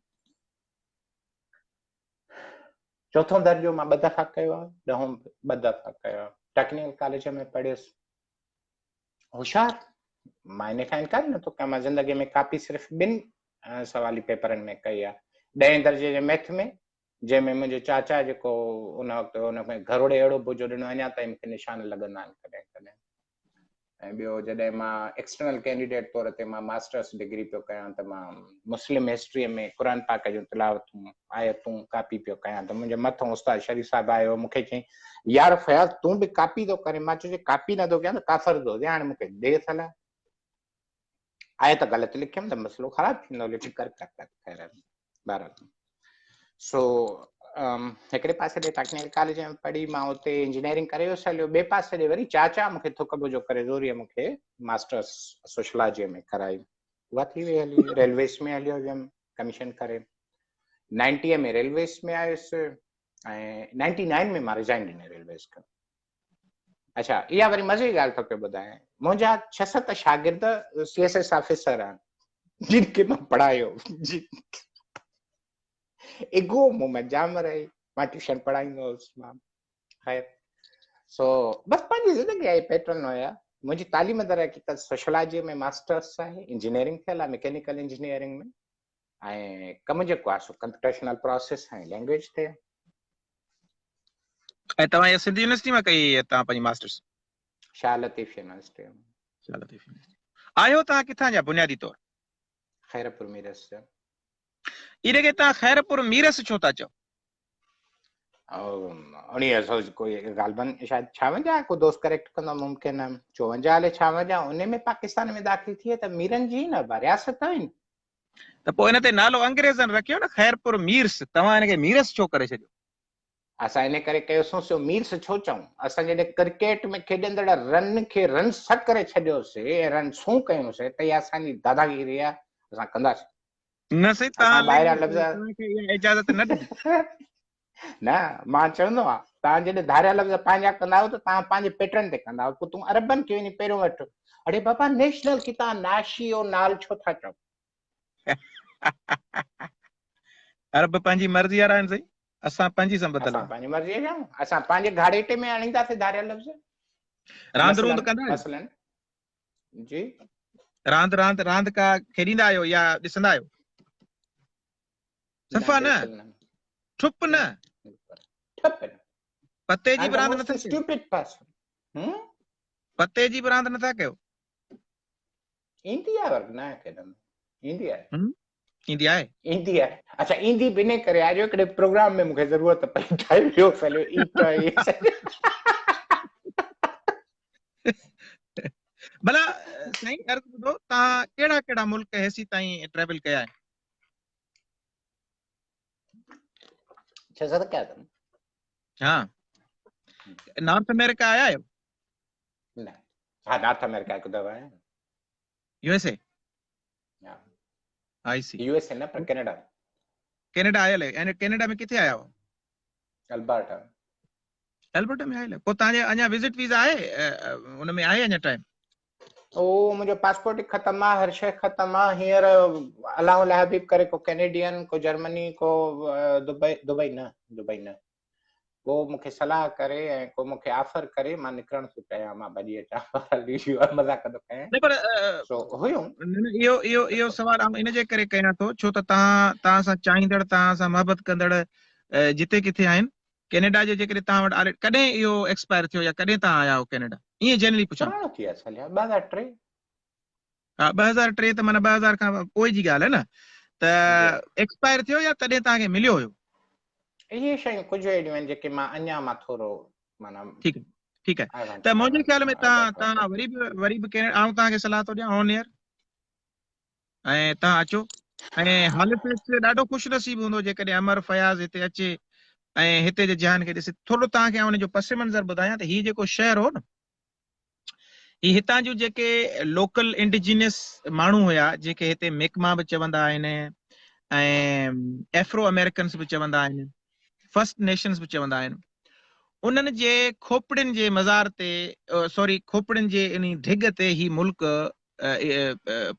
چوٿون درجو مان 2 دفعا ڪيو آهي، ڏهون 2 دفعا ڪيو آهي. ٽيڪنيڪل ڪاليج ۾ پڙهيس، هوشيار، مان ان کان انڪار نٿو ڪيان. مان زندگي ۾ ڪاپي صرف 2 سوالي پيپرن ۾ ڪئي آهي، ڏهين درجي جي ميٿ ۾، جنهن ۾ منهنجو چاچا جيڪو ان وقت ان ۾ گهروڙي اهڙو بوجو ڏنو، اڃا تائين مونکي نشان لڳندا آهن ڪڏهن ڪڏهن. ۽ ٻيو جڏهن مان ايڪسٽرنل ڪينڊيڊيٽ طور تي مان ماسٽرس ڊگري پيو ڪيان ته مان مسلم هسٽريء ۾ قرآن پاڪ جون تلاوتون، آيتون، ڪاپي پيو ڪيان ته منهنجي مٿون استاد شريف صاحب آيو مون کي چيائين يار فياض تون به ڪاپي ٿو ڪرين مان چيو جي ڪاپي نه ٿو ڪيان ته ڪافر ٿو ٿيان هاڻي مون کي ڏي صلاح آيت غلط لکيم ته مسئلو خراب ٿيندو لکي ڪر ڪر ڪر خير بهرحال سو هڪڙي پاسي ڏي ٽيڪنيڪل ڪاليج ۾ پڙهي مان اتي انجنيئرنگ ڪري ويس هليو ٻئي پاسي ڏي وري چاچا مونکي ٿڪ بجو ڪري زوريء مونکي ماسٽرس سوشلاجي ۾ ڪرائي اها ٿي وئي هلي ريلويز ۾ هليو ويم ڪميشن ڪري 90 ۾ ريلويز ۾ آيس ۽ 99 ۾ مان ريزائن ڏني ريلويز کان اڇا اها وري مزي جي ڳالهه ٿو پيو ٻڌايان منهنجا ڇهه ست شاگرد سي ايس ايس آفيسر آهن جن کي مان پڙهايو جي ايگو مون ۾ جام رهي مان ٽيوشن پڙهائيندو هوس مان خير سو بس پنهنجي زندگي آهي پيٽرن هيا منهنجي تعليم در حقيقت سوشلاجي ۾ ماسٽرس آهي انجنيئرنگ ٿيل آهي ميڪينيڪل انجنيئرنگ ۾ ۽ ڪم جيڪو آهي سو ڪمپيوٽيشنل پروسيس ۽ لينگويج تي ۽ توهان اها سنڌ يونيورسٽي مان ڪئي توهان پنهنجي ماسٽرس؟ شاهه لطيف يونيورسٽي مان. شاهه لطيف يونيورسٽي. آهيو توهان ڪٿان جا بنيادي طور؟ خيرپور ميرس جا. ان کي توهان خيرپور ميرس ڇو ٿا چئو؟ اڻيهه سو ڪوئي غالبن شايد ڇاونجاهه ڪو دوست ڪريڪٽ ڪندو ممڪن آهي چوونجاهه الائي ڇاونجاهه ان ۾ پاڪستان ۾ داخل ٿئي ته ميرن جي نه رياست هئي ته پوء ان تي نالو انگريزن رکيو نه خيرپور ميرس توهان ان کي ميرس ڇو ڪري ڇڏيو؟ اسان ان ڪري ڪيوسون سو ميرس ڇو چئون؟ اسان جڏهن ڪرڪيٽ ۾ کيڏندڙ رن کي رنس ڪري ڇڏيوسي ۽ رنسون ڪيونسي ته اها اسان جي داداگيري آهي اسان ڪنداسين. نه سائين توهان ٻاهريان لفظ توهان کي اها اجازت نه ڏني. نه مان چوندو آهيان توهان جڏهن ڌاريا لفظ پنهنجا ڪندا آهيو ته توهان پنهنجي پيٽرن تي ڪندا آهيو پوء تون عربن کي وڃي پهريون وٺ اڙي بابا نيشنل کي توهان ناشي او نال ڇو ٿا چئو؟ عرب پنهنجي مرضي وارا آهن سائين اسان پنهنجي سان ٻڌل اسان پنهنجي مرضي جا اسان پنهنجي گهاڙيٽي ۾ آڻينداسين ڌاريا لفظ راند روند ڪندا آهيو مثلا جي راند راند راند ڪا کيڏيندا آهيو يا ڏسندا آهيو صفا نه ٺپ نه ٺپ نه پتي جي به راند نٿا ڪيو اسٽوپڊ پرسن پتي جي به راند نٿا ڪيو ايندي آهي ورڪ نه کيڏندو ايندي آهي ايندي آهي ايندي آهي اڇا ايندي به انهي ڪري آهي جو هڪڙي پروگرام ۾ مونکي ضرورت پئي ٺاهي ويو سليو ايٽ ڀلا سائين عرض ٻڌو توهان ڪهڙا ڪهڙا ملڪ هيسي تائين ٽريول ڪيا آهن ڇهه ست ڪيا اٿم ها نارٿ آمريڪا آيا آهيو نه ها نارٿ آمريڪا هڪ دفعو آيا يو ايس اي ها آئي سي يو ايس اي نه پر ڪينيڊا ڪينيڊا آيل آهيو ۽ ڪينيڊا ۾ ڪٿي آيا آهيو البرٽا البرٽا ۾ آيل پوء توهان جي اڃا وزٽ ويزا آهي ان ۾ آهي اڃا ٽائيم او منهنجو پاسپورٽ ئي ختم آ هر شيء ختم آ هينئر الله الله حبيب ڪري ڪو ڪينيڊين ڪو جرمني ڪو دبئي دبئي نه دبئي نه ڪو مون کي صلاح ڪري ۽ ڪو مون کي آفر ڪري مان نڪرڻ ٿو چاهيان مان ڀڄي اچان بهرحال اهو مذاق ٿو ڪيان نه پر سو هيون نه اهو اهو اهو سوال آئون ان جي ڪري ڪيان ٿو ڇو ته توهان توهان سان چاهيندڙ توهان سان محبت ڪندڙ جتي ڪٿي آهن ڪينيڊا جو جيڪڏهن توهان وٽ آلريڊي ڪڏهن اهو ايڪسپائر ٿيو يا ڪڏهن توهان آيا آهيو ڪينيڊا ائين جنرلي پڇان پراڻو ٿي ويو اصل يار 2003 ها 2003 ته معنيٰ 2000 کان پوء جي ڳالهه آهي نه ته ايڪسپائر ٿيو يا تڏهن توهان کي مليو هيو اهي شيون ڪجهه اهڙيون آهن جيڪي مان اڃا مان ٿورو معنيٰ ٺيڪ ٺيڪ آهي ته منهنجي خيال ۾ توهان توهان وري به وري به ڪينيڊا آئون توهان کي صلاح ٿو ڏيان آن ايئر ۽ توهان اچو ۽ هاليفيڪس ڏاڍو خوش نصيب هوندو جيڪڏهن امر فياض هتي اچي ۽ هتي جي جهان کي ڏسي ٿورو توهان کي آئون ان جو پس منظر ٻڌايان ته هي جيڪو شهر هو نه هي هتان جون جيڪي لوڪل انڊيجينس ماڻهو هيا جيڪي هتي ميڪما به چوندا آهن ۽ ايفرو آمريڪنس به چوندا آهن فرسٽ نيشنز به چوندا آهن انهن جي کوپڙين جي مزار تي سوري کوپڙين جي انهي ڍڳ تي هي ملڪ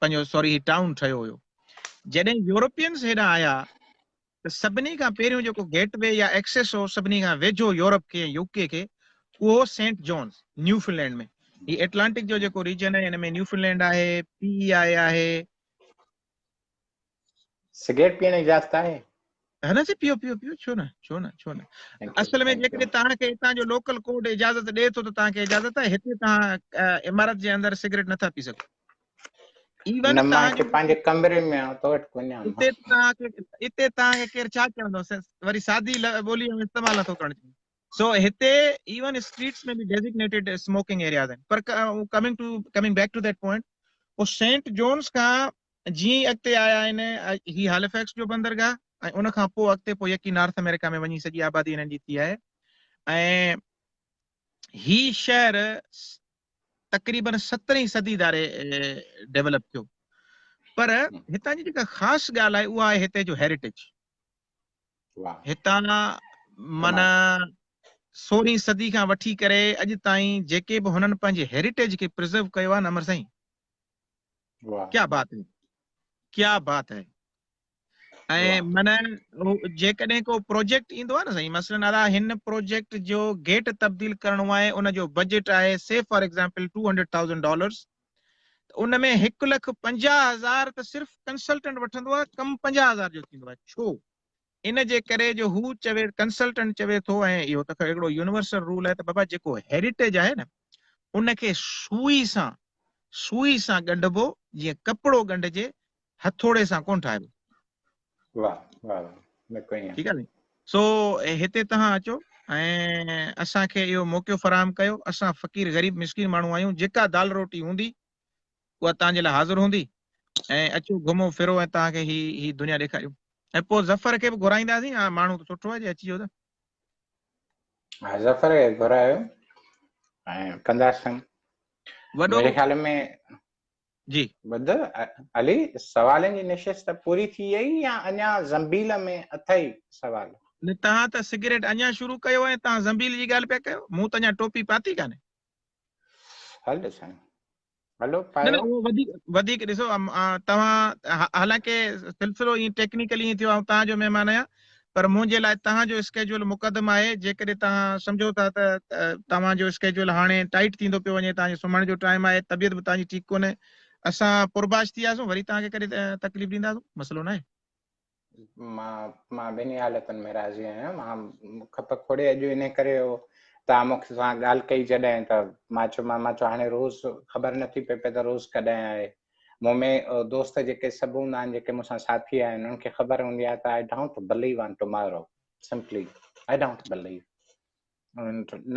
پنهنجو سوري هي ٽائون ٺهيو هيو جڏهن يورپينز هيڏانهن آيا ته سڀني کان پهريون جيڪو گيٽ وي يا ايڪسيس هو سڀني کان ويجهو يورپ کي ۽ يو ڪي کي اهو سينٽ جونز نيو فنلينڊ ۾ هي ايٽلانٽڪ جو جيڪو ريجن آهي ان ۾ نيو فنلينڊ آهي پي اي آء آهي سگريٽ پيئڻ اجازت آهي؟ ها نه سائين پيو پيو پيو ڇو نه ڇو نه ڇو نه اصل ۾ جيڪڏهن توهان کي هتان جو لوڪل ڪوڊ اجازت ڏئي ٿو ته توهان کي اجازت آهي هتي توهان عمارت جي اندر سگريٽ نٿا پي سگهو ايون توهان کي پنهنجي ڪمري ۾ آ تو وٽ ڪونهي هتي توهان کي هتي توهان کي ڪير ڇا چوندو وري سادي ٻولي ۾ استعمال نٿو ڪرڻ چاهي سو هتي ايون اسٽريٽس ۾ به ڊيزگنيٽيڊ اسموڪنگ ايرياز آهن پر coming to coming back to that point پوء سينٽ جونس کان جيئن ئي اڳتي آيا آهن، هي هاليفيڪس جو بندرگاهه ۽ ان کان پوء اڳتي پوء يڪي نارٿ آمريڪا ۾ وڃي سڄي آبادي هنن جي ٿي آهي ۽ هي شهر تقريبن سترهين صدي ڌاري ڊيولپ ٿيو پر هتان جي جيڪا خاص ڳالهه آهي اها آهي هتي جو هيريٽيج هتان معنيٰ سورهين صدي کان وٺي ڪري اڄ تائين جيڪي به هنن پنهنجي هيريٽيج کي پرزرو ڪيو آهي نه امر سائين ڪيا بات هي ڪيا بات هي ۽ معنيٰ جيڪڏهن ڪو پروجيڪٽ ايندو آهي نه سائين مثلاً ادا هن پروجيڪٽ جو گيٽ تبديل ڪرڻو آهي ان جو بجيٽ آهي سي فار ايگزامپل 200000 ڊالرز ان ۾ 150000 ته صرف ڪنسلٽنٽ وٺندو آهي ڪم 50000 جو ٿيندو آهي ڇو ان جي ڪري جو هو چوي ڪنسلٽنٽ چوي ٿو ۽ اهو ته هڪڙو يونيورسل رول آهي ته بابا جيڪو هيريٽيج آهي نه ان کي سوئي سان سوئي سان ڳنڍبو جيئن ڪپڙو ڳنڍجي هٿوڙي سان ڪونه ٺاهبو. واه واه واه بلڪل ائين. ٺيڪ آهي سو هتي توهان اچو ۽ اسان کي اهو موقعو فراهم ڪيو اسان فقير غريب مسڪين ماڻهو آهيون جيڪا دال روٽي هوندي اها توهان جي لاء حاضر هوندي ۽ اچو گهمو ڦرو ۽ توهان کي هي هي دنيا ڏيکاريون ۽ پوء ظفر کي به گهرائينداسين ها ماڻهو ته سٺو آهي جي اچي ويو ته. ها ظفر کي گهرايو ۽ ڪنداسين وڏو منهنجي خيال ۾ جي. ٻڌ علي سوالن جي نشست پوري ٿي وئي يا اڃا زنبيل ۾ اٿئي سوال؟ نه توهان ته سگريٽ اڃا شروع ڪيو ۽ توهان زنبيل جي ڳالهه پيا ڪيو مون ته اڃا ٽوپي پاتي ڪانهي. هل سائين هلو نه نه پايو. اهو وڌيڪ وڌيڪ ڏسو توهان حالانڪه سلسلو ائين ٽيڪنيڪلي ائين ٿيو آئون توهان جو مهمان آهيان پر منهنجي لاء توهان جو اسڪيجول مقدم آهي جيڪڏهن توهان سمجهو ٿا ته توهان جو اسڪيجول هاڻي ٽائيٽ ٿيندو پيو وڃي توهان جو سمهڻ جو ٽائيم آهي طبيعت به توهان جي ٺيڪ ڪونهي اسان پرباش ٿي وياسون وري توهان کي ڪڏهن تڪليف ڏينداسون مسئلو ناهي. مان مان ٻنهي حالتن ۾ راضي آهيان مان کپ کوڙي اڄ ان ڪري هو توهان مون سان ڳالهه ڪئي جڏهن ته مان چيو مان مان چيو هاڻي روز خبر نٿي پئي پئي ته روز ڪڏهن آهي مون ۾ دوست جيڪي سڀ هوندا آهن جيڪي مون سان ساٿي آهن انهن کي خبر هوندي آهي ته I don't believe on tomorrow simply I don't believe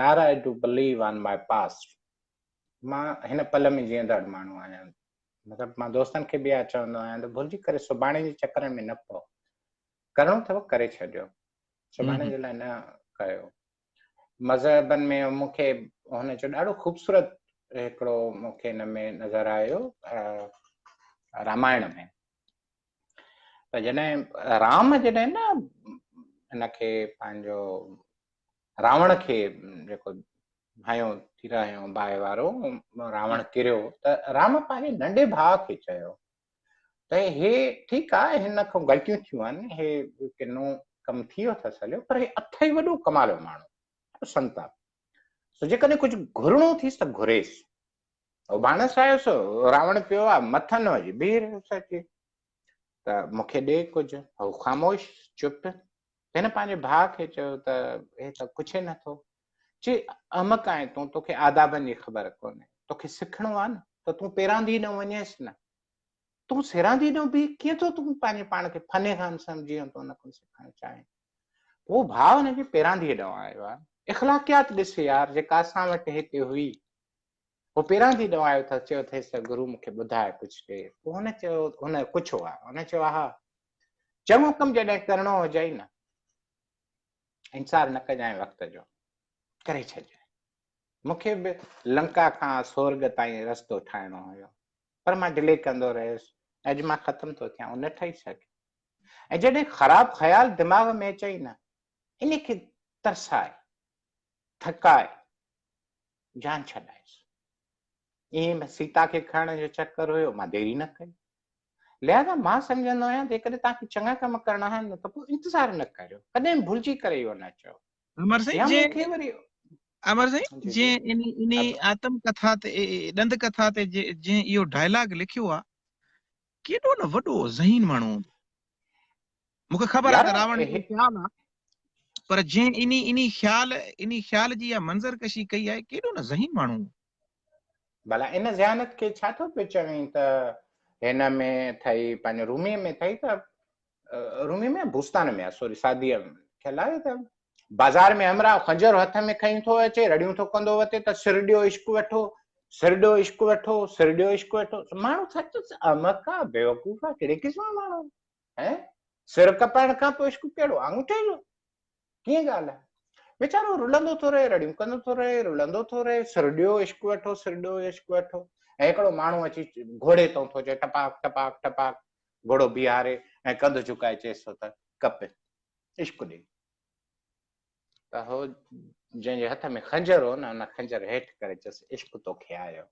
nor I do believe on my past مان هن پل ۾ جيئندڙ ماڻهو آهيان مطلب مان دوستن کي به اها چوندو آهيان ته ڀلجي ڪري سڀاڻي جي چڪر ۾ نه پئو ڪرڻو اٿو ڪري ڇڏيو سڀاڻي جي لاء نه ڪيو مذهبن ۾ مون کي هن جو ڏاڍو خوبصورت هڪڙو مون کي هن ۾ نظر آيو رامائڻ ۾ ته جڏهن رام جڏهن نه هن کي پنهنجو راوڻ کي جيڪو هنيو تير هنيو باهه وارو راوڻ ڪريو ته رام پنهنجي ننڍي ڀاء کي چيو ته هي ٺيڪ آهي هن کان غلطيون ٿيون آهن هي ڪنو ڪم ٿي ويو اٿس هليو پر هي اٿئي وڏو ڪمال جو ماڻهو سنت آهي سو جيڪڏهن ڪجهه گهرڻو ٿيس ته گهريس او ڀاڻس آيو سو راوڻ پيو آ مٿن وڃي بيهي رهيس اچي ته مونکي ڏي ڪجهه هو خاموش چپ هن پنهنجي ڀاء کي چيو ته هي ته پڇي نه ٿو. چي احمق آهين تون، توکي آدابن جي خبر ڪونهي. توکي سکڻو آهي نه ته تون پيراندي ڏانهن وڃيس نه. تون سيراندي ڏانهن بيهي ڪيئن ٿو تون پنهنجي پاڻ کي فني خان سمجهين ۽ تون ان کان سکڻ چاهين. پوء ڀاء هن جي پيرانديء ڏانهن آيو آهي. اخلاقيات ڏس يار جيڪا اسان وٽ هتي هئي. هو پيراندي ڏانهن آيو ته چيو اٿئيس ته گرو مون کي ٻڌاء ڪجهه ڏي. پوء هن چيو هن پڇيو آهي. هن چيو آها چڱو ڪم جڏهن ڪرڻو هجئي نه انتظار نه ڪجانء وقت جو ڪري ڇڏجانء. مون کي به لنڪا کان سورڳ تائين رستو ٺاهڻو هيو پر مان ڊلي ڪندو رهيس اڄ مان ختم ٿو ٿيان اهو نه ٺهي سگهيو ۽ جڏهن خراب خيال دماغ ۾ اچئي نه ان کي ترسائي ٿڪائي جان ڇڏائيس. ائين سيتا کي کڻڻ جو چڪر هيو مان ديري نه ڪئي. لهذا مان سمجهندو آهيان ته جيڪڏهن توهان کي چڱا ڪم ڪرڻا آهن نه ته پوء انتظار نه ڪريو، ڪڏهن به ڀلجي ڪري اهو نه چئو. امر سائين يا جي مون کي وري امر سائين جي جي جي انهي انهي آتم ڪٿا تي ڏند ڪٿا تي جنهن اهو ڊائلاگ لکيو آ ڪيڏو نه وڏو ذهين ماڻهو هوندو. مون کي خبر آهي ته راوڻ جو خيال آهي پر جنهن انهي انهي خيال انهي خيال جي اها منظر ڪشي ڪئي آهي ڪيڏو نه ذهين ماڻهو هو. ڀلا ان ذهانت کي ڇا ٿو پيو چوين ته هن ۾ ٿئي پنهنجو روميء ۾ ٿئي ته روميء ۾ بوستان ۾ آ سوري سعديء خيال آهي ته بازار ۾ همراهه خنجر هٿ ۾ کڻي ٿو اچي رڙيون ٿو ڪندو وتي ته سر ڏيو عشق وٺو سر ڏيو عشق وٺو سر ڏيو عشق وٺو ماڻهو سچ احمق آ بيوقوف آ ڪهڙي قسم جو ماڻهو هي سر ڪپائڻ کان پوء عشق ڪهڙو آڱوٺي جو ڪيئن ڳالهه آهي ويچارو رلندو ٿو رهي رڙيون ڪندو ٿو رهي رلندو ٿو رهي سر ڏيو عشق وٺو سر ڏيو عشق وٺو ۽ هڪڙو ماڻهو اچي گهوڙي تان ٿو چئي ٽپاڪ ٽپاڪ ٽپاڪ گهوڙو بيهاري ۽ ڪنڌ جهڪائي چئيس ٿو ته ڪپ عشق ڏي ته هو جنهن جي هٿ ۾ خنجر هو نه ان خنجر هيٺ ڪري چيس عشق توکي آيو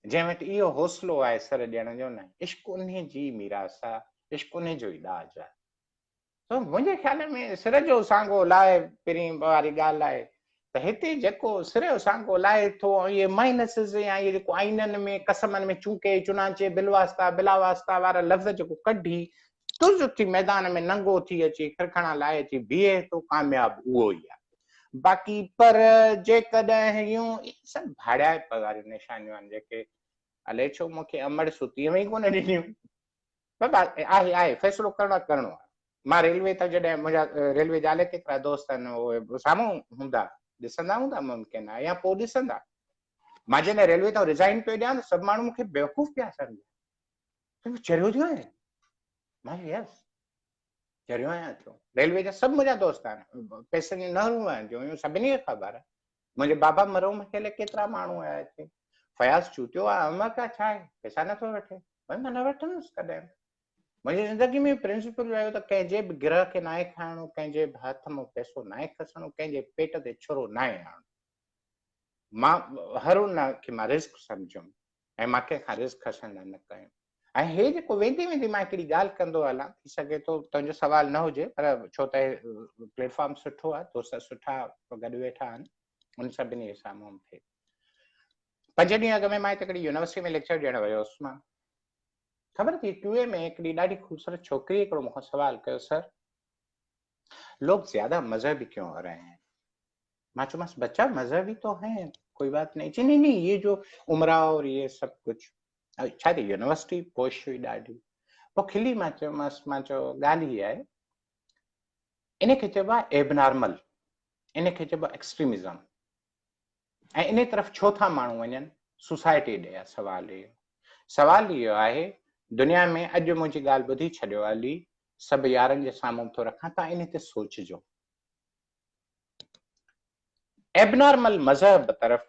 جنهن وٽ اهو حوصلو آهي سر ڏيڻ جو نه، عشق انهي جي ئي ميراث آ، عشق انهي جو ئي ڏاج آ. سو منهنجي خيال ۾ سر جو سانگو لاهي پرين واري ڳالهه آهي ته هتي جيڪو سر جو سانگو لاهي ٿو ۽ اهي مائنسز يا اهي جيڪو آئينن ۾ قسمن ۾ چونڪه چنانچه بالواسطه بلاواسطه وارا لفظ جيڪو ڪڍي تز ٿي ميدان ۾ ننگو ٿي اچي کرکڻا لاهي اچي بيهي ٿو ڪامياب اهو ئي آهي. باقي پر جيڪڏهن يون اهي سڀ ڀاڙيائپ واريون نشانيون آهن جيڪي الائي ڇو مون کي امڙ ستيء ۾ ئي ڪونه ڏنيون. بابا آهي آهي فيصلو ڪرڻو آهي ڪرڻو آهي. مان ريلوي تان جڏهن منهنجا ريلوي جا الائي ڪيترا دوست آهن اهي سامهون هوندا ڏسندا هوندا ممڪن آهي يا پوء ڏسندا. مان جڏهن ريلوي تان ريزائن پيو ڏيان ته سڀ ماڻهو مون کي بيوقوف پيا سمجهن. تون چريو ٿيو آهين؟ مان چيو يس چريو آهيان ٿيو. ريلوي جا سڀ منهنجا دوست آهن، پئسن جون نهرون وهنديون هيون، سڀني کي خبر آهي. منهنجي بابا مرحوم کي الائي ڪيترا ماڻهو آيا اچي فياض چوتيو آهي، احمق آهي، ڇا آهي، پئسا نٿو وٺي. ڀائي مان نه وٺندس ڪڏهن به. منهنجي زندگي ۾ پرنسپل رهيو ته ڪنهن جي به گرهه کي ناهي کائڻو، ڪنهن جي به هٿ مان پئسو ناهي کسڻو، ڪنهن جي پيٽ تي ڇرو ناهي هڻڻو. مان هر ان کي مان رزق سمجهيم ۽ مان ڪنهن کان رزق کسڻ لاء نه ڪيم. ۽ هي جيڪو ويندي ويندي مان هڪڙي ڳالهه ڪندو هلان، ٿي سگهي ٿو تنهنجو سوال نه هجي پر ڇو ته هي پليٽ فارم سٺو آهي، دوست سٺا گڏ ويٺا آهن، ان سڀني جي سامهون ٿئي. پنج ڏينهن اڳ ۾ مان هتي هڪڙي يونيورسٽي ۾ ليڪچر ڏيڻ ويو هوس. مان خبر اٿئي ڪيو اي ۾ هڪڙي ڏاڍي خوبصورت ڇوڪري هڪڙو مون کان سوال ڪيو، سر لوگ زياده مذهبي ڪيون هو رهي هين؟ مان چيومانس بچا مذهبي تو هين ڪوئي بات نهين. چي نهين نهين يي جو عمره اور يي سب ڪجهه. ڇا ٿي يونيورسٽي پوش هئي ڏاڍي. پوء کلي مان چيومانس، مان چيو ڳالهه هي آهي ان کي چئبو آهي ايبنارمل، ان کي چئبو آهي ايڪسٽريمزم. ۽ انهي طرف ڇو ٿا ماڻهو وڃن؟ سوسائٽي ڏي آهي سوال اهو. سوال اهو آهي دنيا ۾ اڄ منهنجي ڳالهه ٻڌي ڇڏيو علي، سڀ يارن جي سامهون ٿو رکان تان انهي تي سوچجو. ايبنارمل مذهب طرف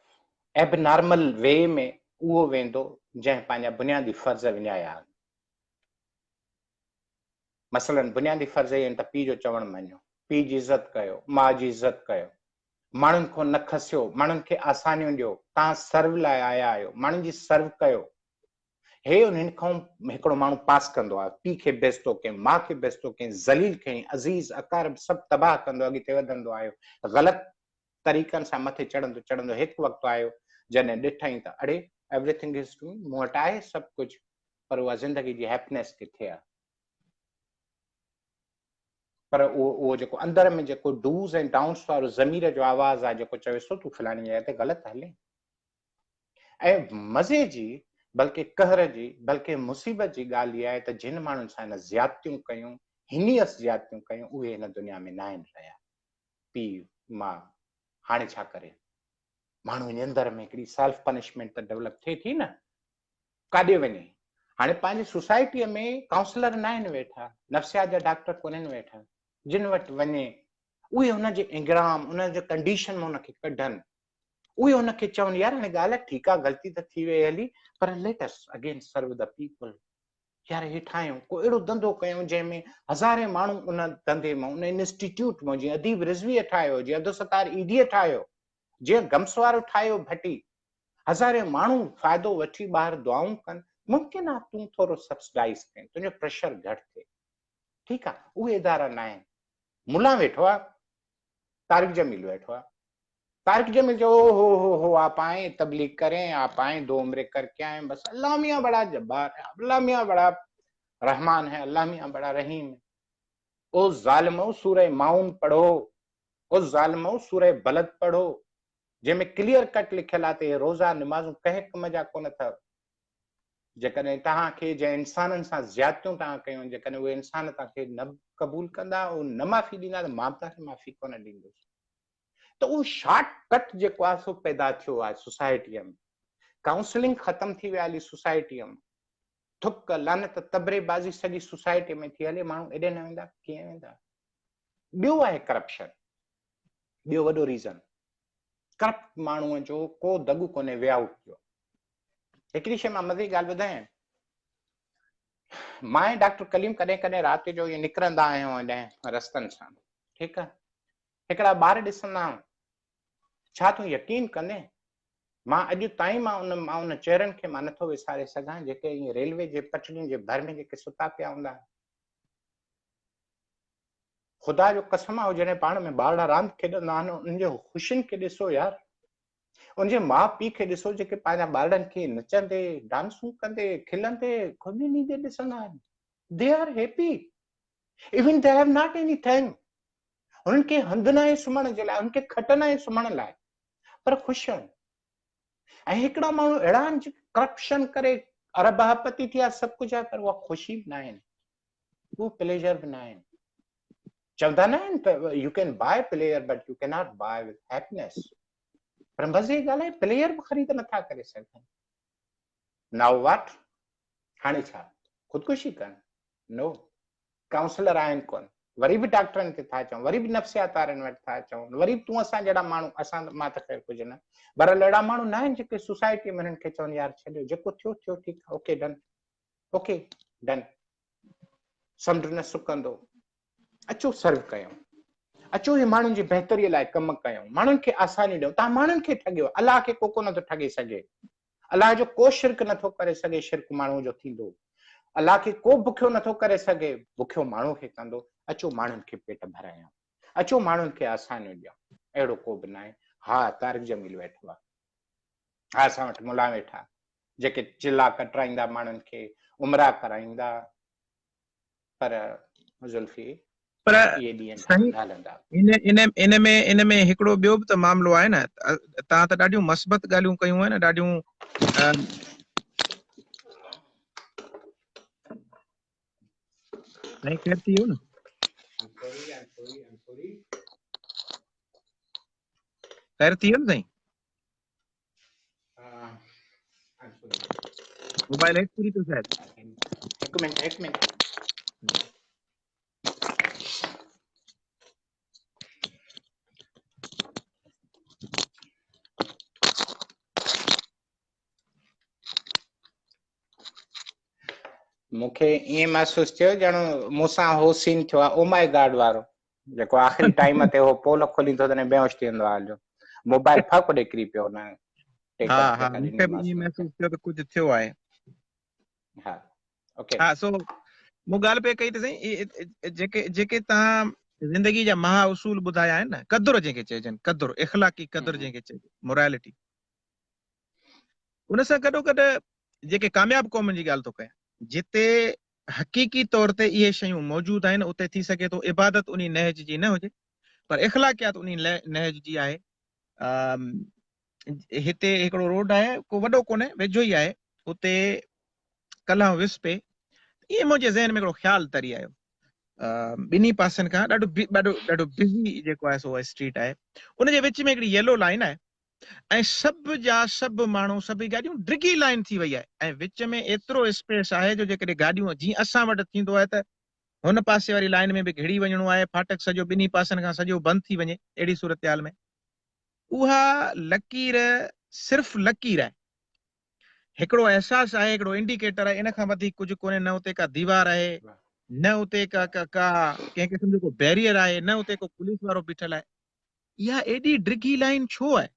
ايبنارمل وي ۾ اهو ويندو جنهن پنهنجا بنيادي فرض وڃايا آهن. مثلاً بنيادي فرض اهي آهن ته پيء جو چوڻ مڃو، پيء جي عزت ڪيو، ماء جي عزت ڪيو، ماڻهن کان نه کسيو، ماڻهن کي آسانيون ڏيو، توهان سرو لاء آيا آهيو، ماڻهن جي سرو ڪيو. هي انهن کان هڪڙو ماڻهو پاس ڪندو آهي، پيء کي بيستو ڪين، ماء کي بيستو ڪين، ذليل ڪين، عزيز، اقارب سڀ تباهه ڪندو اڳتي وڌندو آيو، غلط طريقن سان مٿي چڙهندو چڙهندو هڪ وقت آيو جڏهن ڏٺائين ته اڙي ايوريٿنگ از ٽو مي، مون وٽ آهي سڀ ڪجهه پر اها زندگي جي هيپنيس ڪٿي آهي؟ پر اهو اهو جيڪو اندر ۾ جيڪو ڊوز ۽ ڊائونس وارو ضمير جو آواز آهي جيڪو چويس ٿو تون فلاڻي جاء تي غلط هلين. ۽ مزي جي بلڪه قهر جي بلڪه مصيبت جي ڳالهه اها آهي ته جن ماڻهن سان هن زيادتيون ڪيون، هينيس زيادتيون ڪيون، اهي هن دنيا ۾ ناهن رهيا. پيء ماء هاڻي ڇا ڪري؟ ماڻهو جي اندر ۾ هڪڙي سيلف پنشمينٽ ته ڊولپ ٿئي ٿي نه، ڪاڏي وڃي؟ هاڻي پنهنجي سوسائٽيء ۾ ڪائونسلر ناهن ويٺا، نفسيات جا ڊاڪٽر ڪونهن ويٺا، جن وٽ وڃي اهي هن جي انگرام، ان جي ڪنڊيشن مان هن کي ڪڍن، اهي هن کي چون يار هاڻي ڳالهه ٺيڪ آ، غلطي ته ٿي وئي هلي، پر let us again serve the people, يار هي ٺاهيون، ڪو اهڙو ڌنڌو ڪيون جنهن ۾ هزارين ماڻهو ان ڌنڌي مان، ان انسٽيٽيوٽ مان، جيئن اديب رضويء ٺاهيو، جيئن عبدالستار ايڌيء ٺاهيو، جيئن گمس وارو ٺاهيو ڀٽي، هزارين ماڻهو فائدو وٺي ٻاهر دعائون ڪن، ممڪن آ تون ٿورو سبسڊائيز ڪين، تنهنجو پريشر گهٽ ٿئي. ٺيڪ آ، اهي ادارا ناهن. ملان ويٺو آ، طارق جميل ويٺو آ. طارق جميل چيو او هو هو هو آپ آئين تبليغ ڪرين، آپ آئين دو عمري ڪر ڪي آئين، بس الله ميان بڙا جبار هي، الله ميان بڙا رحمان هي، الله ميان بڙا رحيم هي. او ظالمؤ سوره ماعون پڙهو، او ظالمؤ سوره بلد پڙهو، جنهن ۾ ڪليئر ڪٽ لکيل آهي ته اهي روزا نمازون ڪنهن ڪم جا ڪونه اٿو. جيڪڏهن توهان کي جنهن انسانن سان زيادتيون توهان ڪيون آهن، جيڪڏهن اهي انسان توهان کي نه قبول ڪندا، اهي نه معافي ڏيندا ته مان به توهان کي معافي ڪونه ڏيندس. ته اهو شارٽ ڪٽ جيڪو آهي سو پيدا ٿيو آهي سوسائٽيء ۾. ڪائونسلنگ ختم ٿي وئي هلي سوسائٽيء ۾. ٿڪ، لعنت، تبري بازي سڄي سوسائٽيء ۾ ٿي هلي، ماڻهو ايڏي نه ويندا، ڪيئن ويندا؟ ٻيو آهي ڪرپشن، ٻيو وڏو ريزن. ڪرپٽ ماڻهوء جو ڪو دڳ ڪونهي وي آئوٽ جو. هڪڙي شيء مان مزي جي ڳالهه ٻڌايان. مان ۽ ڊاڪٽر ڪليم ڪڏهن ڪڏهن رات جو ائين نڪرندا آهيون اڏهن رستن سان، ٺيڪ آهي. هڪڙا ٻار ڏسندا آهيون. ڇا تون يقين ڪندين مان اڄ تائين مان ان مان ان چهرن کي مان نٿو وساري سگهان جيڪي ائين ريلوي جي پٽڙين جي ڀر ۾ جيڪي ستا پيا هوندا آهن. خدا جو قسم آهي جڏهن پاڻ ۾ ٻارڙا راند کيڏندا آهن انهن جي خوشين کي ڏسو يار. ان جي ماء پيء کي ڏسو جيڪي پنهنجا ٻارڙن کي نچندي، ڊانسون ڪندي، کلندي، خوبيون ڏيندي ڏسندا آهن. They are happy. Even they have not anything. هنن کي هنڌ ناهي سمهڻ جي لاء، هنن کي کٽ ناهي سمهڻ لاء، پر خوش آهن. ۽ هڪڙا ماڻهو اهڙا آهن جيڪي ڪرپشن ڪري اربهپتي ٿيا، سڀ ڪجهه آهي، پر اها خوشي به ناهن، اهو پليجر به ناهن. چوندا نه آهن ته you can buy pleasure but you can not buy with happiness. پر مزي جي ڳالهه آهي پليئر به خريد نٿا ڪري سگهن. نائو واٽ؟ هاڻي ڇا؟ خودڪشي ڪن؟ نو. ڪائونسلر آهن ڪون؟ وري به ڊاڪٽرن کي ٿا چئون، وري به نفسيات وارن وٽ ٿا چئون، وري به تون اسان جهڙا ماڻهو، اسان مان ته خير ڪجهه نه، بهرحال اهڙا ماڻهو نه آهن جيڪي سوسائٽي ۾ هنن کي چون يار ڇڏيو جيڪو ٿيو ٿيو ٺيڪ آهي اوڪي ڊن اوڪي ڊن سمنڊ نه سڪندو اچو سرو ڪيون، اچو هي ماڻهن جي بهتري لاء ڪم ڪيون، ماڻهن کي آسانيون ڏيون. توهان ماڻهن کي ٺڳيو، الله کي ڪو ڪونه ٿو ٺڳي سگهي. الله جو ڪو شرڪ نٿو ڪري سگهي، شرڪ ماڻهو جو ٿيندو. الله کي ڪو بکيو نٿو ڪري سگهي، بکيو ماڻهو کي ڪندو. اچو ماڻهن کي پيٽ ڀرايون، اچو ماڻهن کي آسانيون ڏيون. اهڙو ڪو به ناهي. ها طارق جميل ويٺو آهي، ها اسان وٽ ملا ويٺا جيڪي چلا ڪٽرائيندا ماڻهن کي، عمرا ڪرائيندا. پر زلفي پر اهي ڏينهن سائين نه هلندا. ان ان ان ۾ ان ۾ هڪڙو ٻيو به ته معاملو آهي نه، توهان ته ڏاڍيون مثبت ڳالهيون ڪيون آهن ڏاڍيون. سائين خير ٿي ويو نه؟ خير ٿي ويو نه سائين؟ موبائل هيٺ ڪري پيو شايد. هڪ منٽ هڪ منٽ. مون کي ائين محسوس ٿيو ڄڻ مون سان هو سين ٿيو آهي او مائي گاڊ وارو جيڪو آخري ٽائيم تي هو پول کوليندو تڏهن بيهوش ٿي ويندو آهي جو موبائل ڦڪ ڏي ڪري پيو نه ها ها مون کي به ائين محسوس ٿيو ته ڪجهه ٿيو آهي. ها اوڪي. ها سو مون ڳالهه پئي ڪئي ته سائين جيڪي جيڪي توهان زندگي جا مها اصول ٻڌايا آهن نه، قدر جنهن کي چئجن، قدر اخلاقي قدر جنهن کي چئجي، مورالٽي، ان سان گڏو گڏ جيڪي ڪامياب قومن جي ڳالهه ٿو ڪيان جتي حقيقي طور تي اهي شيون موجود آهن اتي ٿي سگهي ٿو عبادت انهي نهج جي نه هجي پر اخلاقيات انهي نهج جي آهي. هتي هڪڙو روڊ آهي ڪو وڏو ڪونهي ويجهو ئي آهي، اتي ڪلهه آئون ويس پئي ائين منهنجي ذهن ۾ هڪڙو خيال تري آيو. ٻنهي پاسن کان ڏاڍو ڏاڍو ڏاڍو بزي جيڪو آهي سو اسٽريٽ آهي، ان جي وچ ۾ هڪڙي ييلو لائن آهي ۽ سڀ جا سڀ ماڻهو سڀئي گاڏيون ڊگهي لائين ٿي وئي آهي ۽ وچ ۾ ايترو اسپيس آهي جو جيڪڏهن گاڏيون جيئن اسان وٽ ٿيندو آهي ته هن پاسي واري لائين ۾ به گهڙي وڃڻو آهي ڦاٽڪ سڄو ٻنهي پاسن کان سڄو بند ٿي وڃي اهڙي صورتحال ۾ اها لڪير صرف لڪير آهي هڪڙو احساس آهي هڪڙو انڊيڪيٽر آهي ان کان وڌيڪ ڪجهه ڪونهي نه اتي ڪا ديوار آهي نه اتي ڪا ڪا ڪنهن قسم جو ڪو بيريئر آهي نه اتي ڪو پوليس وارو بيٺل آهي. اها ايڏي ڊگهي لائين ڇو آهي؟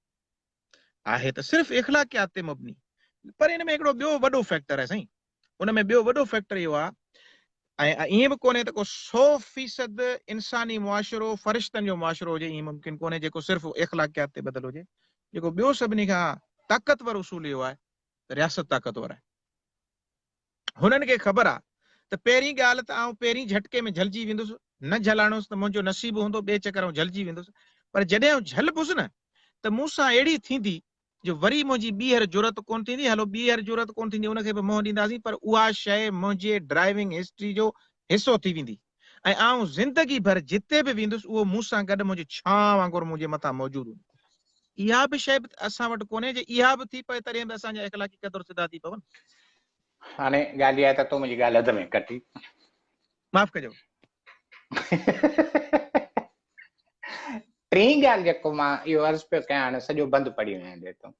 آهي ته صرف اخلاقيات تي مبني پر ان ۾ هڪڙو ٻيو وڏو فيڪٽر آهي سائين، ان ۾ ٻيو وڏو فيڪٽر اهو آهي ۽ ائين به ڪونهي ته ڪو 100% انساني معاشرو فرشتن جو معاشرو هجي، ائين ممڪن ڪونهي جيڪو صرف اخلاقيات تي ٻڌل هجي. جيڪو ٻيو سڀني کان طاقتور اصول اهو آهي ته رياست طاقتور آهي. هنن کي خبر آهي ته پهرين ڳالهه ته آئون پهرين جهٽڪي ۾ جهلجي ويندس، نه جهلاڻوس ته منهنجو نصيب هوندو ٻئي چڪر آئون جهلجي ويندس پر جڏهن آئون جهلبس نه ته مون سان اهڙي ٿيندي جو وري منهنجي ٻيهر جرئت ڪونه ٿيندي، هلو ٻيهر جرئت ڪونه ٿيندي ان کي به منهن ڏينداسين پر اها شيء منهنجي ڊرائيونگ هسٽري جو حصو ٿي ويندي ۽ آئون زندگي ڀر جتي به ويندس اهو مون سان گڏ منهنجي ڇانء وانگر منهنجي مٿان موجود هوندو. اها به شيء به اسان وٽ ڪونهي، جي اها به ٿي پوي تڏهن به اسان جا اخلاقي قدر سڌا ٿي پون. هاڻي ڳالهه اها آهي ته تو منهنجي ڳالهه اڌ ۾ ڪٽي. معاف ڪجو. ٽين ڳالهه جيڪو مان اهو عرض پيو ڪيان هاڻي سڄو بند پڙهي ويندي تون.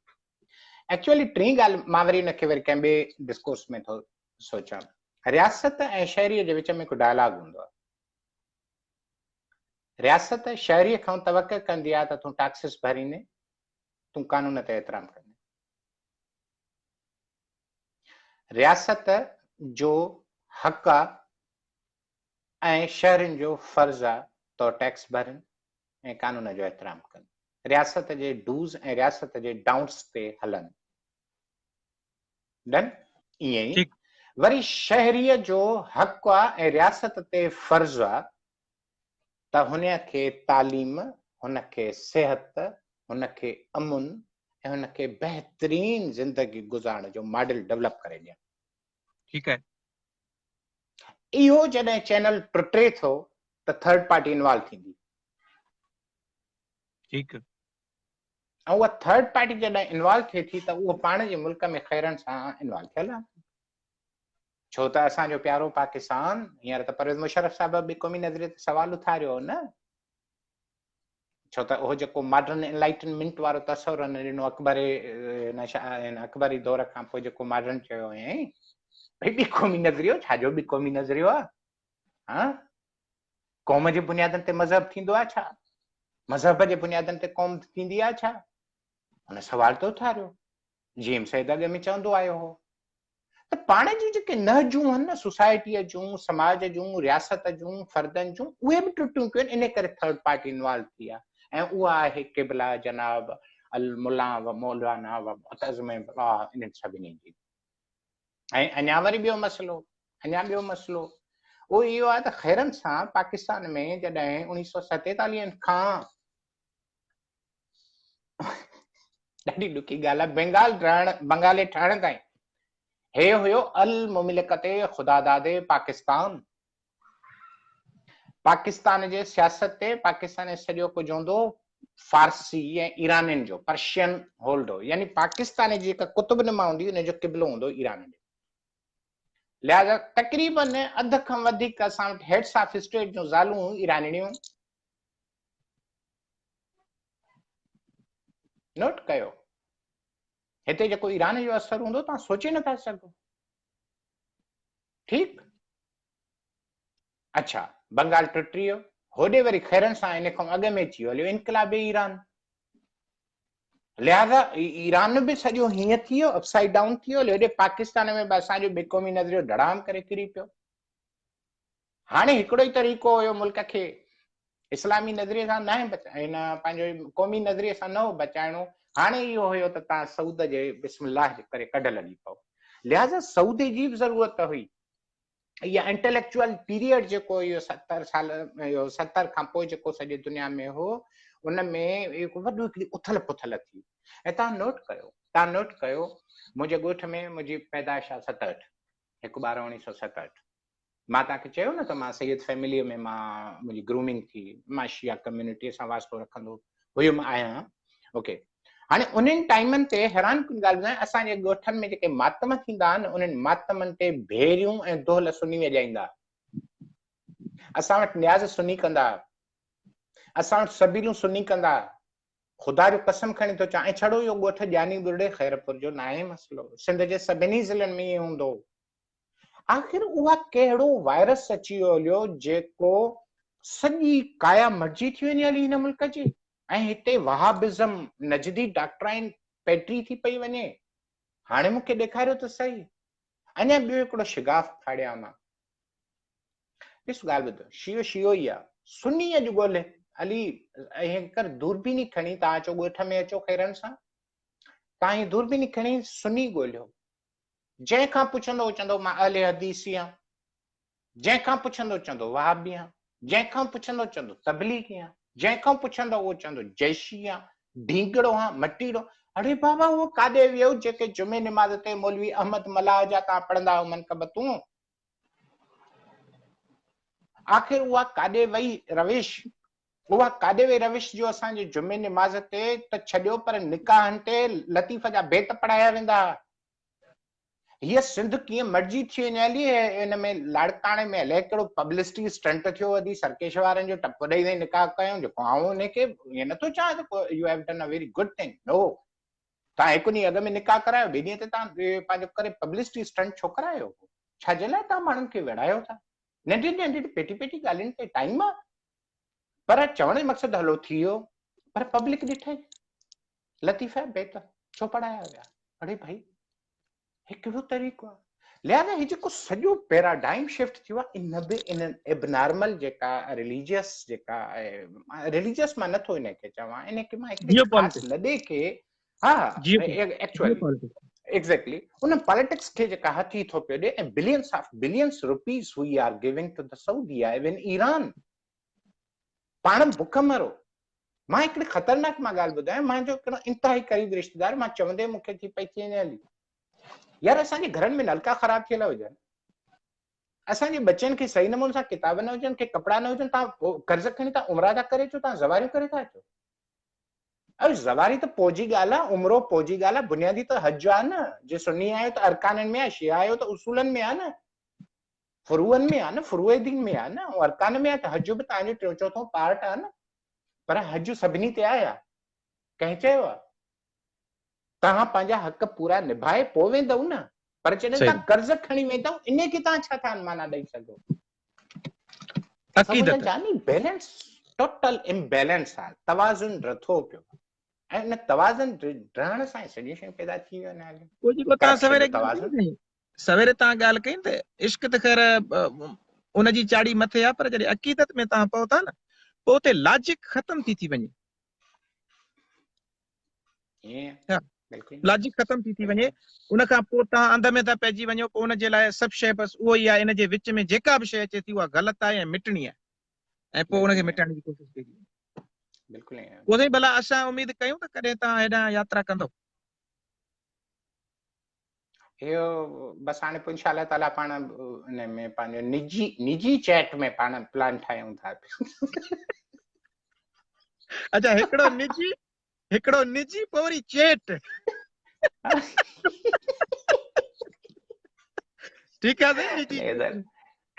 ايڪچوئلي ٽين ڳالهه مان وري ان کي وري ڪنهن ٻئي ڊسڪورس ۾ ٿو سوچان. رياست ۽ شهريء جي وچ ۾ هڪ ڊائلاگ هوندو آهي. رياست شهريء کان توقع ڪندي آهي ته تون ٽيڪسز ڀريندين، تون قانون تي احترام ڪندين. رياست جو حق آ ۽ شهرين جو فرض آ ته ٽيڪس ڀرين ۽ قانون جو احترام ڪن. رياست جي ڊوز ۽ رياست جي ڊائونٽس تي هلن. ڊن؟ ائين ئي وري شهريء جو حق آ ۽ رياست تي فرض آ ته هن کي تعليم، هن کي صحت، هن کي امن ۽ هن کي بهترين زندگي گذارڻ جو ماڊل ڊولپ ڪري ڏيڻ. ٺيڪ آهي. اهو جڏهن چينل ٽٽي ٿو ته ٿرڊ پارٽي انوالو ٿيندي. ٺيڪ. ۽ اها ٿرڊ پارٽي جڏهن انوالو ٿئي ٿي ته اهو پاڻ جي ملڪ ۾ خيرن سان انوالو ٿيل آهي. ڇو ته اسان جو پيارو پاڪستان هينئر ته پرويز مشرف صاحب به قومي نظريي تي سوال اٿاريو هو نه ڇو ته اهو جيڪو ماڊرن انلائٽنمينٽ وارو تصور هن ڏنو اڪبري هن اڪبري دور کان پوء جيڪو ماڊرن چيو هيائين ڀئي ٻي قومي نظريو ڇا جو ٻي قومي نظريو آهي ها قوم جي بنيادن تي مذهب ٿيندو آهي ڇا مذهب جي بنيادن تي قوم ٿيندي آهي ڇا هن سوال ته اٿاريو جي ايم سيد اڳ ۾ چوندو آيو هو ته پاڻ جون جيڪي نهجون آهن نه سوسائٽيء جون، سماج جون، رياست جون، فردن جون اهي به ٽٽيون پيون آهن انهي ڪري ٿرڊ پارٽي انوالو ٿي آهي ۽ اها آهي قبله جناب الملا و مولانا و معتظم الله انهن سڀني جي. ۽ اڃا وري ٻيو مسئلو اڃا ٻيو مسئلو اهو اهو آهي ته خيرن سان پاڪستان ۾ جڏهن اوڻيهه سو ستيتاليهن کان ڏاڍي ڏکي ڳالهه آهي بنگال ڊهڻ بنگالي ٺهڻ تائين هي هيو المملڪت خداداد پاڪستان پاڪستان جي سياست تي پاڪستان جي سڄو ڪجهه هوندو فارسي ۽ ايرانين جو پرشين هولڊ هو يعني پاڪستان جي جيڪا قطب نما هوندي ان جو قبلو هوندو ايران ڏي لهذا تقريبن اڌ کان وڌيڪ اسان وٽ هيڊس آف اسٽيٽ جون زالون ايرانيون نوٽ ڪيو هتي جيڪو ايران جو اثر هوندو تان سوچي نٿا سگهو ٺيڪ اڇا بنگال ٽٽي ويو هوڏي وري خيرن سان ان کان اڳ ۾ اچي ويو انقلاب ايران لهذا ايران به سڄو هيئن ٿي ويو اپ سائيڊ ڊائون ٿي ويو هوڏي پاڪستان ۾ به اسان جو بي قومي نظريو ڌڙام ڪري ڪري پيو هاڻي هڪڙو ئي طريقو هيو ملڪ کي اسلامي نظريي سان ناهي بچائڻو هن پنهنجو قومي نظريي سان نه هو بچائڻو هاڻي اهو هيو ته تان سعود جي بسم الله جي ڪري ڪڍ لڳي پئو لهذا سعودي جي به ضرورت هئي اها انٽليڪچوئل پيريڊ جيڪو اهو 70 سال اهو 70 کان پوء جيڪو سڄي دنيا ۾ هو ان ۾ هڪ وڏو هڪڙي اٿل پٿل ٿي ۽ تان نوٽ ڪيو تان نوٽ ڪيو منهنجي ڳوٺ ۾ منهنجي پيدائش آهي 67 هڪ ٻارهن اوڻيهه سو ستهٺ مان توهان کي چيو نه ته مان سيد فيمليء ۾ مان منهنجي گرومنگ ٿي مان شيعا ڪميونٽيء سان واسطو رکندو هيم آهيان اوڪي هاڻي انهن ٽائيمن تي حيران ڪن ڳالهه ٻڌايان اسان جي ڳوٺن ۾ جيڪي ماتم ٿيندا آهن انهن ماتمن تي ڀيريون ۽ دهل سني وڄائيندا اسان وٽ نياز سني ڪندا اسان وٽ سبيلون سني ڪندا خدا جو قسم کڻي ٿو چوان ۽ ڇڙو اهو ڳوٺ ڄاني ٻرڙي خيرپور جو ناهي مسئلو سنڌ جي سڀني ضلعن ۾ ائين هوندو آخر اها ڪهڙو وائرس اچي ويو هليو جيڪو سڄي ڪايا مٽجي ٿي وڃي هلي هن ملڪ جي ۽ هتي وهابزم نجدي ڊاڪٽرائن پيٽري ٿي پئي وڃي هاڻي مون کي ڏيکاريو ته سهي اڃا ٻيو هڪڙو شگاف ڦاڙيان مان ڏس ڳالهه ٻڌ، شيعو شيعو ئي آ، سني اڄ ڳولهه، علي ائين ڪر دوربيني کڻي تان اچو ڳوٺ ۾ اچو خيرن سان، تان هي دوربيني کڻي سني ڳولهيو، جنهن کان پڇندو چوندو مان اهل حديثي آن، جنهن کان پڇندو چوندو وهابي آن. جنهن کان پڇندو چوندو تبليغي آهيان، جنهن کان پڇندو اهو چوندو جيشي آهيان، ڍينگڙو آهيان، مٽيڙو. اڙي بابا اهو ڪاڏي ويو جيڪي جمعي نماز تي مولوي احمد ملاح جا توهان پڙهندا آهيو منقبتون. آخر اها ڪاڏي وئي روش؟ اها ڪاڏي وئي روش جو اسان جي جمعي نماز تي ته ڇڏيو پر نڪاحن تي لطيف جا بيت پڙهايا ويندا ها. هيء سنڌ ڪيئن مٽجي ٿي وڃي هلي ان ۾ لاڙڪاڻي ۾ الائي ڪهڙو پبلسٽي اسٽنٽ ٿيو ادي سرڪيش وارن جو ٽپو ڏئي وئي نڪاح ڪيون جيڪو آئون ان کي ائين نٿو چوان ته you have done a very good thing no توهان هڪ ڏينهن اڳ ۾ نڪاح ڪرايو ٻئي ڏينهن تي توهان پنهنجو ڪري پبلسٽي اسٽنٽ ڇو ڪرايو ڇا جي لاء توهان ماڻهن کي وڙهايو ٿا ننڍين ننڍين پيٽي پيٽي ڳالهين تي ٽائيم آ پر چوڻ جو مقصد هلو ٿي ويو پر پبلڪ ڏٺئي لطيفه بيت ڇو پڙهايا ويا؟ اڙي ڀائي هي ڪهڙو طريقو آهي؟ لهذا هي جيڪو سڄو پيراڊائم شفٽ ٿيو آهي ان به ان ابنارمل جيڪا رليجيس جيڪا رليجيس مان نٿو ان کي چوان ان کي مان هڪڙي خاص لڏي کي ها ايڪچوئلي ايگزيڪٽلي ان پاليٽڪس کي جيڪا هٿي ٿو پيو ڏي ۽ billions of billions rupees we are giving to the Saudi even Iran پاڻ بک مرو مان هڪڙي خطرناڪ مان ڳالهه ٻڌايان منهنجو هڪڙو انتهائي قريب رشتيدار مان چوندي مون کي ٿي پئي ٿي وڃي هلي يار اسان جي گهرن ۾ نلڪا خراب ٿيل هجن اسان جي ٻچن کي صحيح نموني سان ڪتاب نه هجن کي ڪپڙا نه هجن تان قرض کڻي تان عمرا ٿا ڪري اچو تان زواريون ڪري ٿا اچو اري زواري ته پوء جي ڳالهه آهي عمرو پوء جي ڳالهه آهي بنيادي ته حج آهي نه جي سني آهيو ته ارڪانن ۾ آهي شيعا آهيو ته اصولن ۾ آهي نه فروعن ۾ آ نه فروع دين ۾ آ نه ۽ ارڪان ۾ آ ته حج به توهان جو ٽيون چوٿون پارٽ آ نه پر حج سڀني تي آهي ڪنهن چيو آ توهان پنهنجا حق پورا نڀائي پوء ويندؤ نه پر جڏهن توهان قرض کڻي ويندؤ ان کي توهان ڇا ٿا معنيٰ ڏئي سگهو عقيدت جاني بيلنس ٽوٽل امبيلنس آ توازن رٿو پيو ۽ ان توازن ڊهڻ سان سڄيون شيون پيدا ٿي ويون آهن پوء جيڪو توهان سويري سويري توهان ڳالهه ڪئي ته عشق ته خير ان جي چاڙهي مٿي آهي پر جڏهن عقيدت ۾ توهان پئو ٿا نه پوء اتي لاجڪ ختم ٿي ٿي وڃي. لاجڪ ختم ٿي ٿي وڃي ان کان پوء توهان انڌ ۾ ٿا پئجي وڃو پوء ان جي لاء سڀ شيء بس اهو ئي آهي ان جي وچ ۾ جيڪا به شيء اچي ٿي اها غلط آهي ۽ مٽڻي آهي ۽ پوء ان کي مٽائڻ جي ڪوشش ڪئي ٿي وڃي. پوء سائين ڀلا اسان اميد ڪيون ته ڪڏهن توهان هيڏانهن ياترا ڪندؤ. اهو بس هاڻي پوء انشاء الله تعالي پاڻ ان ۾ پنهنجو نجي نجي چيٽ ۾ پاڻ پلان ٺاهيون ٿا اچها هڪڙو نجي هڪڙو نجي پوء وري چيٽ ٺيڪ آهي سائين نجي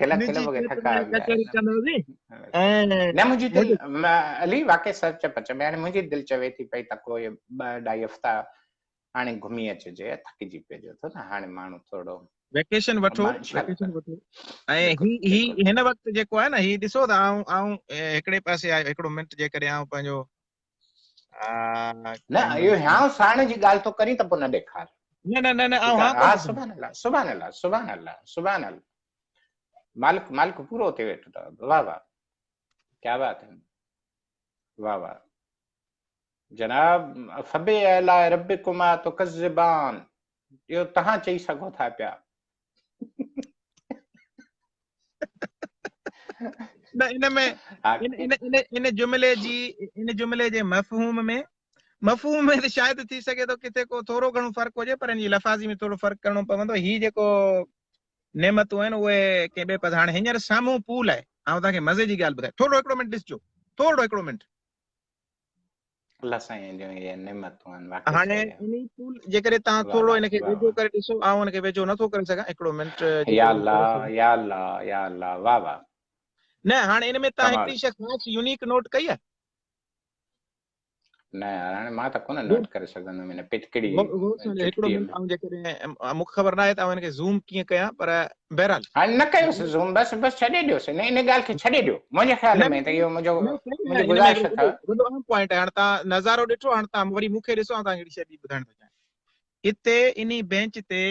کل کل مونکي ٿڪا ڪچهري ڪنداسين نه منهنجي دل علي واقعي سچ پچ ۾ هاڻي منهنجي دل چوي ٿي پئي ته ڪو ٻه اڍائي هفتا هاڻي گهمي اچجي ٿڪجي پئجو ٿو نه هاڻي ماڻهو ٿورو ويڪيشن وٺو ويڪيشن وٺو ۽ هي هي هن وقت جيڪو آهي نه هي ڏسو ته آئون آئون هڪڙي پاسي آهي هڪڙو منٽ جيڪڏهن آئون پنهنجو نه اهو هيانء ساڻ جي ڳالهه ٿو ڪرين ته پوء نه ڏيکار نه نه نه نه آئون ها سبحان الله سبحان الله سبحان الله سبحان الله مالڪ مالڪ پورو ٿي ويٺو اٿو واهه واهه ڪيا بات هي واهه واهه جناب فبي الاء ربڪما تڪذبان اهو تهان چئي سگهو ٿا پيا نه ان ۾ ان ان ان ان جملي جي ان جملي جي مفهوم ۾ مفهوم ۾ ته شايد ٿي سگهي ٿو ڪٿي ڪو ٿورو گهڻو فرق هجي پر ان جي لفاظي ۾ ٿورو فرق ڪرڻو پوندو هي جيڪو نعمتون آهن اهي ڪنهن ٻئي پاسي هاڻي هينئر سامهون پول آهي آئون توهان کي مزي جي ڳالهه ٻڌايان ٿورو هڪڙو منٽ ڏسجو ٿورو هڪڙو منٽ الله سائين جون اهي نعمتون آهن واقعي هاڻي انهي پول جيڪڏهن توهان ٿورو ان کي ويجهو ڪري ڏسو آئون ان کي ويجهو نٿو ڪري سگهان هڪڙو منٽ يا الله يا الله يا الله واه واه نه هاڻي ان ۾ توهان هڪڙي شيء خاص يونيڪ نوٽ ڪئي آهي نه يار هاڻي مان ته ڪونه نوٽ ڪري سگهندم ان پتڪڙي هڪڙو منٽ آئون جيڪڏهن مون کي خبر ناهي ته آئون ان کي زوم ڪيئن ڪيان پر بهرحال هاڻي نه ڪيوس زوم بس بس ڇڏي ڏيوس ان ان ڳالهه کي ڇڏي ڏيو منهنجي خيال ۾ ته اهو منهنجو منهنجي گذارش اٿو وڏو اهم پوائنٽ آهي هاڻي توهان نظارو ڏٺو هاڻي توهان وري مون کي ڏسو آئون توهان کي هڪڙي شيء ٻي ٻڌائڻ ٿو چاهيان اتي انهي بينچ تي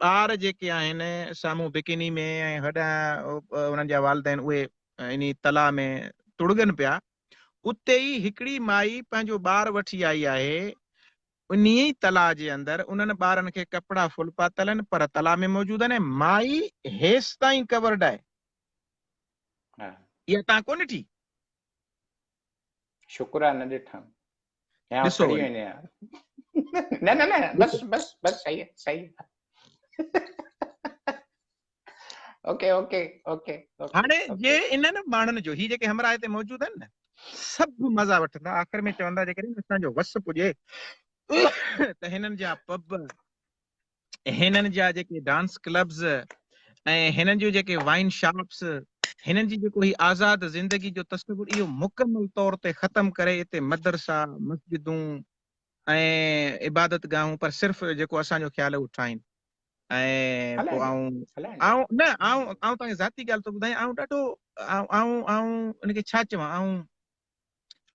ٻار جيڪي آهن سامهون بڪيني ۾ ۽ هيڏانهن انهن جا والدين اهي انهي تلاء ۾ تڙڳن پيا اتي ئي هڪڙي مائي پنهنجو ٻار وٺي آئي آهي. انهيء ئي تلاء جي اندر انهن ٻارن کي ڪپڙا فل پاتل آهن پر تلاء ۾ موجود آهن ۽ مائي هيستائين ڪورڊ آهي. اها توهان ڪونه ڏٺي؟ شڪر آ نه ڏٺم. يا ڏسو سڙي وڃي ها. نه نه نه بس بس بس صحيح صحيح. اوڪي اوڪي اوڪي هاڻي جي انهن ماڻهن جو هي جيڪي همراهه هتي موجود آهن نه سڀ مزا وٺندا آخر ۾ چوندا جيڪڏهن اسان جو وس پڄي ته هنن جا پب هنن جا جيڪي ڊانس ڪلبز ۽ هنن جون جيڪي وائن شاپس هنن جي جيڪو هي آزاد زندگي جو تصور اهو مڪمل طور تي ختم ڪري اتي مدرسا مسجدون ۽ عبادت گاهون پر صرف جيڪو اسان جو خيال اهو ٺاهين ۽ پوء آئون آئون نه آئون آئون توهان کي ذاتي ڳالهه ٿو ٻڌايان آئون ڏاڍو آئون آئون ان کي ڇا چوان آئون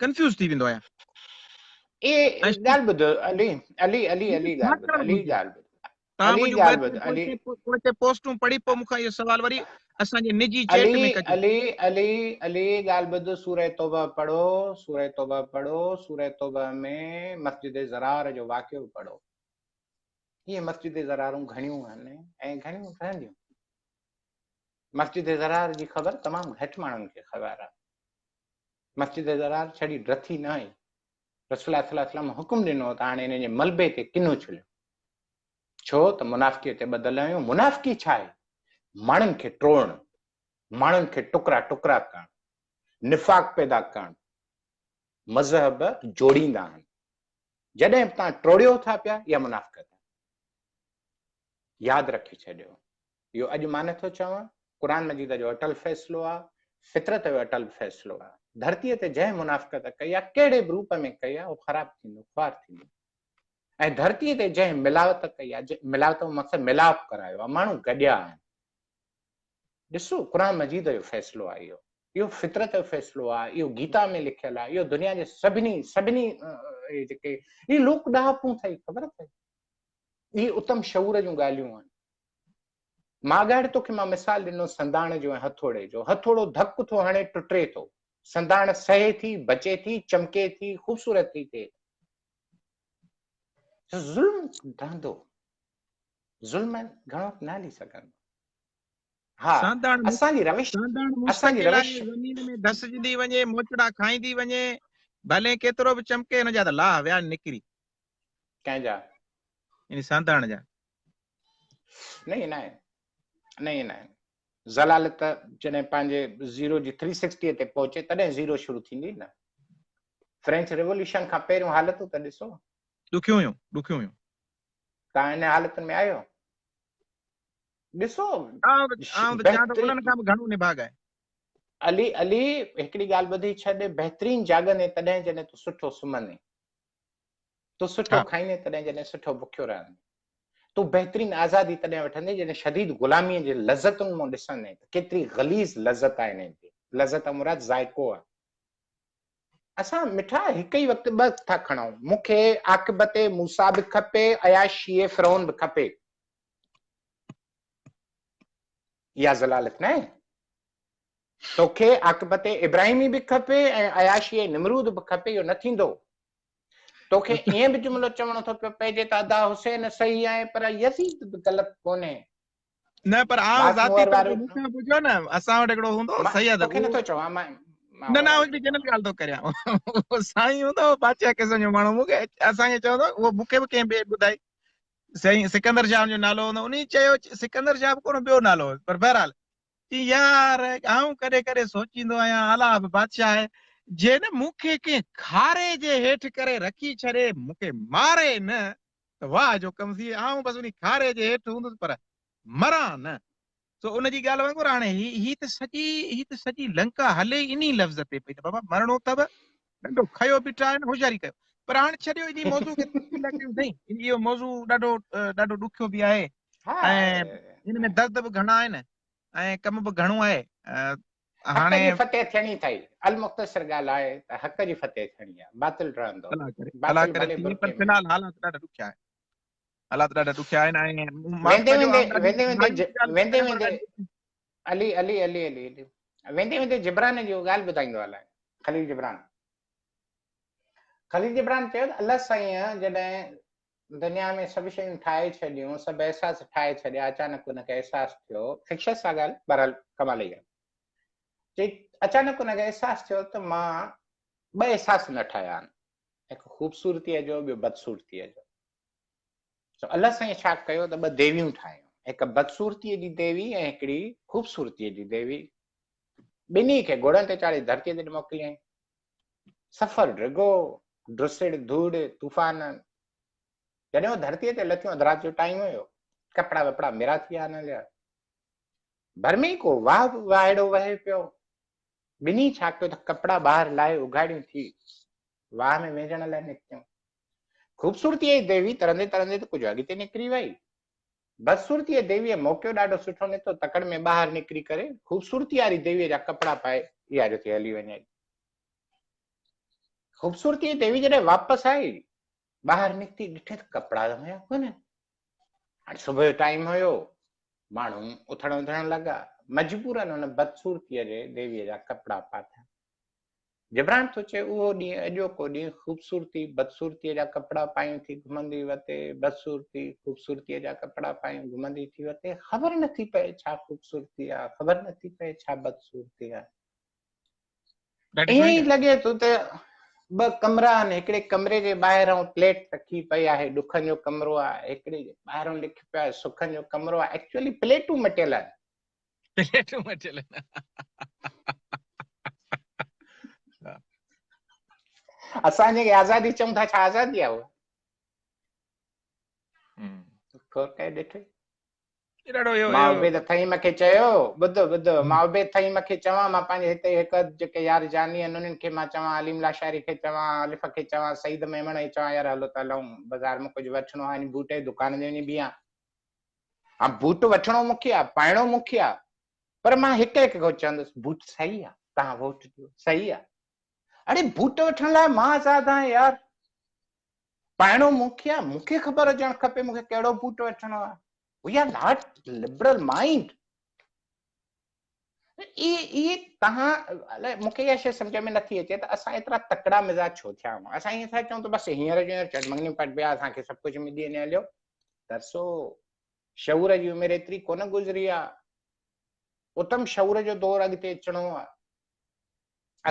ڪنفيوز ٿي ويندو آهيان. اي ڳالهه ٻڌ علي علي علي علي ڳالهه ٻڌ علي ڳالهه ٻڌ علي ڳالهه ٻڌ علي پوئتي پوسٽون پڙهي پوء مون کان اهو سوال وري اسان جي نجي چيٽ ۾ ڪجو. علي علي علي ڳالهه ٻڌ سوره توبه پڙهو سوره توبه پڙهو سوره توبه ۾ مسجد ضرار جو واقعو پڙهو اهي مسجد ضرارون گهڻيون آهن ۽ گهڻيون رهنديون. مسجد ضرار جي خبر تمام گهٽ ماڻهن کي خبر آهي. مسجد ضرار ڇڙي ڊٿي نه آئي. رسول الله صلي الله عليه وسلم حڪم ڏنو ته هاڻي انهن جي ملبي تي ڪن اڇليو. ڇو ته منافقيء تي ٻڌل آهيون. منافقي ڇا آهي؟ ماڻهن کي ٽوڙڻ، ماڻهن کي ٽڪرا ٽڪرا ڪرڻ، نفاق پيدا ڪرڻ. مذهب جوڙيندا آهن. جڏهن به توهان ٽوڙيو ٿا پيا اها منافقت آهي. ياد رکي ڇڏيو. اهو اڄ مان نه ٿو چوان، قرآن مجيد جو اٽل فيصلو آهي، فطرت جو اٽل فيصلو آهي. ڌرتيء تي جنهن منافقت ڪئي آهي، ڪهڙي به روپ ۾ ڪئي آهي، اهو خراب ٿيندو، خوار ٿيندو. ۽ ڌرتيء تي جنهن ملاوت ڪئي آهي، ملاوت جو مقصد ملاپ ڪرايو آهي، ماڻهو گڏيا آهن. ڏسو قرآن مجيد جو فيصلو آهي اهو. اهو فطرت جو فيصلو آهي، اهو گيتا ۾ لکيل آهي، اهو دنيا جي سڀني سڀني اهي جيڪي اهي لوڪ ڏاهپون اٿئي، خبر اٿئي. اهي اتم شعور جون ڳالهيون آهن. ماڳاڙ توکي مان مثال ڏنو سنداڻ جو ۽ هٿوڙي جو. هٿوڙو ڌڪ ٿو هڻي ٽٽي ٿو. سنداڻ سهي ٿي، بچي ٿي، چمڪي ٿي، خوبصورت ٿي ٿئي. ظلم ڊهندو. ظلم گهڻو نه هلي سگهندو. ها اسان جي روش سانداڻ اسان جي روش زمين ۾ ڌسجندي وڃي، موچڙا کائيندي وڃي، ڀلين ڪيترو به چمڪي هن جا ته لاهه ويا نڪري. ڪنهن جا؟ يعني سانداڻ جا. نه ائين ناهي نه ائين ناهي ضلالت جڏهن پنهنجي زيرو جي ٿري سڪسٽي تي پهچي تڏهن زيرو شروع ٿيندي نه. فرينچ ريوليوشن کان پهريون حالتون ته ڏسو. ڏکيون هيون ڏکيون هيون. توهان ان حالتن ۾ آهيو؟ ڏسو آئون آئون ته چوان ٿو انهن کان به گهڻو نڀاڳ آهي. علي علي هڪڙي ڳالهه ٻڌي ڇڏ بهترين جاڳندين تڏهن جڏهن تون سٺو سمهندين. تون سٺو کائيندين تڏهن جڏهن سٺو بکيو رهندين. تون بهترين آزادي تڏهن وٺندين جڏهن شديد غلاميء جي لذتن مان ڏسندين ته ڪيتري غليظ لذت آهي انهن جي. لذت مراد ذائقو آهي. اسان مٺا هڪ ئي وقت ٻه ٿا کڻون. مون کي عاقبت موسيٰ به کپي، عياشيء فرعون به کپي. اها ضلالت ناهي؟ توکي عاقبت ابراهيمي به کپي ۽ عياشيء نمرود به کپي، اهو نه ٿيندو. توکي ائين به جملو چوڻو ٿو پيو پئجي ته ادا حسين صحيح آهي پر يزيد به غلط ڪونهي. نه پر آئون ذاتي طور تي مون کان پڇو نه اسان وٽ هڪڙو هوندو هو سيد توکي نٿو چوان مان نه نه آئون هڪڙي جنرل ڳالهه ٿو ڪريان اهو سائين هوندو هو بادشاهه قسم جو ماڻهو مون کي اسان کي چوندو اهو مون کي به ڪنهن ٻئي ٻڌائي سائين سڪندر شاهه جو نالو هوندو انهي چيو سڪندر شاهه به ڪونه ٻيو نالو هو پر بهرحال چي يار آئون ڪڏهن ڪڏهن سوچيندو آهيان الله به بادشاهه آهي جي نه مون کي ڪنهن کاري جي هيٺ ڪري رکي ڇڏي مون کي ماري نه ته واهه جو ڪم ٿئي آئون بس انهي کاري جي هيٺ هوندس پر مران نه. سو ان جي ڳالهه وانگر هاڻي هي هي ته سڄي هي ته سڄي لنڪا هلي ئي انهي لفظ تي پئي ته بابا مرڻو اٿو ڏنڊو کنيو بيٺا آهن هوشياري ڪيو. پر هاڻي ڇڏيو انهي موضوع کي تفصيل نه ڪيون سائين اهو موضوع ڏاڍو ڏاڍو ڏکيو به آهي ۽ ان ۾ درد به گهڻا آهن ۽ ڪم به گهڻو آهي حق هاڻي جي فتح ٿيڻي اٿئي. المختصر ڳالهه آهي ته حق جي فتح ٿيڻي آهي. باطل رهندو. الله ڪري الله باطل ڪري ٿئي پر في الحال حالات ڏاڍا ڏکيا آهن. حالات ڏاڍا ڏکيا آهن ۽ معاف ويندي ڪجو ويندي ويندي ويندي ويندي ويندي علي علي علي علي علي ويندي ويندي جبران جي ڳالهه ٻڌائيندو هلان خليل جبران خليل جبران چيو ته الله سائين جڏهن دنيا ۾ سڀ شيون ٺاهي ڇڏيون، سڀ احساس ٺاهي ڇڏيا، اچانڪ ان کي احساس ٿيو، فڪشس آ ڳالهه، بهرحال ڪمال جي ڳالهه. چي اچانڪ ان کي احساس ٿيو ته مان ٻه احساس نه ٺاهيا آهن، هڪ خوبصورتيء جو ٻيو بدصورتيء جو. سو الله سائين ڇا ڪيو ته ٻه ديويون ٺاهيون، هڪ بدصورتيء جي ديوي ۽ هڪڙي خوبصورتيء جي ديوي. ٻنهي کي گهوڙن تي چاڙهي ڌرتيء تي موڪليائين. سفر ڊگهو، ڊسڙ، ڌوڙ، طوفان. جڏهن هو ڌرتيء تي لٿيون اڌ رات جو ٽائيم هيو. ڪپڙا وپڙا ميرا ٿي ويا هنن جا. ڀر ۾ ئي ڪو واهه واهڙو وهي پيو. ٻنهي ڇا ڪيو ته ڪپڙا ٻاهر لاهي اگهاڙيون ٿي واهه ۾ وهنجڻ لاء نڪتيون. خوبصورتيء جي ديوي ترندي ترندي ته ڪجهه اڳتي نڪري وئي. بدصورتيء ديويء موقعو ڏاڍو سٺو نتو، تڪڙ ۾ ٻاهر نڪري ڪري خوبصورتيء واري ديويء جا ڪپڙا پائي اها جو ٿي هلي وڃي. خوبصورتيء جي ديوي جڏهن واپس آئي، ٻاهر نڪتي، ڏٺي ته ڪپڙا ته هيا ڪونهن. هاڻي صبح جو ٽائيم هيو، ماڻهو اٿڻ وڌڻ لڳا. مجبورن هن بدصورتيء جي ديويء جا ڪپڙا پاتا. جبران ٿو چئي اهو ڏينهن اڄوڪو ڏينهن خوبصورتي بدصورتيء جا ڪپڙا پايون ٿي گهمندي وتي، بدصورتي خوبصورتيء جا ڪپڙا پايون گهمندي ٿي وتي، خبر نٿي پئي ڇا خوبصورتي آ، خبر نٿي پئي ڇا بدصورتي آ. ائين ئي لڳي ٿو ته ٻه ڪمرا آهن، هڪڙي ڪمري جي ٻاهران پليٽ رکي پئي آهي، ڏکن جو ڪمرو آ، هڪڙي جي ٻاهران لکيو پيو آهي سکن جو ڪمرو آ، ايڪچوئلي پليٽون مٽيل آهن. پليٽون مٽيل آهن. اسان جيڪي آزادي چئون ٿا ڇا آزادي آهي اها؟ خور ڪئي ڏٺي مان عبيد ٿهيم کي چيو ٻڌ ٻڌ مان عبيد ٿهيم کي چوان مان پنهنجي هتي هڪ اڌ جيڪي يار جاني آهن انهن کي مان چوان عليم لاشاري کي چوان الف کي چوان سعيد ميمڻ کي چوان يار هلو ته هلون بازار مان ڪجهه وٺڻو آهي بوٽ جي دڪان تي وڃي بيهان ها بوٽ وٺڻو مون کي آ پائڻو مون کي آ پر مان هڪ هڪ کي چوندس بوٽ صحيح آ توهان ووٽ ڏيو صحيح آ اڙي بوٽ وٺڻ لاء مان آزاد آهيان يار پائڻو مون کي آ مون کي خبر هجڻ کپي مون کي ڪهڙو بوٽ وٺڻو آ we are not liberal mind اي تهان الائي مون کي اها شيء سمجهه ۾ نٿي اچي ته اسان ايترا تڪڙا مزاج ڇو ٿيا آهيون اسان ائين ٿا چئون ته بس هينئر جو هينئر چٽ مڱڻيون پٽبي آ اسان کي سڀ ڪجهه ملي وڃي هليو ترسو شعور جي عمر ايتري ڪونه گذري آ اتم شعور جو دور اڳتي اچڻو آ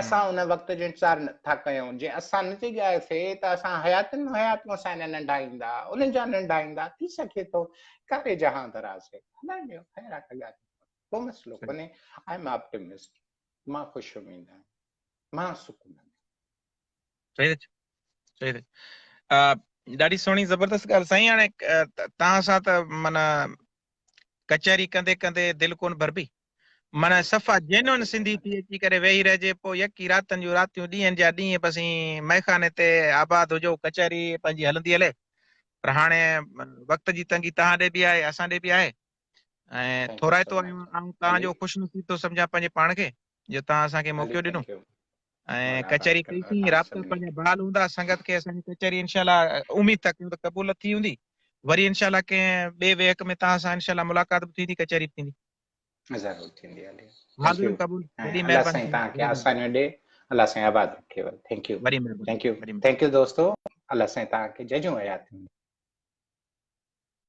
اسان ان وقت جو انتظار ٿا ڪيون جي اسان نه جڳايوسي ته اسان حياتين حياتون اسان جا ننڍا ايندا انهن جا ننڍا ايندا ٿي سگهي ٿو ڪاري جهان دراز هي هلائڻ ڏيو خير آ ڪا ڳالهه ڪو مسئلو ڪونهي I M optimist مان خوش اميد آهيان مان سڪون ۾ صحيح صحيح ڏاڍي سهڻي زبردست ڳالهه سائين هاڻي توهان سان ته معنيٰ ڪچهري ڪندي ڪندي دل ڪون ڀربي معنيٰ صفا جينوئن سنڌي ٿي اچي ڪري ويهي رهجي پوء يڪي راتن جون راتيون ڏينهن جا ڏينهن بس ائين مئخاني تي آباد هجو ڪچهري پنهنجي هلندي هلي پر هاڻي وقت جي تنگي توهان ڏي به آهي اسان ڏي به آهي ۽ ٿورائتو آهيون آئون توهان جو خوش نصيب ٿو سمجهان پنهنجي پاڻ کي جو توهان اسان کي موقعو ڏنو ۽ ڪچهري ڪئي سين رابطا پنهنجا بحال هوندا سنگت کي اسان جي ڪچهري انشاء الله اميد ٿا ڪيون ته قبول ٿي هوندي وري انشاء الله ڪنهن ٻئي ويهڪ ۾ توهان سان انشاء الله ملاقات به ٿيندي ڪچهري به ٿيندي ضرور ٿيندي علي حاضر قبول وڏي مهرباني الله سائين توهان کي آسانيون ڏي الله سائين آباد رکي thank you thank you thank you دوستو الله سائين توهان کي جهجهيون حياتيون